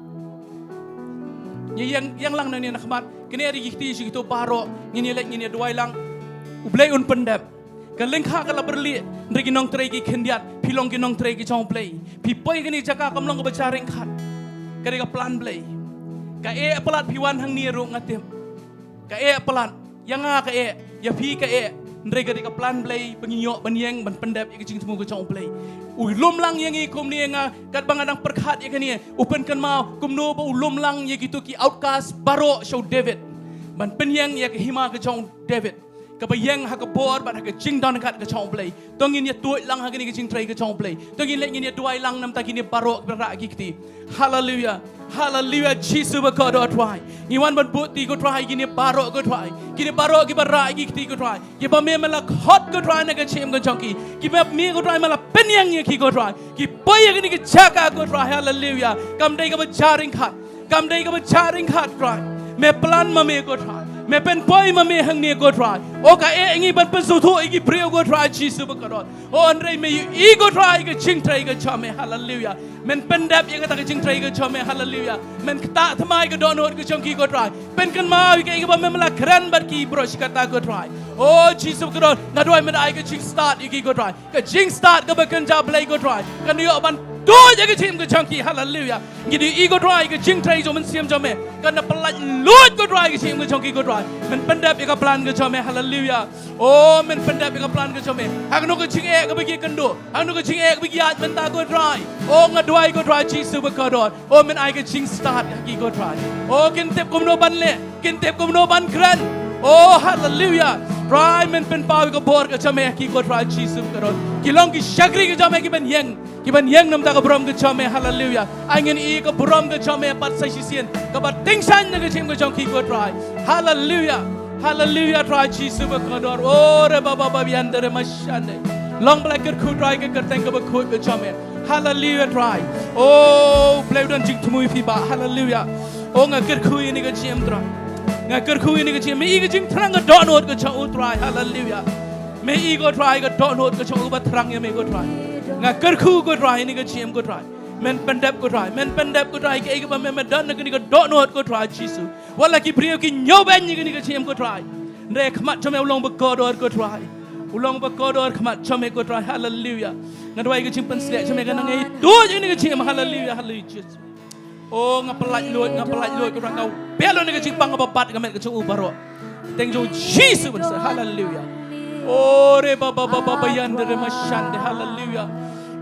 Ïeng, ïeng lang nangne na khmat. Kine ri ki kti shi kito baroh. Ngin ïa leit ngin ïa duwai lang. U Blei un pyndep. Ka lyngkha ka la byrlieh, hynrei ki nongtrei ki khyndiat, phi long ki nongtrei ki jong U Blei. Phi poi kane ka jaka kam long kaba jia ryngkat. Ka dei ka plan Blei. Ka eh palat phi wan hangne ruh nga tip. Ka eh palat, ïa nga ka eh, ïa phi ka eh. Hynrei ka dei ka plan Blei, ba ngi ïoh ban ïeng, ban pyndep ïa ka jingthmu ka jong U Blei. U lum lang ïa ngi kumne ïa nga, katba nga dang pyrkhat ïa kane, u pynkynmaw, kumno ba u lum lang ïa kito ki outcast baroh sha u David. Ban pynïeng ïa ka hima ka jong u David. Kaba ïeng ha ka bor bad ha ka jingdon kat ka jong U Blei. To ngin ïa tuid lang ha kane ka jingtrei ka jong U Blei. To ngin leit ngin ïa duwai lang namar kine baroh kiba rah ki kti. Haleluia. Haleluia, Jisu ba kordor Trai. Ngi wan ban buh kti ko Trai kine baroh ko Trai. Kine baroh kiba rah ki kti ko Trai. Kiba me me la khot ko Trai na ka jingim ka jong ki. Kiba me ko Trai me la pynïeng ïa ki ko Trai. Ki poi ïa kane ka jaka ko Trai. Haleluia. Kam dei kaba jia ryngkat. Kam dei kaba jia ryngkat Trai. Me plan ma me ko Trai. Me pynpoi ma me hangne ko Trai. O ka eh ngi ban pynsngewthuh ïa ki briew ko Trai Jisu ba kordor. O hynrei me ïohi ko Trai ka jingtrei ka jong me. Haleluia. Men pyndep ïa kata ka jingtrei ka jong me. Haleluia. Men ktah thymmai ka dohnud ka jong ki ko Trai. Pynkynmaw ïa kaei kaba me la kren bad ki baroh shi katta ko Trai. O Jisu ba kordor. Nga duwai me da ai ka jingstad ïa ki ko Trai. Ka jingstad kaba kynja Blei ko Trai. Kan ïoh ban tuid ïa ka jingim ka jong ki. Haleluia. Ngi ïohi ko Trai ka jingtrei jong u Mynsiem jong me. Kan da pyllait luid ko Trai ka jingim ka jong ki ko Trai. Men pyndep ïa ka plan ka jong me. Haleluia. O men pyndep ïa ka plan ka jong me. Ha kano ka jingeh kaba ki kynduh. Ha kano ka jingeh kaba ki ïaid mynta ko Trai. O nga duwai ko Trai Jisu ba kordor. O men ai ka jingstad ha ki ko Trai. O kin tip kumno ban leh. Kin tip kumno ban kren. O haleluia. Trai men pynpaw ïa ka bor ka jong me ha ki ko Trai Jisu ba kordor. Ki long ki shakri ka jong me kiban ïeng. Kiban ïeng namar ka burom ka jong me. Haleluia. Ai ngin ïohi ka burom ka jong me pat sa shisien. Kaba tyngshaiñ na ka jingim ka jong ki ko Trai. Haleluia. Haleluia Trai Jisu ba kordor. O re baba ba bian de re mashande. Long ba la kyrkhu Trai ka kyrteng kaba khuid ka jong me. Haleluia Trai. O Blei u don jingthmu ïa phi bah. Haleluia. O nga kyrkhu ïa kane ka jingim Trai. Nga kyrkhu ïa kane ka jingim. Me ïohi ka jingthrang ka dohnud ka jong u Trai. Haleluia. Me ïohi ko Trai ka dohnud ka jong u ba thrang ïa me ko Trai. Nga kyrkhu ko Trai ïa kane ka jingim ko Trai. Men pyndep, ko Trai. Men pyndep, ko Trai, ïa kaei kaba me, me don na kane ka dohnud, ko Trai Jisu. Wat la ki briew ki ñiewbeiñ ïa kane ka jingim, ko Trai. Hynrei ha khmat jong me u long ba kordor, ko Trai. U long ba kordor ha khmat jong me, ko Trai. Haleluya. Nga duwai ka jingpynshlur jong me kan nang ïa ïa kane ka jingim. Haleluya, haleluya, Jisu. O, nga pyllait lut, nga pyllait lut, ko Trai, nga peit lut na ka jingpang kaba bat ka met ka jong u baroh. Tang jong u Jisu ban sa. Haleluya. O re ba ba ba ba ba yande re mashande. Haleluya.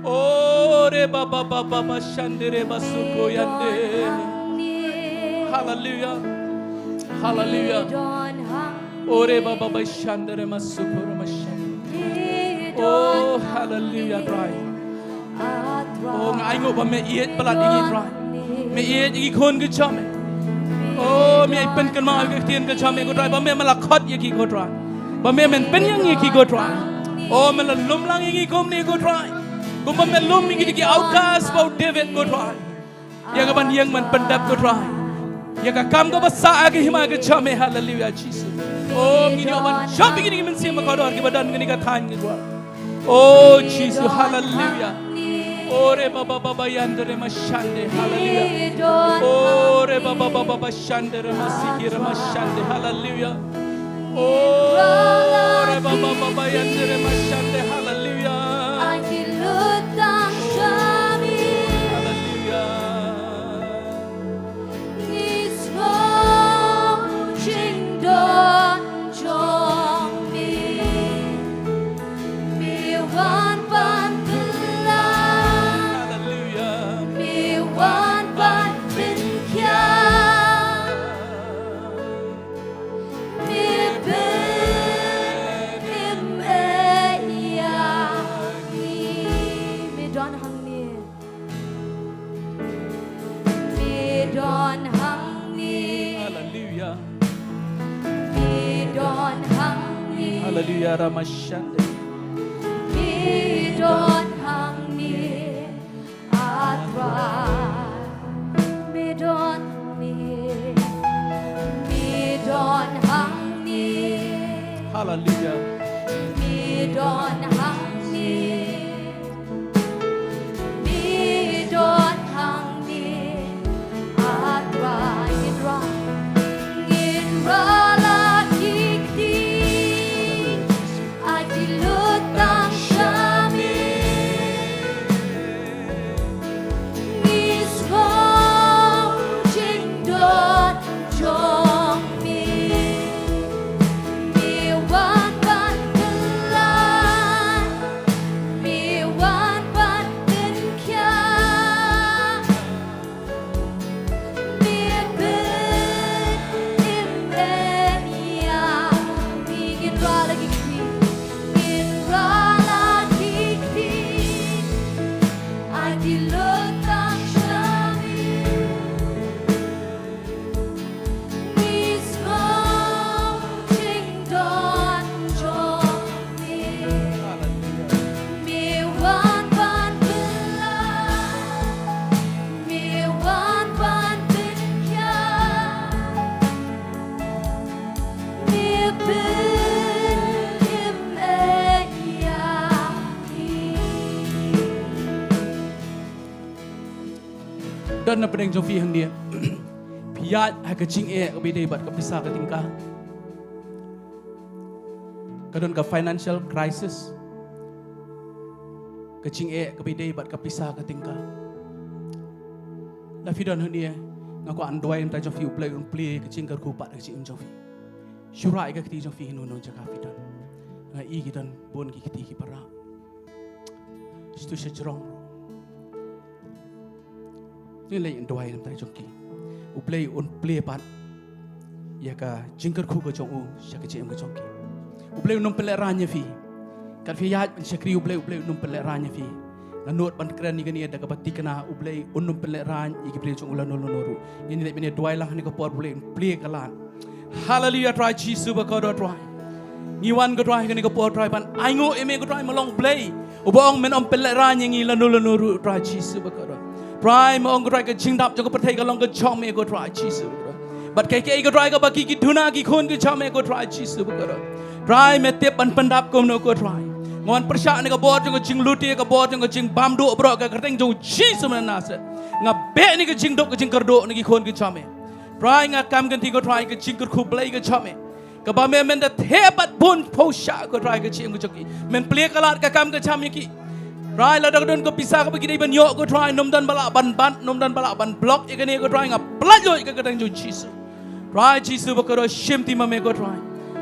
O re ba ba ba ba ba shande re ba suko yande. Haleluya. Haleluya. O re ba ba ba shande re masuko re mashande. O, haleluya, Trai. O, nga ainguh ba me ïeit palat ïa ngi, Trai. Me ïeit ïa ki khun ki jong me. O, me ïeit pynkynmaw ïa ka ktien ka jong me, ko Trai, ba me, me la khot ïa ki, ko Trai. Ba me, men pynïeng ïa ki, ko Trai. O, me la lum lang ïa ngi kumne, ko Trai. Kumba me lum ïa ki, ki outcast ba u David, ko Trai. Ïa ka ban ïeng ban pyndep, ko Trai. Ïa ka kam kaba sah ha ka hima ka jong me, haleluya, Jisu. O, ngi ïoh ban jop ïa kine ki mynsiem ba kordor kiba don ha kane ka thaiñ, ko Trai. O Jisu, haleluya. O re ba ba ba ba yande re mashande, haleluya. O re ba ba ba ba ba shande re masiki re mashande, haleluya. O re ba ba ba ba yande re mashande, haleluya. Haleluya. Ngi sngew jingdon jong me. Me wan ban pynlait. Haleluya. Me wan ban pynkhia. Me pynïeng ïa ngi. Me don hangne. Me don hangne. Haleluya. Me don hangne. Haleluya, ramashande. Me don hangne. A Trai. Me don hangne. Me don hangne. Haleluya. Me don hangne. Me don hangne, a Trai, ngin rah, ngin rah la ki kti, ha ki lutang sha me. Ngi sngew jingdon jong me. Me wan ban pynlait. Me wan ban pynkhia. Me pynïeng ïa ngi. Ngin rah la ki kti. Ngin rah la ki kti. Ha ki lutang sha me. Ngi sngew jingdon jong me. Me wan ban pynlait. Me wan ban pynkhia. Me pynïeng ïa ngi. Don na pdeng jong phi hangne. Phi ïaid ha ka jingeh kaba dei bad ka pisa ka tyngka. Ka don ka financial crisis. Ka jingeh kaba dei bad ka pisa ka tyngka. Lada phi don hangne, nga kwah ban duwai namar jong phi, U Blei un plie ka jingkyrkhu pat ha ka jingim jong phi. Shu rah ïa ka kti jong phi, hynno hynno jaka phi don. Nga i ki don bun ki kti kiba rah. Shu tu sha jrong. Ngin leit duwai namar jong ki. U Blei un plie pat ïa ka jingkyrkhu ka jong u sha ka jingim ka jong ki. U Blei un ym pynlehraiñ ïa phi. Kat phi ïaid ban shakri U Blei, U Blei un ym pynlehraiñ ïa phi. Nga nud ban kren ïa kane da kaba thikna, U Blei un ym pynlehraiñ ïa ki briew jong u lano lano ruh. Ngin leit ban duwai lang ha kane ka por, U Blei un plie ka lad. Haleluya, Trai Jisu ba kordor, Trai. Ngi wan, ko Trai, ha kane ka por, Trai, ban ainguh ïa me, ko Trai, me long Blei uba ong men ym pynlehraiñ ïa ngi lano lano ruh, Trai Jisu ba kordor. Trai, me ong, ko Trai, ka jingdap jong ka pyrthei ka long ka jong me, ko Trai Jisu ba kordor. Bad kaei kaei, ko Trai, kaba ki, ki duna ki khun ki jong me, ko Trai Jisu ba kordor. Trai, me tip ban pyndap kumno, ko Trai. Wan pyrshah na ka bor jong ka jinglute, ka bor jong ka jingbam duh baroh ka kyrteng jong u Jisu na Nasareth. Nga beh na ka jingduk ka jingkyrduh na ki khun ki jong me. Trai nga kam kynti ko Trai ka jingkyrkhu Blei ka jong me. Kaba me men da theh pat bun phew shah ko Trai ka jingim ka jong ki. Men plie ka lad ka kam ka jam ïa ki. Trai lada ka don ka pisa kaba ki dei ban ïoh ko Trai, ym don ba lah ban bat, ym don ba lah ban block ïa kane ko Trai, nga pynlait lut ïa ka kyrteng jong u Jisu. Trai Jisu ba kyrduh, shim ti ma me ko Trai.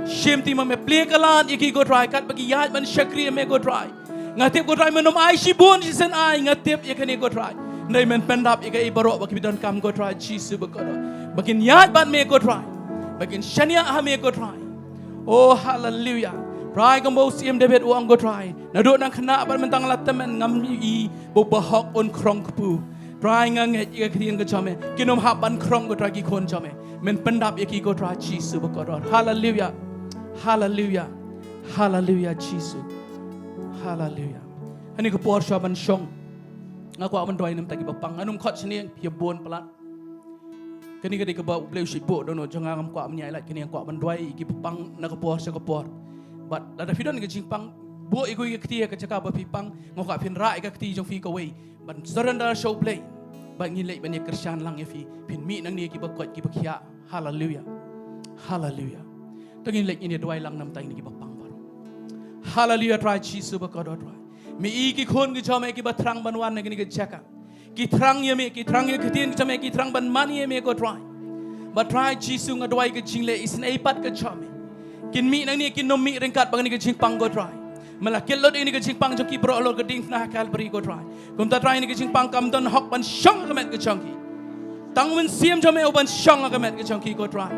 Shim ti ma me, plie ka lad ïa ki ko Trai, katba ki ïaid ban shakri ïa me ko Trai. Nga tip ko Trai, men ym ai shibun shisien ai, nga tip ïa kane ko Trai. Hynrei men pyndap ïa kaei baroh ba ki donkam ko Trai Jisu ba kyrduh. Ba kin ïaid bad me ko Trai. Ba kin shaniah ha me ko Trai. Oh haleluya. Trai kumba u Syiem David u ong ko Trai, naduh nang khynnah bad mynta la tymmen ngam ïohi ba u bahok un khrong kpu. Trai nga ngeit ïa ka ktien ka jong me, kin ym hap ban khrong ko Trai ki khun jong me. Men pyndap ïa ki ko Trai Jisu ba kordor. Haleluya. Haleluya. Haleluya Jisu. Haleluya. Hani ka por shuwa ban shong, nga kwah ban duwai namar ki ba pang. Ngan ym khot shane, ïa bun palat. Kane ka dei kaba U Blei u shait buh dohnud jong nga, ngam kwah ban ïaid lait, kane nga kwah ban duwai ïa ki ba pang na ka por sha ka por. Bad lada phi don ka jingpang, buh ïa ka kti ha ka jaka ba phi pang, nga kwah phin rah ïa ka kti jong phi kawei ban surrender sha U Blei. Bad ngin leit ban ïa kyrshan lang ïa phi, phin mih nangne ki ba koit ki ba khiah. Haleluya. Haleluya. To ngin leit ngin ïa duwai lang namar ïa ki ba pang baroh. Haleluya Trai Jisu ba kordor Trai. Me i ki khun ki jong me ki ba thrang ban wan na kane ka jaka. Ki thrang ïa me, ki thrang ïa ka ktien ka jong me, ki thrang ban mane ïa me ko Trai. Bad Trai Jisu nga duwai ka jingleh isynei pat ka jong me. Kin mih nangne, kin ym mih ryngkat bad kane ka jingpang ko Trai. Me la kit lut ïa kane ka jingpang jong ki baroh halor ka diengphna ha Kalbari ko Trai. Kumta Trai kane ka jingpang kam don hok ban shong ha ka met ka jong ki. Tang u Mynsiem jong me u ban shong ha ka met ka jong ki ko Trai.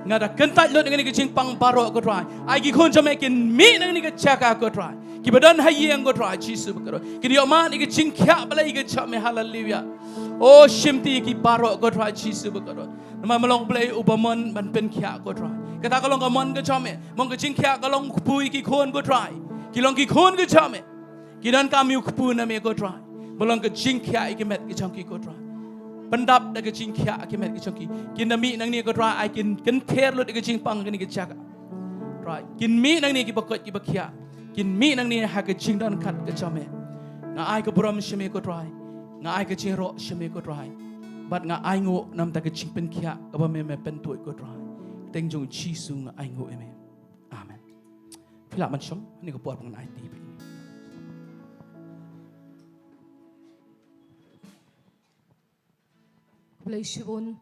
Nga da kyntait lut ïa kane ka jingpang baroh ko Trai. Ai ki khun jong me kin mih nangne ka jaka ko Trai. Ki ba don ha ïing ko Trai Jisu ba kordor. Kin ïoh mad ïa ka jingkhiah Blei ka jong me, haleluya. Oh shim ti ki baroh ko Trai Jisu ba kordor. Namar me long Blei u ba mon ban pynkhiah ko Trai. Kata ka long ka mon ka jong me. Me long ka jingkhiah, ka long kpu ïa ki khun ko Trai. Ki long ki khun ka jong me. Ki donkam ïa u kpu na me ko Trai. Me long ka jingkhiah ïa ki met ka jong ki ko Trai. Pyndap da ka jingkhiah ïa ki met ka jong ki. Kin da mih nangne ko Trai, ai kin kynther lut ïa ka jingpang kane ka jaka. Trai, kin mih nangne ki ba koit ki ba khiah. Kin mih nangne ha ka jingdon kat ka jong me. Nga ai ka burom sha me ko Trai. Nga ai ka jingïaroh sha me ko Trai. Bad nga ainguh namar ka jingpynkhiah kaba me me pyntuid ko Trai. Kyrteng jong u Jisu nga ainguh ïa me. Amen. Phi lah ban shong, kane ka por ba ngan ai ti phi. Blei shibun,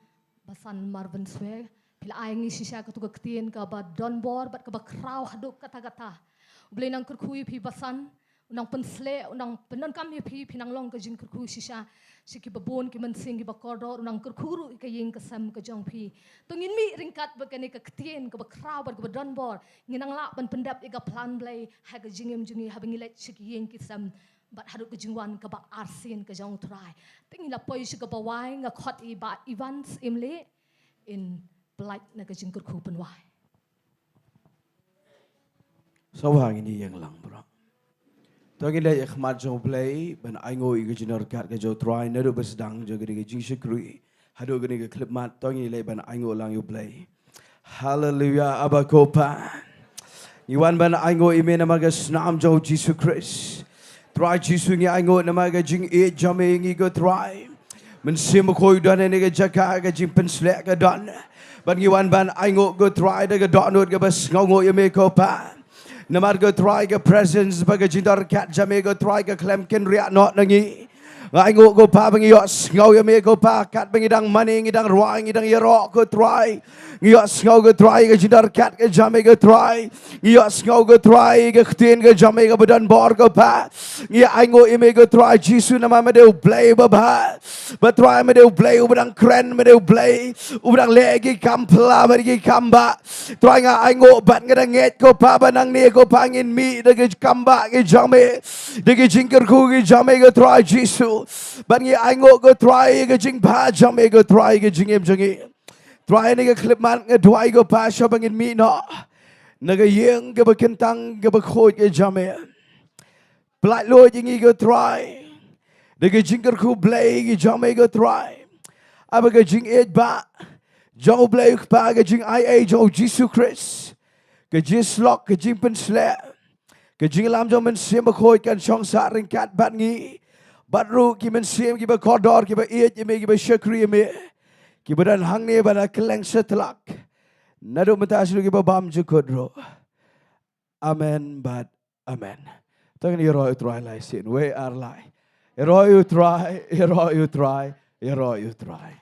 Basan Marvin Swe, phi la ai ngi shisha katu ka ktien kaba don bor bad kaba khraw haduh katta katta. U Blei un nang kyrkhu ïa phi Basan, un nang pynsleh, un nang pyndonkam ïa phi, phi nang long ka jingkyrkhu shisha sha ki babun ki mynsiem ki ba kordor, un nang kyrkhu ruh ïa ka ïing ka sem ka jong phi. To ngin mih ryngkat bad kane ka ktien kaba khraw bad kaba don bor. Ngin nang lah ban pyndep ïa ka plan Blei ha ka jingim jong ngi haba ngi leit sha ki ïing ki sem. Bad haduh ka jingwan kaba arsien ka jong u Trai. Te ngi la poi sha kaba wai, nga khot ïa i Bah Evans Imlei in pynlait na ka jingkyrkhu pynwai. Sngewbha ngin ïeng lang baroh. To ngin leit ha khmat jong u Blei ban ainguh ïa ka jingdonkam ka jong u Trai naduh ba sdang jong kane ka jingshakri haduh kane ka khyllipmat, to ngin leit ban ainguh lang ïa u Blei. Haleluya, Abba ko Pa. Ngi wan ban ainguh ïa me namar ka snam jong u Jisu Khrist. Trai Jisu ngi ainguh namar ka jingïeit jong me ïa ngi ko Trai. Mynsiem Bakhuid u don ha kane ka jaka, ka jingpynsleh ka don. Bad ngi wan ban ainguh ko Trai da ka dohnud kaba sngewnguh ïa me ko Pa. Namar ko Trai ka presence bad ka jingdonkam jong me ko Trai ka khlem kynriah noh na ngi. Nga ainguh ko Pa ba ngi ïohsngew ïa me ko Pa, katba ngi dang mane, ngi dang rwai, ngi dang ïaroh ko Trai. Ngi ïohsngew ko Trai ka jingdonkam ka jong me ko Trai. Ngi ïohsngew ko Trai ka ktien ka jong me kaba don bor ko Pa. Ngi ainguh ïa me ko Trai Jisu namar me dei u Blei uba bha. Bad Trai me dei u Blei uba dang kren, me dei u Blei uba dang leh ki kam pla bad ki kam bah. Trai nga ainguh bad nga dang ngeit ko Pa ba nangne ko Pa ngin mih da ki kam bah ki jong me, da ki jingkyrkhu ki jong me ko Trai Jisu. Bad ngi ainguh ko Trai ka jingbha jong me ko Trai ka jingim jong ngi. Trai ha kane ka khyllipmat nga duwai ko Pa shuwa ba ngin mih noh na ka ïing kaba kyntang kaba khuid ka jong me. Pynlait lut ïa ngi ko Trai da ka jingkyrkhu Blei ka jong me ko Trai. Bad ka jingïeit bah jong u Blei u Kpa, ka jingaiei jong u Jisu Khrist, ka jingïasyllok, ka jingpynsleh, Ka jingïalam jong Mynsiem Bakhuid kan shong sah ryngkat bad ngi. Bad ruh ki mynsiem kiba kordor, kiba ïeit ïa me, kiba shakri ïa me, kiba don hangne bad ha kylleng satlak, naduh mynta haduh kiba bam jukut ruh. Amen bad amen. To ngin ïaroh ïa u Trai lai sien, wei ar lai. Ïaroh ïa u Trai, ïaroh ïa u Trai, ïaroh ïa u Trai.